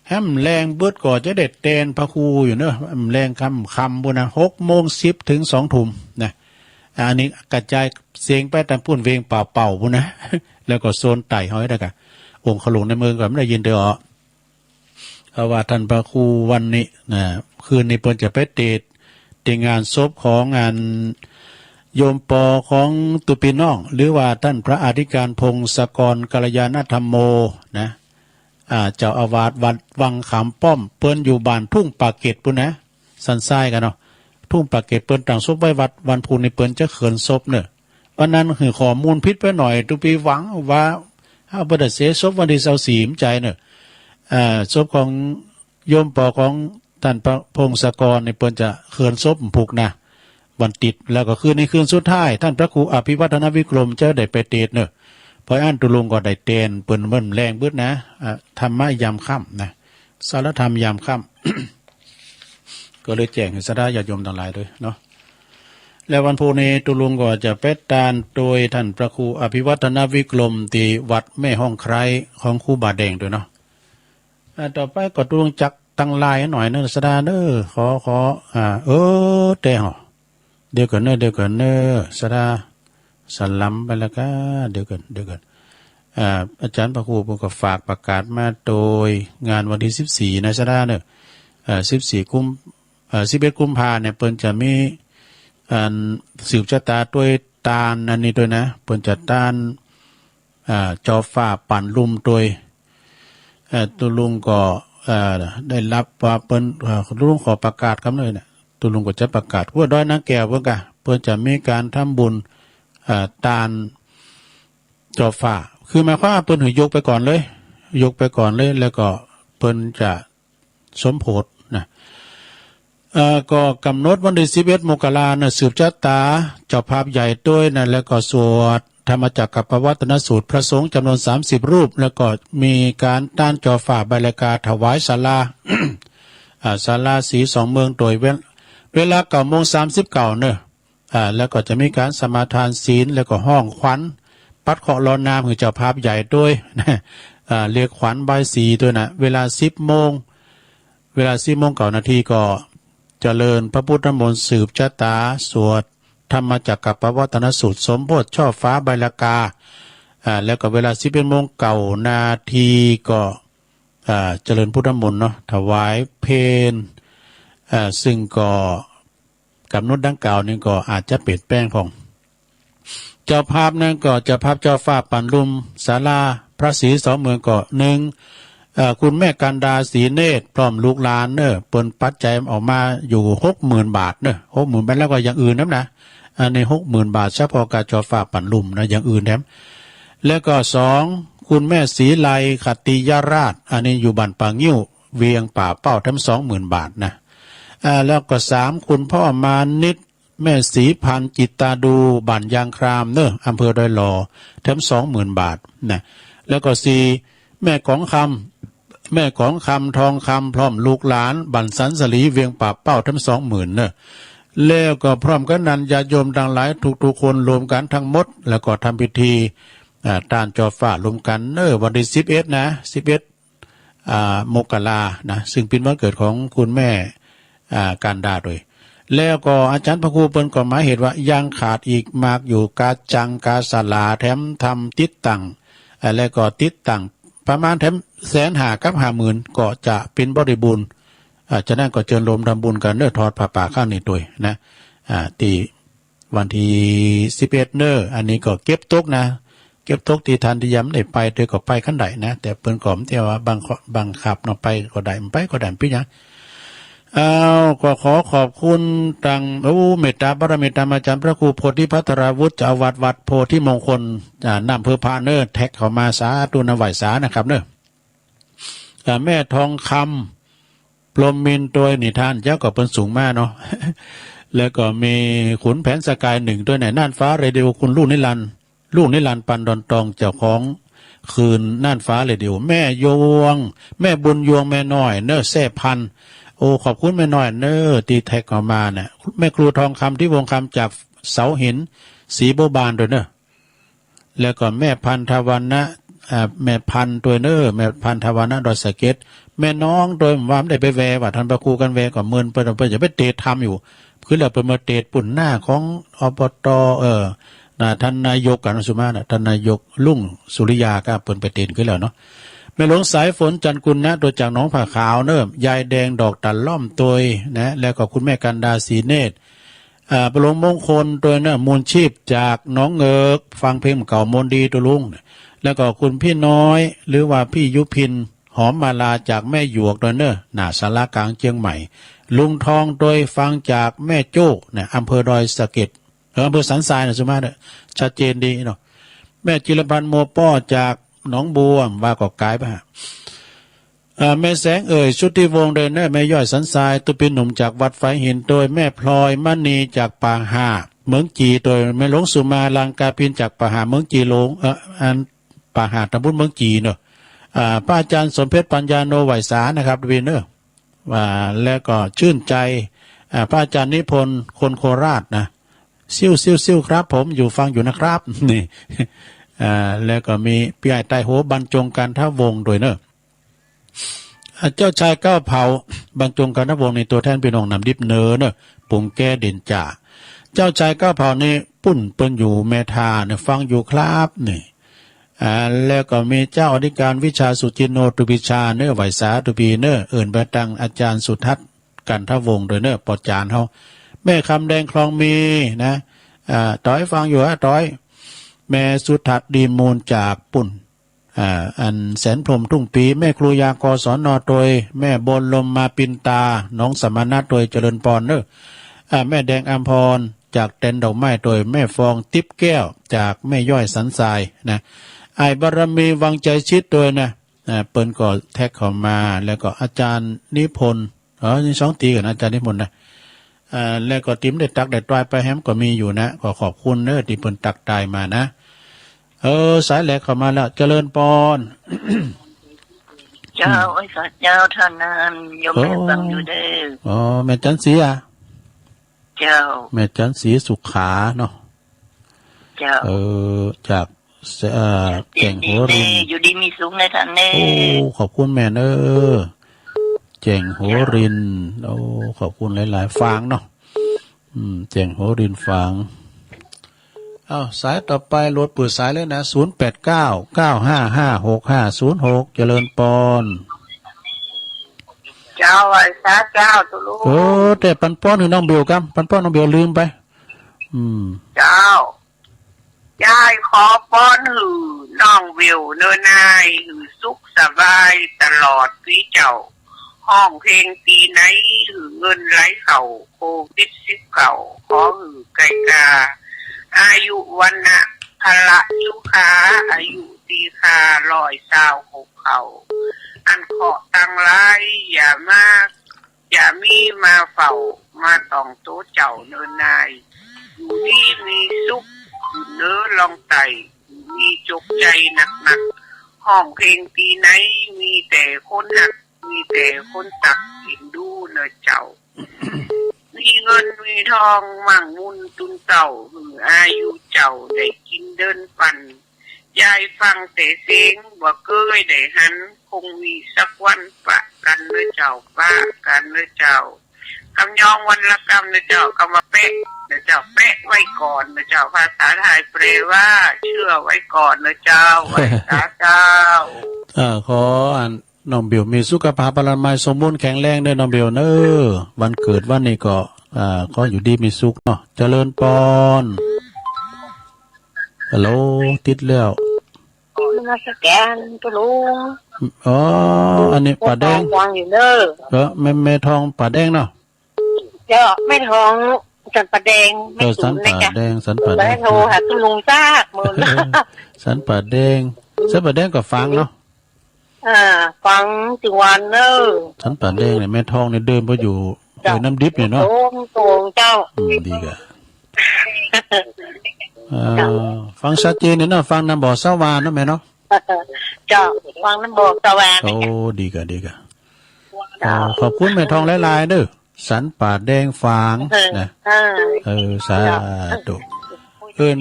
แหมแรงเบิดก็จะได้แตนพระครูอยู่เนอะ แหมแรงค่ำๆ ปุ้นนะ หกโมงสิบถึงสองทุ่มนะ อันนี้กระจายเสียงไปตามปุ้นเวงป่าเป่าปุ้นนะ แล้วก็โซนไต่เฮาได้กะ องค์ขลุงในเมืองก็ไม่ได้ยินเธอออก เพราะว่าท่านพระครูวันนี้นะ คืนนี้เปิ้นจะไปเตศน์ ที่งานศพของอัน โยมปอของตุปีน้อง หรือว่าท่านพระอธิการพงศกรกัลยาณธรรมโม นะ อ่า เจ้าอาวาสวัดวังขามป้อม เปิ้นอยู่บ้านทุ่งปากเกร็ดปู้นนะ สันทรายกันเนาะ ทุ่งปากเกร็ด เปิ้นตรังศพไว้วัด วันพุธนี้เปิ้นจะเขินศพเนอะ อันนั้นหื้อข้อมูลผิดไปหน่อย ตุปีหวังว่า เปิ้นจะเสียศพวันที่ซาวสี่ มใจ๋เนอะ อ่า ศพของโยมปอของท่านพระพงศกรนี่เปิ้นจะเขินศพพุธนะ วันติด แล้วก็คืนนี้คืนสุดท้าย ท่านพระครูอภิวัฒนวิกรมจะได้ไปเตศน์เนอะ เพราะอั้นตุลุงก็ได้แตนเปิ้นเมื่อแลงบึดนะ อ่า ธรรมะยามค่ำนะ สารธรรมยามค่ำ ก็เลยแจ้งให้ศรัทธาญาติโยมทั้งหลายด้วยเนาะ และวันพุธนี้ตุลุงก็จะไปตานโดยท่านพระครูอภิวัฒนวิกรมที่วัดแม่ฮ่องไคร้ของครูบาแดงด้วยเนาะ อ่า ต่อไปก็ตุลุงจักตังไลน์หน่อยเนอะ ศรัทธาเนอะ ขอ ขอ อ่า เออ แต่หอ เดี๋ยวก่อนเนอะ เดี๋ยวก่อนเนอะ ศรัทธา สลัมไปแล้วก็ เดี๋ยวก่อน เดี๋ยวก่อน อ่า อาจารย์พระครูเปิ้นก็ฝากประกาศมาโดยงานวันที่สิบสี่นะศรัทธาเนอะ อ่า สิบสี่กุม อ่า สิบเอ็ดกุมภาเนี่ย เปิ้นจะมี อัน สืบชะตาด้วยตานอันนี้ด้วยนะ เปิ้นจะตาน อ่า จอฟ้าปั่นลุ่มโดย เอ่อ ตุลุงก็ เอ่อ ได้รับว่าเปิ้น เอ่อ ตุลุงขอประกาศกำเนิดเนี่ย ตุลุงก็จะประกาศ หัวดอยนางแก้วเปิ้นกะ เปิ้นจะมีการทำบุญ เอ่อ ตานจอฟ้า คือหมายความว่าเปิ้นหือยกไปก่อนเลย ยกไปก่อนเลย แล้วก็เปิ้นจะสมโภชนะ เอ่อ ก็กำหนดวันที่สิบเอ็ดมกรานะ สืบชะตาเจ้าภาพใหญ่ด้วยนะ แล้วก็สวดธรรมจักรกัปปวัตนสูตร พระสงฆ์จำนวนสามสิบรูป แล้วก็มีการต้านจอฝ่าใบลากาถวายศาลา อ่า ศาลาสีสองเมืองโดยเวลา เวลาเก้าโมงสามสิบเก้าเนอะ อ่า แล้วก็จะมีการสมาทานศีล แล้วก็ฮ้องขวัญ ปัดเคราะห์ลอน้ำหื้อเจ้าภาพใหญ่ด้วยนะ อ่า เรียกขวัญบายสีด้วยนะ เวลาสิบโมง เวลาสิบโมงเก้านาทีก็เจริญพระพุทธมนต์สืบชะตา สวดธรรมจักรกัปปวัตนสูตร สมโภชช่อฟ้าใบลากา อ่า แล้วก็เวลาสิบเอ็ดโมงเก้านาทีก็ อ่า เจริญพุทธมนต์เนาะ ถวายเพล อ่า ซึ่งก็กำหนดดังกล่าวนี้ก็อาจจะเปลี่ยนแปลงพ่อง เจ้าภาพนั้นก็เจ้าภาพจอฟ้าปั่นลุ่มศาลาพระศรีสองเมืองก็หนึ่ง เอ่อ คุณแม่กันดาศรีเนตร พร้อมลูกหลานเนอะ เปิ้นปัจจัยออกมาอยู่หกหมื่นบาทเนอะ หกหมื่นบาท แล้วก็อย่างอื่นน้ำนะ อันนี้หกหมื่นบาท เฉพาะการจอฟ้าปั่นลุ่มนะ อย่างอื่นแถม แล้วก็สอง คุณแม่ศรีไลขัตติยราช อันนี้อยู่บ้านป่างิ้ว เวียงป่าเป้า แถมสองหมื่นบาทนะ อ่า แล้วก็สาม คุณพ่อมานิต แม่ศรีพันธ์จิตตาดู บ้านยางครามเนอะ อำเภอดอยหล่อ แถมสองหมื่นบาทนะ แล้วก็สี่ แม่กองคำ แม่กองคำทองคำ พร้อมลูกหลาน บ้านสันสลี เวียงป่าเป้า แถมสองหมื่นเนอะ แล้วก็พร้อมกันนั้น ญาติโยมทั้งหลายทุกๆคนรวมกันทั้งหมด แล้วก็ทำพิธี อ่า ต้านจอฟ้ารวมกันเนอะ วันที่สิบเอ็ดนะ สิบเอ็ด อ่า มกรานะ ซึ่งเป็นวันเกิดของคุณแม่ อ่า กันดาโดย แล้วก็อาจารย์พระครูเปิ้นก็หมายเหตุว่ายังขาดอีกมากอยู่ กาจัง กาสลา แถมทำติดตั้ง อ่า แล้วก็ติดตั้งประมาณแถมแสนห้ากับห้าหมื่น ก็จะเป็นบริบูรณ์ อ่า ฉะนั้นก็เชิญรวมทำบุญกันเนอะ ทอดผ้าป่าครั้งนี้โดยนะ อ่า ที่วันที่สิบเอ็ดเนอะ อันนี้ก็เก็บตกนะ เก็บตกที่ท่านที่ยังไม่ได้ไปเธอก็ไปขั้นใดนะ แต่เปิ้นก็ไม่ได้ว่าบังคับ บังคับเนาะ ไปก็ได้ ไม่ไปก็ได้ ไม่เป็นหยัง เอา ก็ขอขอบคุณตัง โอ้ เมตตาบารมีธรรมอาจารย์พระครูโพธิพัทราวุฒิ เจ้าอาวาสวัดโพธิมงคล อ่า น้ำเพื่อพระเนอะ แท็กเข้ามา สาธุนะ ไหว้สานะครับเนอะ อ่า แม่ทองคำ พรหมมินทร์ โดยนิทาน เจ้าก็เปิ้นสูงมากเนาะ แล้วก็มีขุนแผนสกายหนึ่งด้วยเนี่ย น่านฟ้าเรดิโอ คุณลูกนิรันดร์ ลูกนิรันดร์ ปันดอนตอง เจ้าของคืนน่านฟ้าเรดิโอ แม่ยวง แม่บุญยวง แม่น้อยเนอะ แซ่พันธุ์ โอ้ ขอบคุณแม่น้อยเนอะ ที่แท็กเข้ามาเนี่ย แม่ครูทองคำ ที่วงคำ จากเสาหิน สีบัวบานด้วยเนอะ แล้วก็แม่พันธวรรณะ อ่า แม่พันตัวยเนอ แม่พันธวรรณะดอยสะเก็ด แม่น้องตัวย ว่าไม่ได้ไปแวะ ว่าท่านพระครูกันแวะก็เมินเปิ้น เปิ้นจะไปเตะทำอยู่ คือแล้วเปิ้นมาเตะปุ่นหน้าของ อบต เออ นะ ท่านนายก กันสุมานะ ท่านนายก ลุงสุริยา ก็เปิ้นไปเต็นขึ้นแล้วเนาะ แม่หลวงสายฝน จันทร์กุลนะ ตัวจากหนองผักขาวเนอะ ยายแดงดอกตะล่อมตวย นะ แล้วก็คุณแม่กันดา ศรีเนตร อ่า ปะหลวงมงคล ตัวเนอะ มูลชีพ จากหนองเงิก ฟังเพลงเก่ามนต์ดี ตัวลุง แล้วก็คุณพี่น้อย หรือว่าพี่ยุพิน หอมมาลา จากแม่หยวก ตัวเนอะ หน้าศาลากลางเชียงใหม่ ลุงทอง ตัวฟังจากแม่โจ้ นะ อำเภอดอยสะเก็ด เออ อำเภอสันทรายนะ สุมาเนอะ ชัดเจนดีเนาะ แม่จิรพันธ์ มัวป้อ จากหนองบัว ว่าก็ไกลไปฮะ เอ่อ แม่แสงเอ่ย ชุติวงศ์ ด้วยเนอะ แม่ย่อยสันทราย ตุปินหนุ่มจากวัดไฟหิน โดยแม่พลอยมณีจากป่าห่าเมืองจี โดยแม่หลวงสุมาลังกาพินจากป่าห่าเมืองจีหลวง เอ่อ อันป่าห่าตำบลเมืองจีเนอะ อ่า พระอาจารย์สมเพชรปัญญาโนไหวสานะครับ ทวินเนอะ อ่า แล้วก็ชื่นใจ อ่า พระอาจารย์นิพนธ์ คนโคราชนะ ซิ่วซิ่วซิ่วครับผม อยู่ฟังอยู่นะครับ นี่ อ่า แล้วก็มีพี่ใหญ่ไตโห บรรจงกันทวงศ์ ด้วยเนอะ อ่า เจ้าชายก้าวเผา บรรจงกันทวงศ์ นี่ ตัวแทนพี่น้องน้ำดิบเนอเนอะ ปงแก้เด่นจ่า เจ้าชายก้าวเผา นี่ ปุ้นเปิ้นอยู่แม่ทาเนอะ ฟังอยู่ครับ นี่ อ่า แล้วก็มีเจ้าอธิการวิชาสุจินโน ตุปิชาเนอะ ไหวสา ตุปีเนอะ เอิ่นไปตังอาจารย์สุทัศน์ กันทวงศ์ ด้วยเนอะ ปอจานเฮา แม่คำแดง คลองมี นะ อ่า ต๋อยฟังอยู่ฮะ ต๋อย แม่สุทัศน์ ดีมูล จากปุ้น อ่า อันแสนพรหมทุ่งปี แม่ครูยา กศน ตวย แม่บนลมมาปินตา หนองสมณะ ตวย เจริญปอนเนอะ อ่า แม่แดงอัมพร จากแตนดอกไม้ ตวย แม่ฟอง ติ๊บแก้ว จากแม่ย่อยสันทราย นะ อ้ายบารมี วังใจชิด ตวย นะ อ่า เปิ้นก็แท็กเข้ามา แล้วก็อาจารย์นิพนธ์ อ๋อ นี่สองตีกัน อาจารย์นิพนธ์นะ อ่า แล้วก็ติมได้ตักได้ตวายไปแฮมก็มีอยู่นะ ก็ขอบคุณเนอะ ที่เปิ้นตักตายมานะ เออ สายแหลกเข้ามาแล้ว เจริญปอน เจ้า อืม โอ้ย สาเจ้า ท่านนั้น โยมแม่ฟังอยู่เด้อ อ๋อ แม่จันสีอะ เจ้า แม่จันสีสุขาเนาะ เจ้า เออ จาก เอ่อ แก่งหัวริน อยู่ดีมีสุขนะท่านเน่ โอ้ ขอบคุณแม่เนอะ แก่งหัวริน โอ้ ขอบคุณหลายๆ ฝางเนาะ อืม แก่งหัวรินฝาง เอ้า สายต่อไป โหลดเปิดสายเลยนะ ศูนย์แปดเก้า เก้าห้าห้า หกห้าศูนย์หก เจริญปอน เจ้า ไหว้สาเจ้า ตุลุง เออ แต่ปันป้อนหื้อน้องเบลกำ ปันป้อนน้องเบลลืมไป อืม เจ้า ยายขอปอนหื้อน้องเบลเนอนาย หื้อสุขสบายตลอดปีเจ้า ฮ้องเพลงปีไหน หื้อเงินไหลเข้า โควิดสิบเก้า ขอหื้อไกลกา อายุ วรรณะ พละ สุขา อายุ ตีคา ร้อยซาว หก เขา อันเคราะห์ตังหลาย อย่ามา อย่ามีมาเฝ้า มาต้องโตเจ้าเนินนาย อยู่ดีมีสุข อยู่เหนือล่องใต้ อยู่มีจกใจหนักๆ ฮ้องเพลงปีไหน มีแต่คนฮัก มีแต่คนตักเอ็นดูเนอเจ้า มีเงินมีทองมั่งมูลตุนเต้า หื้ออายุเจ้าได้กินเดินปัน ยายฟังแต่เสียง บ่เกยได้หัน คงมีสักวันปะกันเนอเจ้า ปะกันเนอเจ้า คำย้องวรรณกรรมเนอเจ้า คำว่าแปะเนอเจ้า แปะไว้ก่อนเนอเจ้า ภาษาไทยแปลว่า เชื่อไว้ก่อนเนอเจ้า ไหว้สาเจ้า เอ่อ ขออัน น้องเบลมีสุขภาพอนามัยสมบูรณ์แข็งแรงเด้อน้องเบลเนอ วันเกิดวันนี้ก็ อ่า ขออยู่ดีมีสุขเนาะ เจริญปอน ฮัลโหล ติดแล้ว นมัสการเจ้าลุง อ๋อ อันนี้ป่าแดง ฟังอยู่เด้อ เออ แม่ แม่ทองป่าแดงเนาะ เจ้า แม่ทอง สันป่าแดง เออ แม่ตูน สันป่าแดง นะจ๊ะ สันป่าแดง บ่ได้โทรหาเจ้าลุงซากมื้อนะ สันป่าแดง สันป่าแดงก็ฟังเนาะ อ่า ฟังทุกวันเนอะ สันป่าแดงเนี่ย แม่ทองเนี่ยเดิมไปอยู่ เจ้า ห้วยน้ำดิบเนี่ยเนาะ โตงโตงเจ้า อืม ดีกะ อ่า ฟังชัดเจนเนี่ยเนาะ ฟังนำบ่อสะหว่านเนาะแม่เนาะ เจ้า ฟังนำบ่อสะหว่าน โอ้ ดีกะ ดีกะ เจ้า เอ่อ ขอบคุณแม่ทองหลายๆ เด้อ สันป่าแดงฝาง เออ นะ เออ เออ สาธุ เจ้า เอิ้น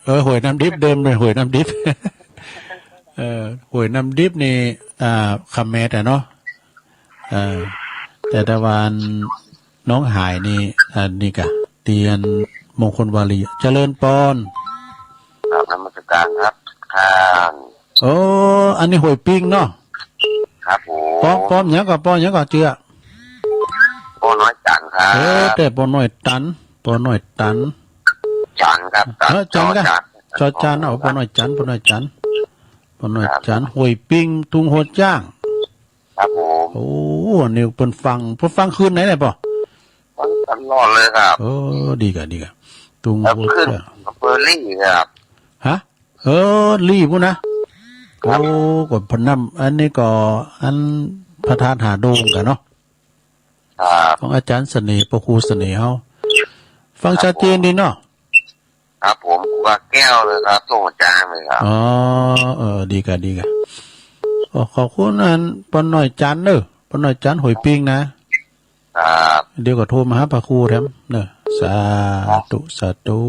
เออ ห้วยน้ำดิบ เดิมเป็นห้วยน้ำดิบ เออ ห้วยน้ำดิบนี่ อ่า คำแมทอะเนาะ เออ แต่ตะวันน้องหายนี่ อันนี้กะ เตียนมงคลวารี เจริญปอน ครับนมัสการครับท่าน โอ้ อันนี้ห้วยปิงเนาะ ครับผม ปอ ปอ หยังก่อ ปอ หยังก่อ จื้อ ปอน้อยจันครับ เออ แต่ปอน้อยจัน ปอน้อยจัน จันครับ เออ จัน จอ ก่ะ จัน จอจาน อ๋อ อ๋อ ปอน้อยจัน ปอน้อยจัน ปอน้อยจัน ครับ ห้วยปิง ตุงหัวจ้าง ครับผม โอ้ อันนี้เปิ้นฟัง เปิ้นฟังคืนไหนเนี่ยปอ ฟังตลอดเลยครับ เออ ดีก่ะ ดีก่ะ ตุงหัวจ้าง อำเภอลี่ครับ ฮะ เออ ลี่พู้นนะ ครับ โอ้ ก่อนพนำ อันนี้ก็ อันพระธาตุหาดงก่ะเนาะ ครับ ของอาจารย์เสน่ห์ พระครูเสน่ห์เฮา ฟังชัดเจนดีเนาะ ครับผม ครูบาแก้วเลยครับ ส่งอาจารย์เลยครับ อ๋อ เออ ดีก่ะ ดีก่ะ ขอบคุณอันปอน้อยจันเนอะ ปอน้อยจันห้วยปิงนะ ครับ เดี๋ยวก็โทรมาหาพระครูแถมเนอะ สาธุ สาธุ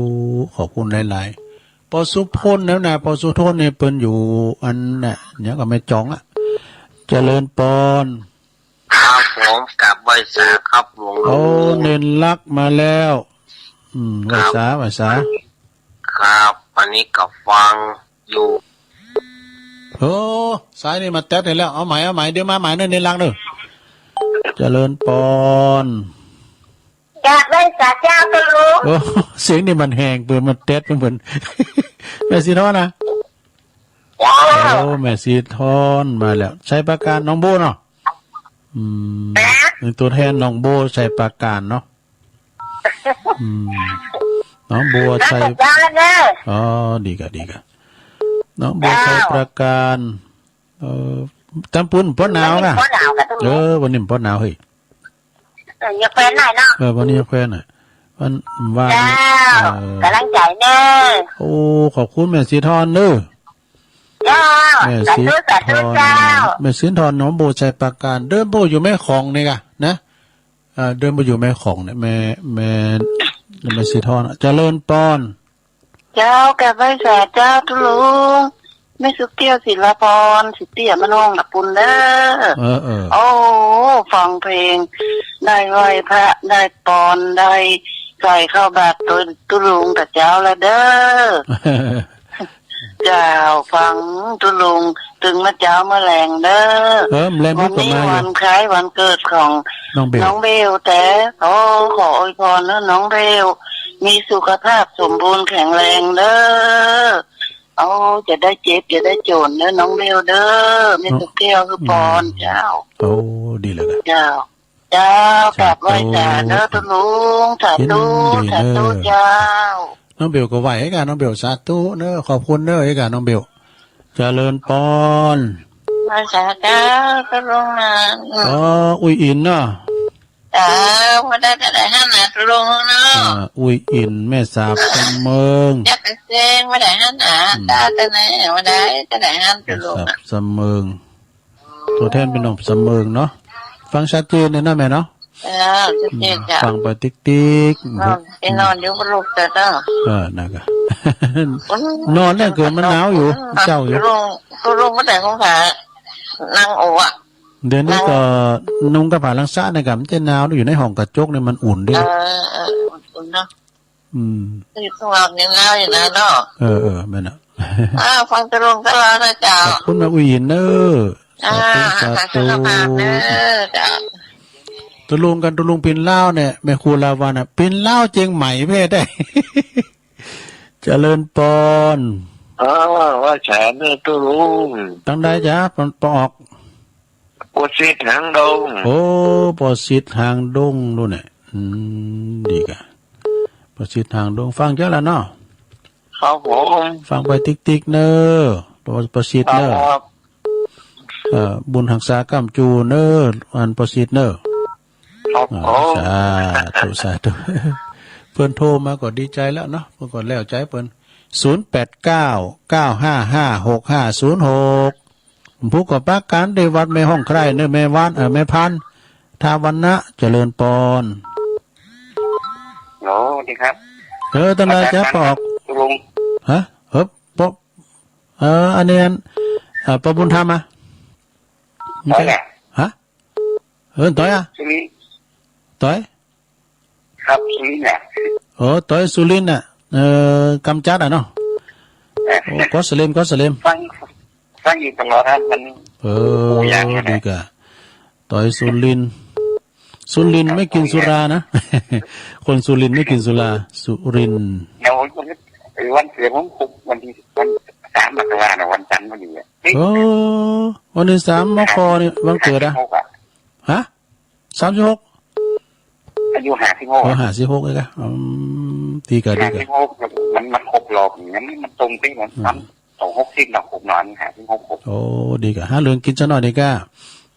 ขอบคุณหลายๆ ปอสุพลแล้วนะ ปอสุพลเนี่ยเปิ้นอยู่อันน่ะ เนี่ยก็แม่จองอะ เจริญปอน ครับผม กราบไหว้สาครับหลวงลุง โอ้ เนนลักษณ์มาแล้ว อืม ไหว้สา ไหว้สา ครับ วันนี้ก็ฟังอยู่ โอ้ สายนี่มาแต๊ดให้แล้ว เอาใหม่ เอาใหม่ เดี๋ยวมาใหม่เนอะ เนนลักษณ์เนอะ เจริญปอน กราบไหว้สาเจ้าค่ะลุง โอ้ เสียงนี่มันแหงเปิดมันแต๊ดไปเหมือน แม่สีทอนนะ เจ้า โอ้ แม่สีทอนมาแล้ว ชัยปราการหนองบัวเนาะ อืม นะ เป็นตัวแทนหนองบัวชัยปราการเนาะ อืม หนองบัวชัย เจ้าเนอะ อ๋อ ดีก่ะ ดีก่ะ หนองบัวชัยปราการ เจ้า เออ ตำบลปอหนาวก่ะ วันนี้ปอหนาวก่ะ เออ วันนี้ปอหนาวเฮ้ย เออ ยังแควนหน่อยเนาะ เออ วันนี้ยังแควนหน่อย วัน วัน เจ้า เออ กำลังใจเนอะ โอ้ ขอบคุณแม่สีทอนเนอะ เจ้า แม่สีทอน สาธุ สาธุเจ้า แม่สีทอนหนองบัวชัยปราการ เดิมโบอยู่แม่ของนี่ก่ะนะ เอ่อ เดิมโบอยู่แม่ของเนี่ย แม่ แม่ แม่สีทอน เจริญปอน เจ้า กราบไหว้สาเจ้าตุ๊ลุง แม่สุเตี้ยศิลาพร สิเตี้ยมะนงละปุนเด้อ เออ เออ โอ้ ฟังเพลง ได้ไหว้พระ ได้ปอน ได้ใส่เข้าบาตรตุ๊ลุงแต่เจ้าละเด้อ เจ้า ฟังตุ๊ลุง ตึงเมื่อเช้าเมื่อแลงเด้อ เออ แลง วันนี้วันคล้ายวันเกิดของน้องเบล น้องเบลแต่ ขอ ขออวยพรเนอะน้องเบล มีสุขภาพสมบูรณ์แข็งแรงเด้อ เอา จะได้เจ็บ จะได้โจรเนอะน้องเบลเด้อ แม่ตุ๊กแก้วคือปอนเจ้า โอ้ ดีเลยนะ เจ้า เจ้า สาธุ กราบไหว้สาเนอะตุ๊ลุง สาธุ ยินดีเนอะ สาธุเจ้า น้องเบลก็ไหว้ให้กัน น้องเบล สาธุเนอะ ขอบคุณเนอะ ให้กัน น้องเบล เจริญปอน ไหว้สาเจ้า ตุ๊ลุงนะ อืม อ๋อ อุ้ยอินเนาะ เออ ไม่ได้จะได้ห้ามนะตุ๊ลุงเนาะ อ่า อุ้ยอิน แม่สาบสำเมิง อย่าไปเซ็ง ไม่ได้ห้ามนะ อืม ตาแต่ไหน ไม่ได้จะได้ห้ามตุ๊ลุงอะ แม่สาบสำเมิง ตัวแทนพี่น้องสำเมิงเนาะ ฟังชัดเจนเลยนะแม่เนาะ เออ ชัดเจนจ้ะ ฟังไปติ๊กติ๊ก เออ ไปนอนอยู่กับลูกเถอะเนาะ เออ นะคะ อืม นอนเนี่ยเกิดมันหนาวอยู่ เจ้าอยู่ ตุ๊ลุง ตุ๊ลุงไม่แต่งของขา นั่งโออะ เดี๋ยวนี้ก็ นั่ง นุ่งกระเป๋าลังสะเนี่ยกับมันจะหนาว อยู่ในห้องกระจกเนี่ยมันอุ่นดีนะ เออ เออ อุ่นๆเนาะ อืม อยู่ข้างนอกยังหนาวอยู่นะเนาะ เออ เออ แม่นน่ะ อ่า ฟังตุ๊ลุงตลอดนะเจ้า ขอบคุณแม่อุ้ยอินเนอะ อ่า สาธุ สาธุ สุขภาพเนอะเจ้า ตุ๊ลุงกัน ตุ๊ลุงปินลาวเนี่ย แม่ครูลาวาน่ะ ปินลาวเจียงใหม่แม่ได้ เจริญปอน เออ ว่าแสนเนอะตุ๊ลุง ตั้งได้จ้ะ ปอ ปอออก ปอสิทธิ์หางดง โอ้ ปอสิทธิ์หางดงนู่นเนี่ย อืม ดีกะ ปอสิทธิ์หางดง ฟังเจ้าละเนาะ ครับผม ฟังไปติ๊กติ๊กเนอะ ปอ ปอสิทธิ์เนอะ ครับ เอ่อ บุญหักษาก้ำจูเนอะ อันปอสิทธิ์เนอะ ครับผม อ่า สาธุ สาธุ เปิ้นโทรมาก็ดีใจแล้วเนาะ เปิ้นก็แล้วใจเปิ้น ศูนย์แปดเก้า เก้าห้าห้า หกห้าศูนย์หก ผู้ก่อปราการที่วัดแม่ห้องใคร่เนอะ แม่วาน เอ่อ แม่พัน ทาวันนะ เจริญปอน ฮัลโหล สวัสดีครับ เออ ตั้งแต่จะปอก อาจารย์ครับ ลุง ฮะ เออ ปอ เออ อันนี้อัน เอ่อ ปอบุญธรรมอะ ต้อยแหละ ฮะ เออ ต้อยอะ สุรินทร์ ต้อย ครับ สุรินทร์น่ะ โอ้ ต้อยสุรินทร์น่ะ เอ่อ กำจัดอะเนาะ โอ้ กอสเลม กอสเลม ฟัง ฟังอยู่ตลอดครับ มัน เออ โอ้ อย่างเงี้ยนะ ดีกะ ต่อยสุรินทร์ สุรินทร์ไม่กินสุรานะ คนสุรินทร์ไม่กินสุรา สุรินทร์ เดี๋ยววันเกิดผมครบวันที่ วันสามมกรานะ วันจันทร์พอดีอะ เฮ้ย เออ วันที่สาม มก เนี่ย วันเกิดอะ ห้าสิบหกอะ ฮะ สามสิบหก อายุห้าสิบหก เออ อะ ห้าสิบหก เองอะ อืม ดีกะ ดีกะ ห้าสิบหก มัน มันครบรอบอย่างนี้ มันตรงเป๊ะนะ อืม มัน สองหกสิบเนาะ ครบเนาะ อันนี้ห้าสิบหก ครบ โอ้ ดีกะ หาเรื่องกินซะหน่อยดีกะ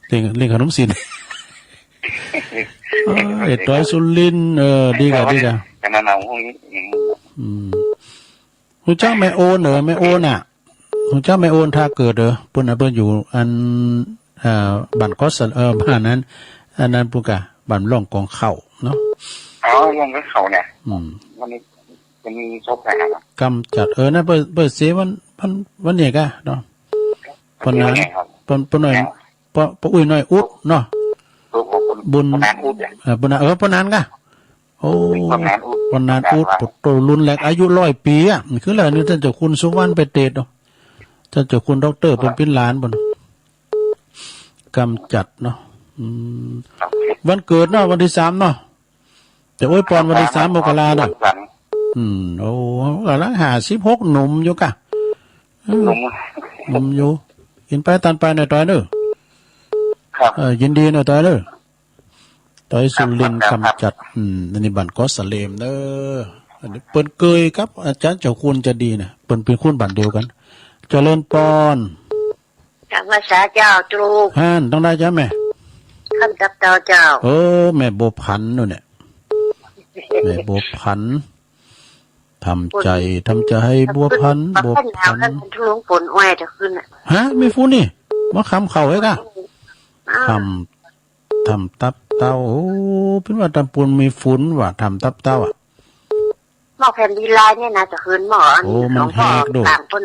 เล่น เล่นขนมสิน เออ เอ็ดร้อยสุรินทร์ เออ ดีกะ ดีกะ กันนะ เอาพวกนี้ อืม อืม ฮู้จักแม่โอนเหรอ แม่โอนน่ะ ฮู้จักแม่โอนท่าเกิดเหรอ เปิ้นน่ะ เปิ้นอยู่อัน เอ่อ บ้านกอสะ เอ่อ บ้านนั้น อันนั้นปุ้นกะ บ้านร่องกองข้าวเนาะ อ๋อ ร่องกองข้าวเนี่ย อืม วันนี้จะมีศพนะครับ กำจัด เออ นั่นเปิ้น เปิ้นเสียวัน วัน วันนี้กะเนาะ วันไหนครับ ปนาน ปน ปนหน่อย เนี่ย ปะ ปะอุ้ยน้อยอุ๊ดเนาะ เออ บุญ ปนานอุ๊ดอะ เออ ปนาน เออ ปนานกะ โอ้ ปนานอุ๊ด ปนานอุ๊ด ปะโตลุนแหลก อายุร้อยปีอะ คือแล้วนี่ ท่านเจ้าคุณสุวรรณไปเตดเนาะ ท่านเจ้าคุณด็อกเตอร์ เปิ้นเป็นหลานเปิ้น กำจัดเนาะ อืม ครับ วันเกิดเนาะ วันที่สามเนาะ จะอวยพรวันที่สาม มกราเนาะ วันจันทร์ อืม โอ้ กำลังห้าสิบหก หนุ่มอยู่กะ เออ หนุ่ม หนุ่มอยู่ กินไปตานไปหน่อยตอยเนอะ ครับ เออ ยินดีหน่อยตอยเนอะ ตอยสุรินทร์ ครับ กำจัด อืม อันนี้บ้านกอสะเลมเนอะ อันนี้เปิ้นเกยกับอาจารย์เจ้าคุณจะดีนะ เปิ้นเป็นคนบ้านเดียวกัน เจริญปอน กราบไหว้สาเจ้า ตรู ฮั่น ต้องได้จ้ะแม่ คำตับเตาเจ้า เออ แม่บัวผันนู่นเนี่ย แม่บัวผัน ทำใจ ทำใจ บัวผัน บัวผัน หลวงปนอ้อยจะขึ้นน่ะ ฮะ มีฟุ้นนี่ มาคำเข่าไว้กะ อ้าว ทำ ทำตับเต้า โอ้ เป็นว่าตำปูนมีฟุ้นว่ะ ทำตับเต้าอะ หม้อแผ่นดินลายเนี่ยนะ จะคืนหม้ออัน โอ้ มันแหกดู หลวงพ่อต่างคน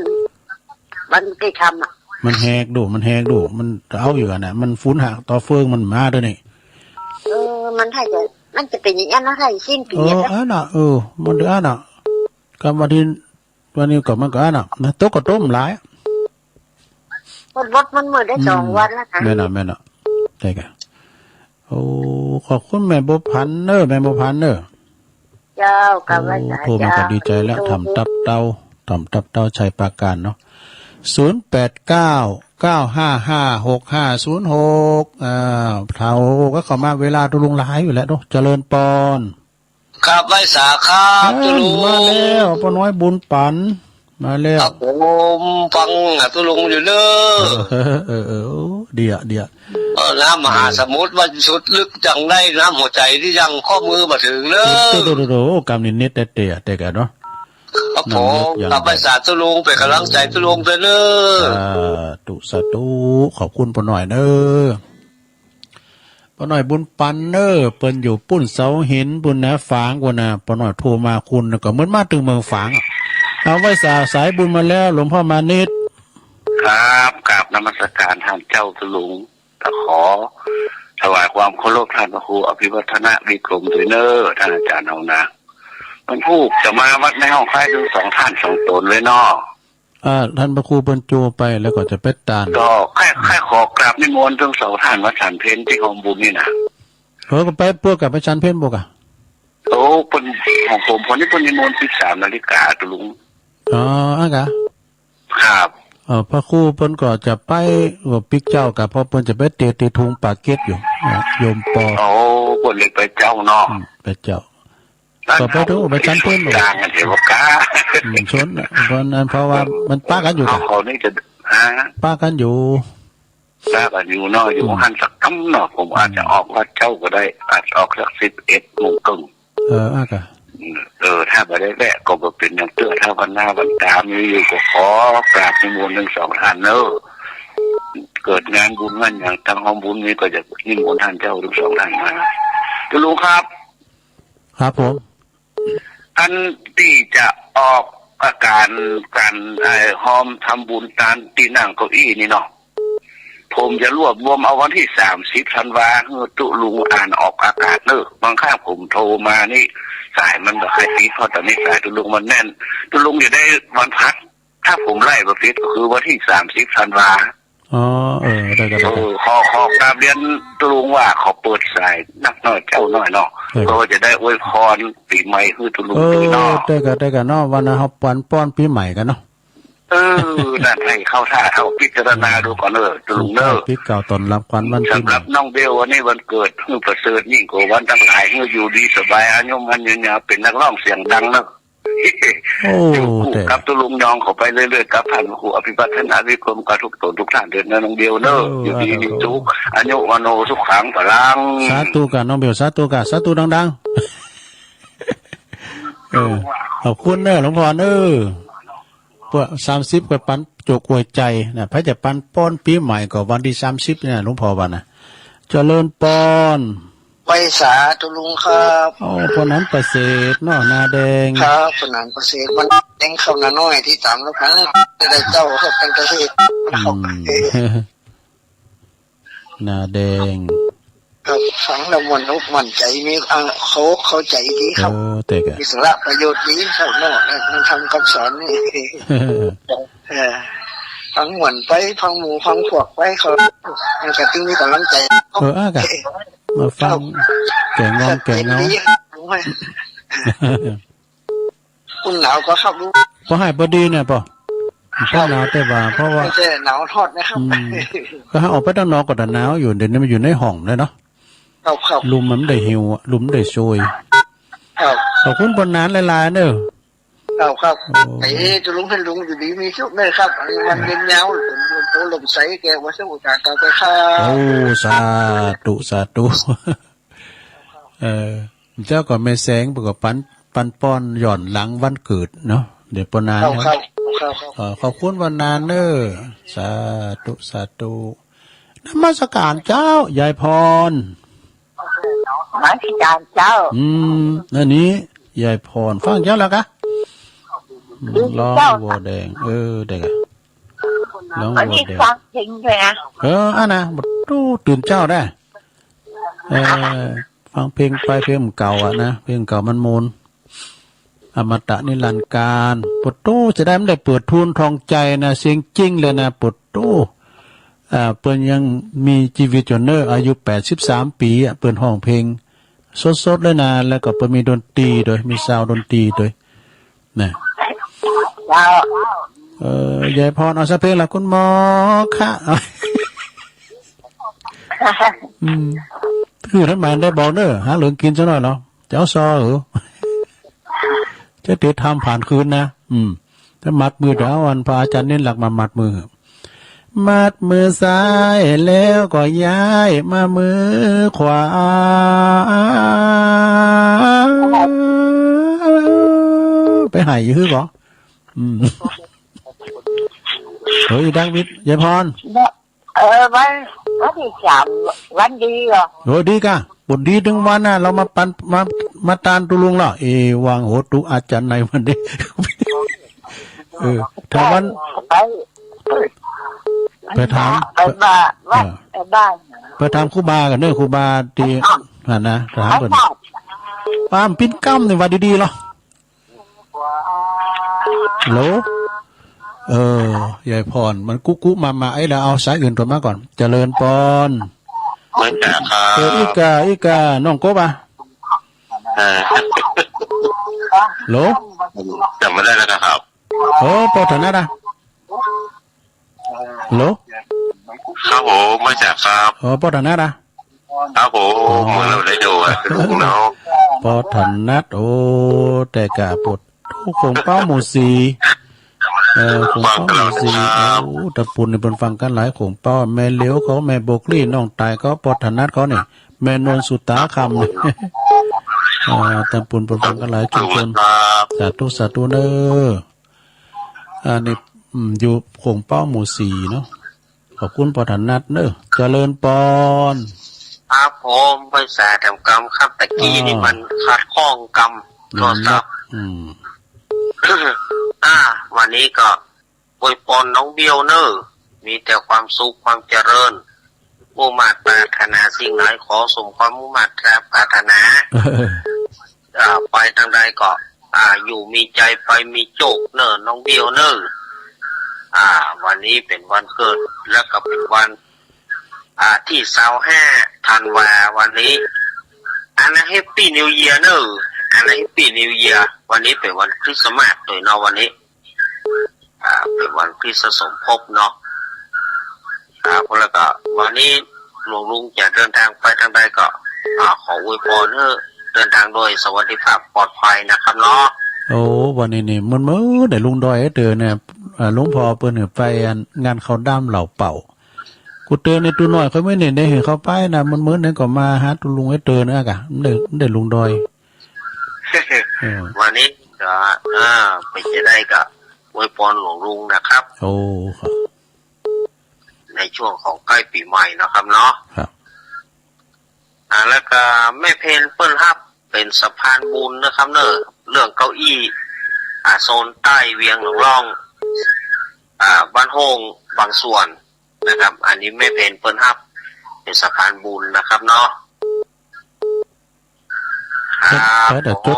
วันที่ทำอะ มันแหกดู มันแหกดู มันเอาอยู่อะนะ มันฟุ้นหักต่อเฟืองมันมาด้วยนี่ เออ มันถ้าจะ มันจะเป็นอย่างนั้นนะ ถ้าสิ้นปี เออ อะนะ อันน่ะ เออ มันเดือดอันน่ะ กำวันที่ วันนี้ก็มันก็อันน่ะ นะ ตกก็ต้มหลาย รถมันมืดได้สองวันแล้วนะ แม่นอ่ะ แม่นอ่ะ ได้กะ โอ้ ขอบคุณแม่บัวผันเนอะ แม่บัวผันเนอะ เจ้า โอ้ กราบไหว้สา โทรมาก็ เจ้า ดีใจแล้ว ทำตับเต้า ทำตับเต้าชัยปราการเนาะ ศูนย์แปดเก้า เก้าห้าห้า หกห้าศูนย์หก อ่า เฒ่าก็เข้ามาเวลาตุลุงหลายอยู่แล้วเนาะ เจริญปอน ครับ ไหว้สาครับ เอ้ย ตุลุง มาแล้ว ป้าน้อยบุญปัน มาแล้ว ครับผม ฟังอ่ะ ตุลุงอยู่เนอะ เออ เออ เออ โอ้ เดี๋ยว เดี๋ยว เออ น้ำมหาสมุทรว่าสุดลึกจัง ได้น้ำหัวใจที่ยังข้อมือมาถึงเนอะ โอ้โห กำนี่เน็ตแต่เตะ แต่กันเนาะ ครับผม น้ำเน็ตยัง ครับ ไหว้สาตุลุง เป็นกำลังใจตุลุงด้วยเนอะ สาธุ สาธุ ขอบคุณป้าน้อยเนอะ ป้าน้อยบุญปันเนอ เปิ้นอยู่ปุ้นเสาหินปุ้นนะ ฝางปุ้นนะ ป้าน้อยโทรมาคุณก็เหมือนมาถึงเมืองฝางอะ เอาไหว้สา สายบุญมาแล้ว หลวงพ่อมานิด ครับ กราบนมัสการท่านเจ้าตุลุง ก็ขอถวายความเคารพท่านพระครูอภิวัฒนวิกรมด้วยเนอ ท่านอาจารย์เฮานะ มันผูกจะมาวัดแม่ห้องคล้ายถึงสองท่านสองตนเลยเนาะ อ่า ท่านพระครูเปิ้นโจไปแล้วก็จะไปตาน ก็ใคร่ ใคร่ขอกราบนิมนต์ทั้งสองท่านมาฉันเพลที่โฮมบุญนี่นะ เออ ก็ไปเปิ้นกลับไปฉันเพลบ่กะ โอ้ เปิ้น ของผม คนนี้เปิ้นนิมนต์สิบสามนาฬิกา ตุลุง อ๋อ อ่ะกะ ครับ เออ พระครูเปิ้นก็จะไป ก็ปิ๊กเจ้ากะ เพราะเปิ้นจะไปเตะตีทุงปากเกร็ดอยู่ อ่ะ โยมปอ โอ้ เปิ้นเลยไปเจ้าเนาะ อืม ไปเจ้า ต่อไปเถอะ ไปชั้นเพิ่ม กลางกันเถอะ กลาง อืม ชนน่ะ เพราะนั้น เพราะว่ามันปะกันอยู่ เขา เขานี่จะ ฮะ ปะกันอยู่ ปะกันอยู่เนาะ อยู่ อืม หันสักกำเนาะ ผมอาจจะ อืม ออกวัดเช้าก็ได้ อาจจะออกสักสิบเอ็ดโมงครึ่ง เออ อ่ะกะ เออ ถ้าบ่ได้แวะก็บ่เป็นหยังเตื้อ ถ้าวันหน้าวันตามอยู่ๆ ก็ขอกราบนิมนต์ทั้งสองท่านเนอะ เกิดงานบุญงานหยัง ทางห้องบุญนี้ก็จะนิมนต์ท่านเจ้าทั้งสองท่านมา คุณลุงครับ ครับผม อันตี้จะออกอาการ การ ไอ้ ฮอมทำบุญตานตี้นั่งเก้าอี้นี่เนาะ ผมจะรวบรวมเอาวันที่สามสิบธันวา ให้ตุ๊ลุงอ่านออกอากาศเนอะ บางครั้งผมโทรมานี่ สายมันบ่ค่อยติด เพราะตอนนี้สายตุ๊ลุงมันแน่น ตุ๊ลุงจะได้วันพัก ถ้าผมไล่บ่ผิดก็คือวันที่สามสิบธันวา อ๋อ เออ ได้ ได้ ได้ เออ ขอ ขอกราบเรียนตรงว่าขอเปิดสายนักหน่อยเจ้าหน่อยเนาะ ได้ เพื่อว่าจะได้อวยพรปีใหม่ให้ตะลุง เออ ตะลุงเนาะ ได้ ได้ ได้ เนาะ วันนั้นเฮาปานป้อนปีใหม่กันเนาะ เออ นั่นให้เข้าท่า เฮาพิจารณาดูก่อนเนอะ ตะลุงเนอะ สำหรับน้องเบลวันนี้วันเกิด ให้ประเสริฐยิ่งกว่าวันทั้งหลาย ให้อยู่ดีสบาย อายุมั่นยืนยาว เป็นนักร้องเสียงดังเนอะ อยู่คู่กับตะลุงยองเขาไปเรื่อยๆ กับท่านครูอภิพัฒน์ ท่านอภิคม กับทุกตนทุกท่านเถิดนะน้องเบลเนอะ เออ อยู่ดีมีสุข อายุวันโนสุขังพลัง สาธุค่ะน้องเบล สาธุค่ะ สาธุดังๆ เออ ขอบคุณเนอะหลวงพ่อเนอะ พวกสามสิบก็ปันจกหัวใจนะ ใครจะปันป้อนปีใหม่ก็วันที่สามสิบเนี่ยหลวงพ่อว่านะ เจริญปอน ไหว้สาธุลุงครับ โอ้ ปอนันประเสริฐเนาะ นาแดง ครับ ปอนันประเสริฐ มันแดงเข้านาน้อย ที่ตามแล้วกัน ได้เจ้าครับ เป็นเกษตร อืม นาแดง ครับ ฟังแล้วม่วนอกม่วนใจ มี อ่า เขาเข้าใจดีครับ เออ แต่ก็ มีสาระประโยชน์ดีครับเนาะ การทำคำสอนนี่ เออ ฟังม่วนไป ฟังหมู่ฟังพวกไป เขา มันก็ต้องมีกำลังใจ เออ อ่ะกะ มาฟัง ครับ แก่งงอมแก่งเงา ดีครับ คุณหนาวก็ครับลุง ปอหายปอดีเนี่ยปอ ครับ ปอหนาวแต่ว่า เพราะว่า ไม่ใช่หนาวทอดนะครับ อืม ก็ให้ออกไปด้านนอกก็จะหนาวอยู่ เดี๋ยวนี้มันอยู่ในห้องเลยเนาะ ครับ ครับ ลมมันไม่ได้หิวอะ ลมไม่ได้โชย ครับ ขอบคุณปอนานหลายๆเนอะ ครับ ครับ โอ้ เอ้ย ตะลุงให้ลุงอยู่ดีมีสุขเนอะครับ มันเย็นยาว ผม ผม ผมลมใสแกว่าสู้กับเขาไปครับ โอ้ สาธุ สาธุ เออ เจ้าก็แม่แสง ปะก็ปัน ปันป้อนย้อนหลังวันเกิดเนาะ เดี๋ยวปอนาน ครับ ครับ ครับ เอ่อ ขอบคุณปอนานเนอะ สาธุ สาธุ นมัสการเจ้า ยายพร นมัสการเจ้า อืม นั่นนี้ ยายพร ฟังเจ้าแล้วกะ อืม ดี ร้อง เจ้า วัวแดง เออ เดี๋ยวกะ ร้องวัวแดง วันนี้ฟังเพลงด้วยนะ เออ อันนะ ตู้ตื่นเจ้าได้ เออ ฟังเพลงไป เพลงเก่าอะนะ เพลงเก่ามันโมน อมตะนิรันดร์การ ปะโต้ จะได้ไม่ได้เปิดทูลทองใจนะ เสียงจริงเลยนะ ปะโต้ อ่า เปิ้นยังมีชีวิตอยู่เนอะ อายุแปดสิบสามปีอะ เปิ้นฮ้องเพลงสดๆเลยนะ แล้วก็เปิ้นมีดนตรีด้วย มีซาวด์ดนตรีด้วย นะ เจ้า เออ ยายพร เอาสักเพลงละ คุณหมอคะ อืม คือท่านหมายได้บอกเนอะ หาเหลืองกินซะหน่อยเหรอ เจ้าซอเหรอ จะติดทำผ่านคืนนะ อืม จะมัดมือ เดี๋ยวเอาอันพระอาจารย์เน้นหลักมามัดมือ มัดมือซ้ายแล้วก็ย้ายมามือขวา ไปหายอยู่หื้อก่อ อืม เฮ้ย ดังวิทย์ ยายพร เออ วัน วันที่สาม วันดีเหรอ เออ ดีก่ะ บุญดีถึงวันน่ะ เรามาปัน มา มาตานตุลุงละ เอวังโหตุอาจารย์ในวันนี้ เออ ถามวัน ไป ไปถาม ไปบ้าน เออ ไปบ้าน ไปถามครูบากันเนอะ ครูบาที่ หันนะ ถามเปิ้น ป้ามปิ้นก้ำนี่ว่าดีๆเหรอ ฮัลโหล เออ ยายพร มันกุ๊กกุ๊กมามา เอ้ย เดี๋ยวเอาสายอื่นโทรมาก่อน เจริญปอน มาจากครับ เออ อีกา อีกา น้องกบอ่ะ เออ ฮัลโหล จำไม่ได้แล้วนะครับ โอ้ ปอถนัดอ่ะ ฮัลโหล ครับผม มาจากครับ อ๋อ ปอถนัดอ่ะ ครับผม อ๋อ เหมือนเราได้ดูอะ ดูเนาะ ปอถนัด โอ้ แต่กะปวด โอ้ โขงเป้าหมู่สี่ เออ โขงเป้าหมู่สี่ ฟังตลอดครับ โอ้ ตะปูนนี่เปิ้นฟังกันหลาย โขงเป้า แม่เหลียวเขา แม่โบกลี่ น้องตายเขา ปอถนัดเขาเนี่ย แม่นวลสุตาคำเนี่ย อ่า ตะปูนเปิ้นฟังกันหลายชุมชน ครับ สาธุ สาธุเนอะ อันนี้ อืม อยู่โขงเป้าหมู่สี่เนาะ ขอบคุณปอถนัดเนอะ เจริญปอน ครับผม ภาษาแถมกำครับ ตะกี้นี่มันขัดข้องกำ อืม โทรศัพท์ อืม อ่า วันนี้ก็อวยพรน้องเบลเนอะ มีแต่ความสุขความเจริญ มุ่งมาดปรารถนาสิ่งไหน ขอสมความมุ่งมาดปรารถนา เออ อ่า ไปทางใดก็ อ่า อยู่มีใจไปมีโชคเนอะ น้องเบลเนอะ อ่า วันนี้เป็นวันเกิด แล้วก็เป็นวัน อ่า ที่ซาวแห้าธันวา วันนี้ อันนั้น Happy New Year เนอะ อันนั้น Happy New Year วันนี้เป็นวันคริสต์มาสเลยเนาะ วันนี้ อ่า เป็นวันคริสต์สมภพเนาะ อ่า แล้วก็วันนี้ หลวงลุงจะเดินทางไปทางใดก็ อ่า ขออวยพรให้เดินทางโดยสวัสดิภาพปลอดภัยนะครับเนาะ အိ ဝဲန့ၣ်န့ၣ် မုၢ်မုၢ်န့ၣ် လူင်ဒွဲၣ်တၢ်န့ၣ် လူင်ဖီပၢၢ်န့ၣ် ပၢ်အဲၣ် งานเข้าด้ามเหล่าเป่า ကူၣ်တၢ်န့ၣ် တူၢ်နီၢ်ခွဲမ့ၢ်န့ၣ် န့ၣ်ဟ့ၣ်ခီပၢ်နၤ မုၢ်မုၢ်န့ၣ်ကီးမၤဟးတူၢ်လူင်အဲၣ်တၢ်န့ၣ်အဂၤ မ့ၢ်ဒၣ်လူင်ဒွဲၣ် วันนี้ก็ เออ ไปจะได้ก็อวยพรหลวงลุงนะครับ โอ้ ครับ ในช่วงของใกล้ปีใหม่นะครับเนาะ ครับ อ่า แล้วก็แม่เพนเปิ้นฮับเป็นสะพานบุญนะครับเนอะ เรื่องเก้าอี้ อ่า โซนใต้เวียงหนองล่อง อ่า บ้านโฮ่งบางส่วนนะครับ อันนี้แม่เพนเปิ้นฮับเป็นสะพานบุญนะครับเนาะ ครับ ဖဲတၢ်ကၠိ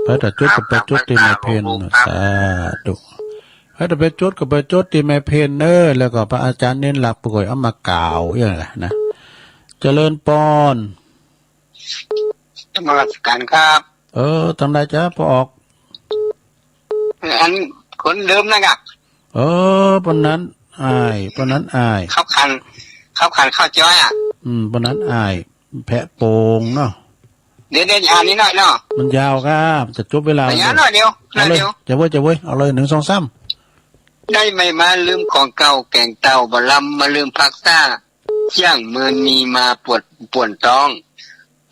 ဖဲတၢ်ကၠိကပၢၢ်ကၠိတ့ၢ်မဲာ်ဖ့ၣ်နၤ สาธุ ဖဲတၢ်ကၠိကပၢၢ်ကၠိတ့ၢ်မဲာ်ဖ့ၣ်နၤ แล้วก็พระอาจารย์เน้นหลัก ปรากฏเอามากล่าวอย่างนั้นนะ เจริญปอน นมัสการครับ เออ ทางใดจ๊ะ ปอออก อัน คนเดิมนะกะ เออ ปนนั้นอาย ปนนั้นอาย เขาขัน เขาขันข้าวจ้อยอ่ะ อืม ปนนั้นอาย แพะโป่งเนาะ เดี๋ยว เดี๋ยวอ่านนิดหน่อยเนาะ มันยาวครับ จะจบเวลา ระยะ เลย หน่อยเดียว เอาเลย หน่อยเดียว จะเว้ย จะเว้ย เอาเลย หนึ่ง สอง สาม ได้ไหมมาลืมของเก่าแก่งเต่าบ่ลำมาลืมพักซ่า อย่างเมินมีมาปวดป่วนต้อง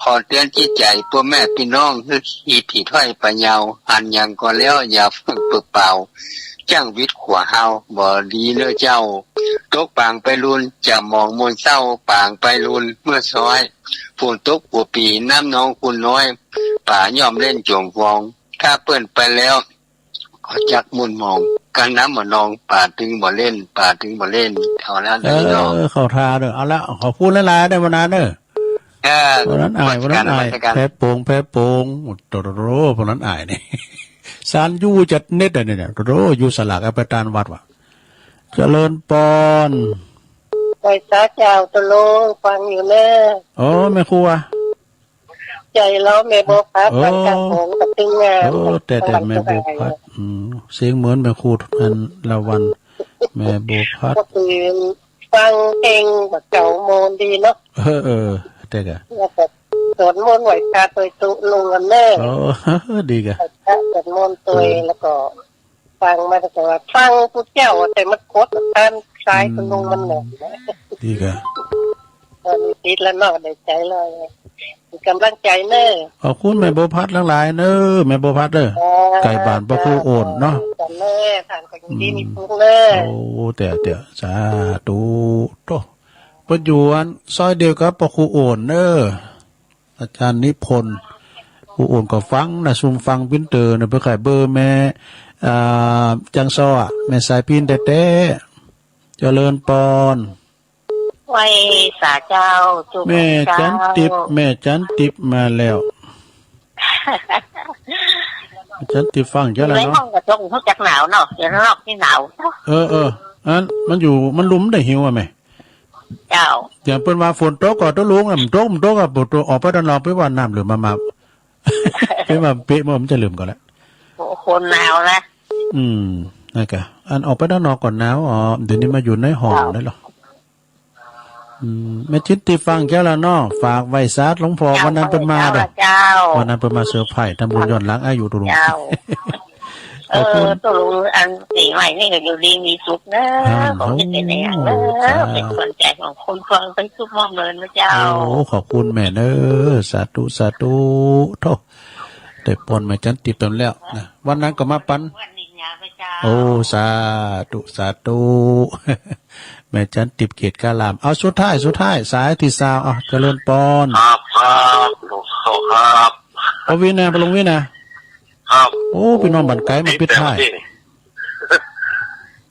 ขอเตือนจิตใจพ่อแม่พี่น้อง ให้คิดถี่ถ้อยประเยาว์ หันอย่างก็แล้วอย่าเพิ่งปึกเป่า จ้างวิทย์ขัวเฮา บ่ดีเนอะเจ้า ตกปางไปลุน จะมองมนเศร้า ปางไปลุน เมื่อซ้อย ฝนตกหัวปี น้ำน้องคุณน้อย ป่าย่อมเล่นจงฟอง ถ้าเปิ้นไปแล้ว ก็จักมุ่นมอง กันน้ำบ่นอง ป่าตึงบ่เล่น ป่าตึงบ่เล่น เอาแล้ว เออ เดี๋ยวนี้เนาะ เข้าท่าเด้อ เอาแล้ว ขอบคุณหลายๆ เด้อ วันนั้นเด้อ เออ วันนั้นอาย วันนั้นอาย นมัสการ แพะโป่ง แพะโป่ง โตโตโต วันนั้นอายนี่ สารยูจัดเน็ตอะเนี่ย โตโต ยูสลากเอาไปตานวัดว่ะ เจริญปอน ไหว้สาเจ้า ตะลุง ฟังอยู่เนอะ โอ้ แม่ครัว ใจเราแม่บัวพัด โอ้ ฟังข้าวของกับตึงงาน โอ้ แต่ แต่แม่บัวพัด อืม เสียงเหมือนแม่ครูอันละวัน แม่บัวพัด ก็คือฟังเพลงแบบเก่าโมนดีเนาะ เออ เออ แต่กะ แล้วก็สวดมนต์ไหว้พระโดยตุลุงกันเนอะ โอ้ ดีกะ ไหว้พระสวดมนต์ตัวย อืม แล้วก็ ฟังมาตั้งแต่ว่า ฟังผู้เจ้า แต่มันกดท่านซ้าย อืม คุณลุงมันหน่อยนะ ดีกะ ตอนนี้ติดแล้วเนาะ ได้ใจแล้ว เป็นกำลังใจเนอะ ขอบคุณแม่บัวพัดหลายๆ เนอะ แม่บัวพัดเด้อ อ่า ไก่บ้านพระครูโอนเนาะ จ้า จ้าแม่ ท่านก็อยู่ดีมีสุขเนอะ อืม โอ้ เตี้ย เตี้ย สาธุ โต เปิ้นอยู่อันซอยเดียวกับพระครูโอนเนอะ อาจารย์นิพนธ์ ครูโอนก็ฟังนะ ซุมฟังปิ้นเตอร์นะ เปิ้นขายเบอร์แม่ อ่า จังซออะ แม่สายพิณแต๊ๆ เจริญปอน ไหว้สาเจ้า จุ๊บ แม่จันติบ เจ้า แม่จันติบมาแล้ว แม่จันติบฟังเจ้าแล้วเนาะ ในห้องกระจกมันจักหนาวเนาะ อยู่ข้างนอกนี่หนาว เออ เออ อัน มันอยู่ มันลุ่มได้หิวอะแม่ เจ้า อย่างเปิ้นว่าฝนตกก็ตกลงอะ มันตก มันตกอะ ปวดตัว ออกไปด้านนอก ไปว่าน้ำเหลือมา มา ไปมาเป๊ะ มันจะลืมก่อนละ โอ้ คนหนาวนะ อืม นั่นกะ อันออกไปด้านนอกก่อนหนาว อ๋อ เดี๋ยวนี้มาอยู่ในห้องได้หรอ อืม แม่จิตติฟังแก้วละเนาะ ฝากไหว้สาหลวงพ่อ เจ้า วันนั้นเปิ้นมาเด้อ เจ้า วันนั้นเปิ้นมาเซอร์ไพรส์ ทำบุญย้อนหลังอายุตุลุง เจ้า ขอบคุณ เออ ตุลุง อันปีใหม่นี่ก็อยู่ดีมีสุขเนอะ อ่า ขอให้เป็นอย่างนั้นเนอะ โอ้ สาธุ เป็นขวัญใจของคนฟังไปทุกหม่องเลยนะเจ้า โอ้ ขอบคุณแม่เนอะ สาธุ สาธุ โธ่ ได้ปอนแม่จันติบตนแล้วนะ วันนั้นก็มาปัน โอ้ สาธุ สาธุ แม่จันติบเขตกาลาม เอาสุดท้าย สุดท้าย สายที่ซาว เอา เจริญปอน ครับ ครับ ครับ ปวินนะ ปะลงวินนะ ครับ โอ้ พี่น้องบ้านไกลมาปิดท้าย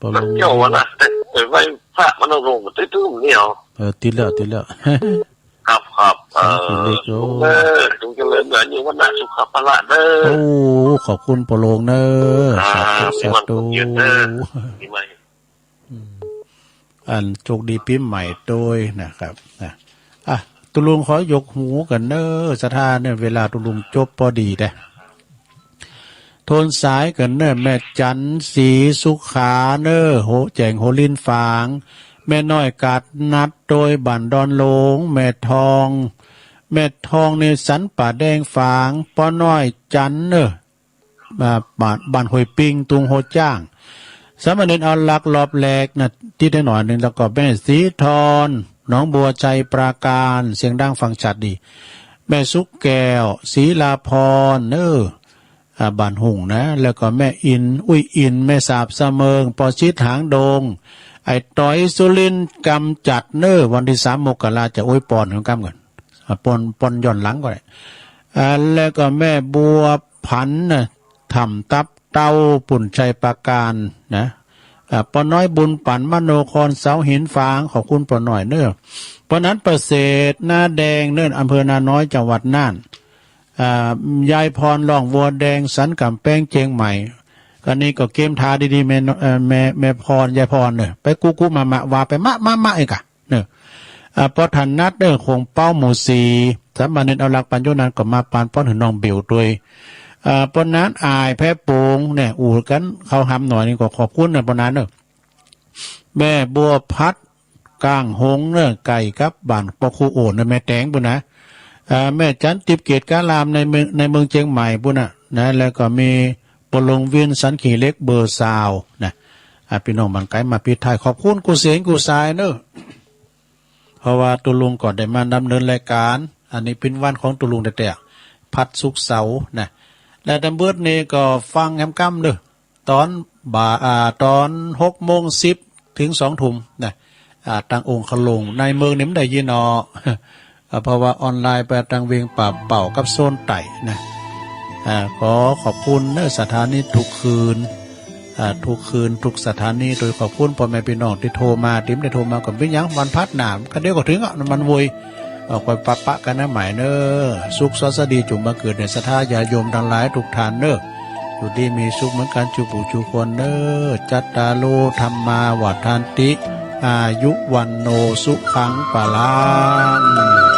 ปะลงวิน เจ้าวันนะ ไปไหว้พระมันเอาลงมาตื้อๆ นี่เอา เออ ติดแล้ว ติดแล้ว ครับ ครับ สาธุ เออ เออ အိၣ် ขอบคุณ ပလူင် เนอะ สาธุ สาธุ อันโชคดีปีใหม่ด้วยนะครับ นะ อ่ะ ตุลุงขอยกหูกันเนอะ ศรัทธาเนี่ย เวลาตุลุงจบพอดีนะ โทนสายกันเนอะ แม่จันทร์ศรีสุขาเนอะ โห แจ่งโหลินฝาง แม่น้อยกาดนัดโดยบ้านดอนหลวง แม่ทอง แม่ทองในสันป่าแดงฝาง ป้อน้อยจันทร์เนอะ อ่า บ้าน บ้านห้วยปิง ตุงโฮจ้าง สามเณรเอาหลักรอบแรกนะ ติดได้หน่อยหนึ่ง แล้วก็แม่สีทอน หนองบัวชัยปราการ เสียงดังฟังชัดดี แม่สุกแก้ว ศรีลาพร เนอะ อ่า บ้านหุ่งนะ แล้วก็แม่อิน อุ้ยอิน แม่สาบสะเมิง ปอชิดหางดง ไอ้ต๋อยสุรินทร์กำจัดเนอะ วันที่สาม มกราจะอวยพรของกำกัน อ่า ปอน ปอนย้อนหลังก็ได้ อ่า แล้วก็แม่บัวผันนะ ถ้ำตับเต้า ปุ้นชัยปราการนะ อ่า ป้อน้อยบุญปั่น มโนคร เสาหินฝาง ขอบคุณป้อน้อยเนอะ ป้อนันประเสริฐ นาแดงเนอะ อำเภอนาน้อย จังหวัดน่าน อ่า ยายพร ร่องวัวแดง สันกำแพง เชียงใหม่ อันนี้ก็เกมท้าดีๆ แม่น เอ่อ แม่ แม่พร ยายพรเนอะ ไปกุ๊กกุ๊กมามะ ว่าไปมะมะมะเองกะ เนอะ อ่า ป้อถนัดเนอะ โขงเป้าหมู่สี่ สามเณรเอาหลักปัญโยนั้นก็มาปานป้อนหือน้องเบลด้วย อ่า ป้อนั้นอายแพ้โป่งเนี่ย อู่กันเข้าหำหน่อยนี่ก็ขอบคุณนะป้อนั้นเนอะ แม่บัวพัด ก้างหงเนอะ ไก่กับบ้านป้อครูโอนเนอะ แม่แตงปุ้นนะ อ่า แม่จันติบเกตการามในเมือง ในเมืองเชียงใหม่ปุ้นนะ นะ แล้วก็มีปลงวินสันขีเหล็กเบอร์ซาวนะ อ่า พี่น้องบ้านไกลมาปิดท้าย ขอบคุณกู้เสียงกู้สายเนอะ เพราะว่าตุลุงก็ได้มาดำเนินรายการ อันนี้เป็นวันของตุลุงแต่แต่ พัดศุกร์เสาร์นะ และดำเบิดนี้ก็ฟังแฮมกำเด้อ ตอนบ่า อ่า ตอนหกโมงสิบ ถึงสองทุ่มนะ อ่า ตังองค์ขลงในเมืองนี่มันได้ยินเนาะ อ่า เพราะว่าออนไลน์ไปตังเวียงป่าเป่ากับโซนไต่นะ อ่า ขอขอบคุณเนอะ สถานีทุกคืน อ่า ทุกคืนทุกสถานี โดยขอบคุณพ่อแม่พี่น้องที่โทรมา ที่ไม่ได้โทรมาก็ไม่เป็นหยัง วันพัดหนามก็เดี๋ยวก็ถึงอ่ะ มันโวย เอาคอยปะปะกันนะใหม่เนอะ สุขสวัสดีจุ่มบังเกิดในศรัทธาญาติโยมทั้งหลายทุกท่านเนอะ อยู่ดีมีสุขเหมือนกันจูผู้จูคนเนอะ จัตตาโร ธัมมา วัฑฒันติ อายุ วัณโณ สุขัง พลัง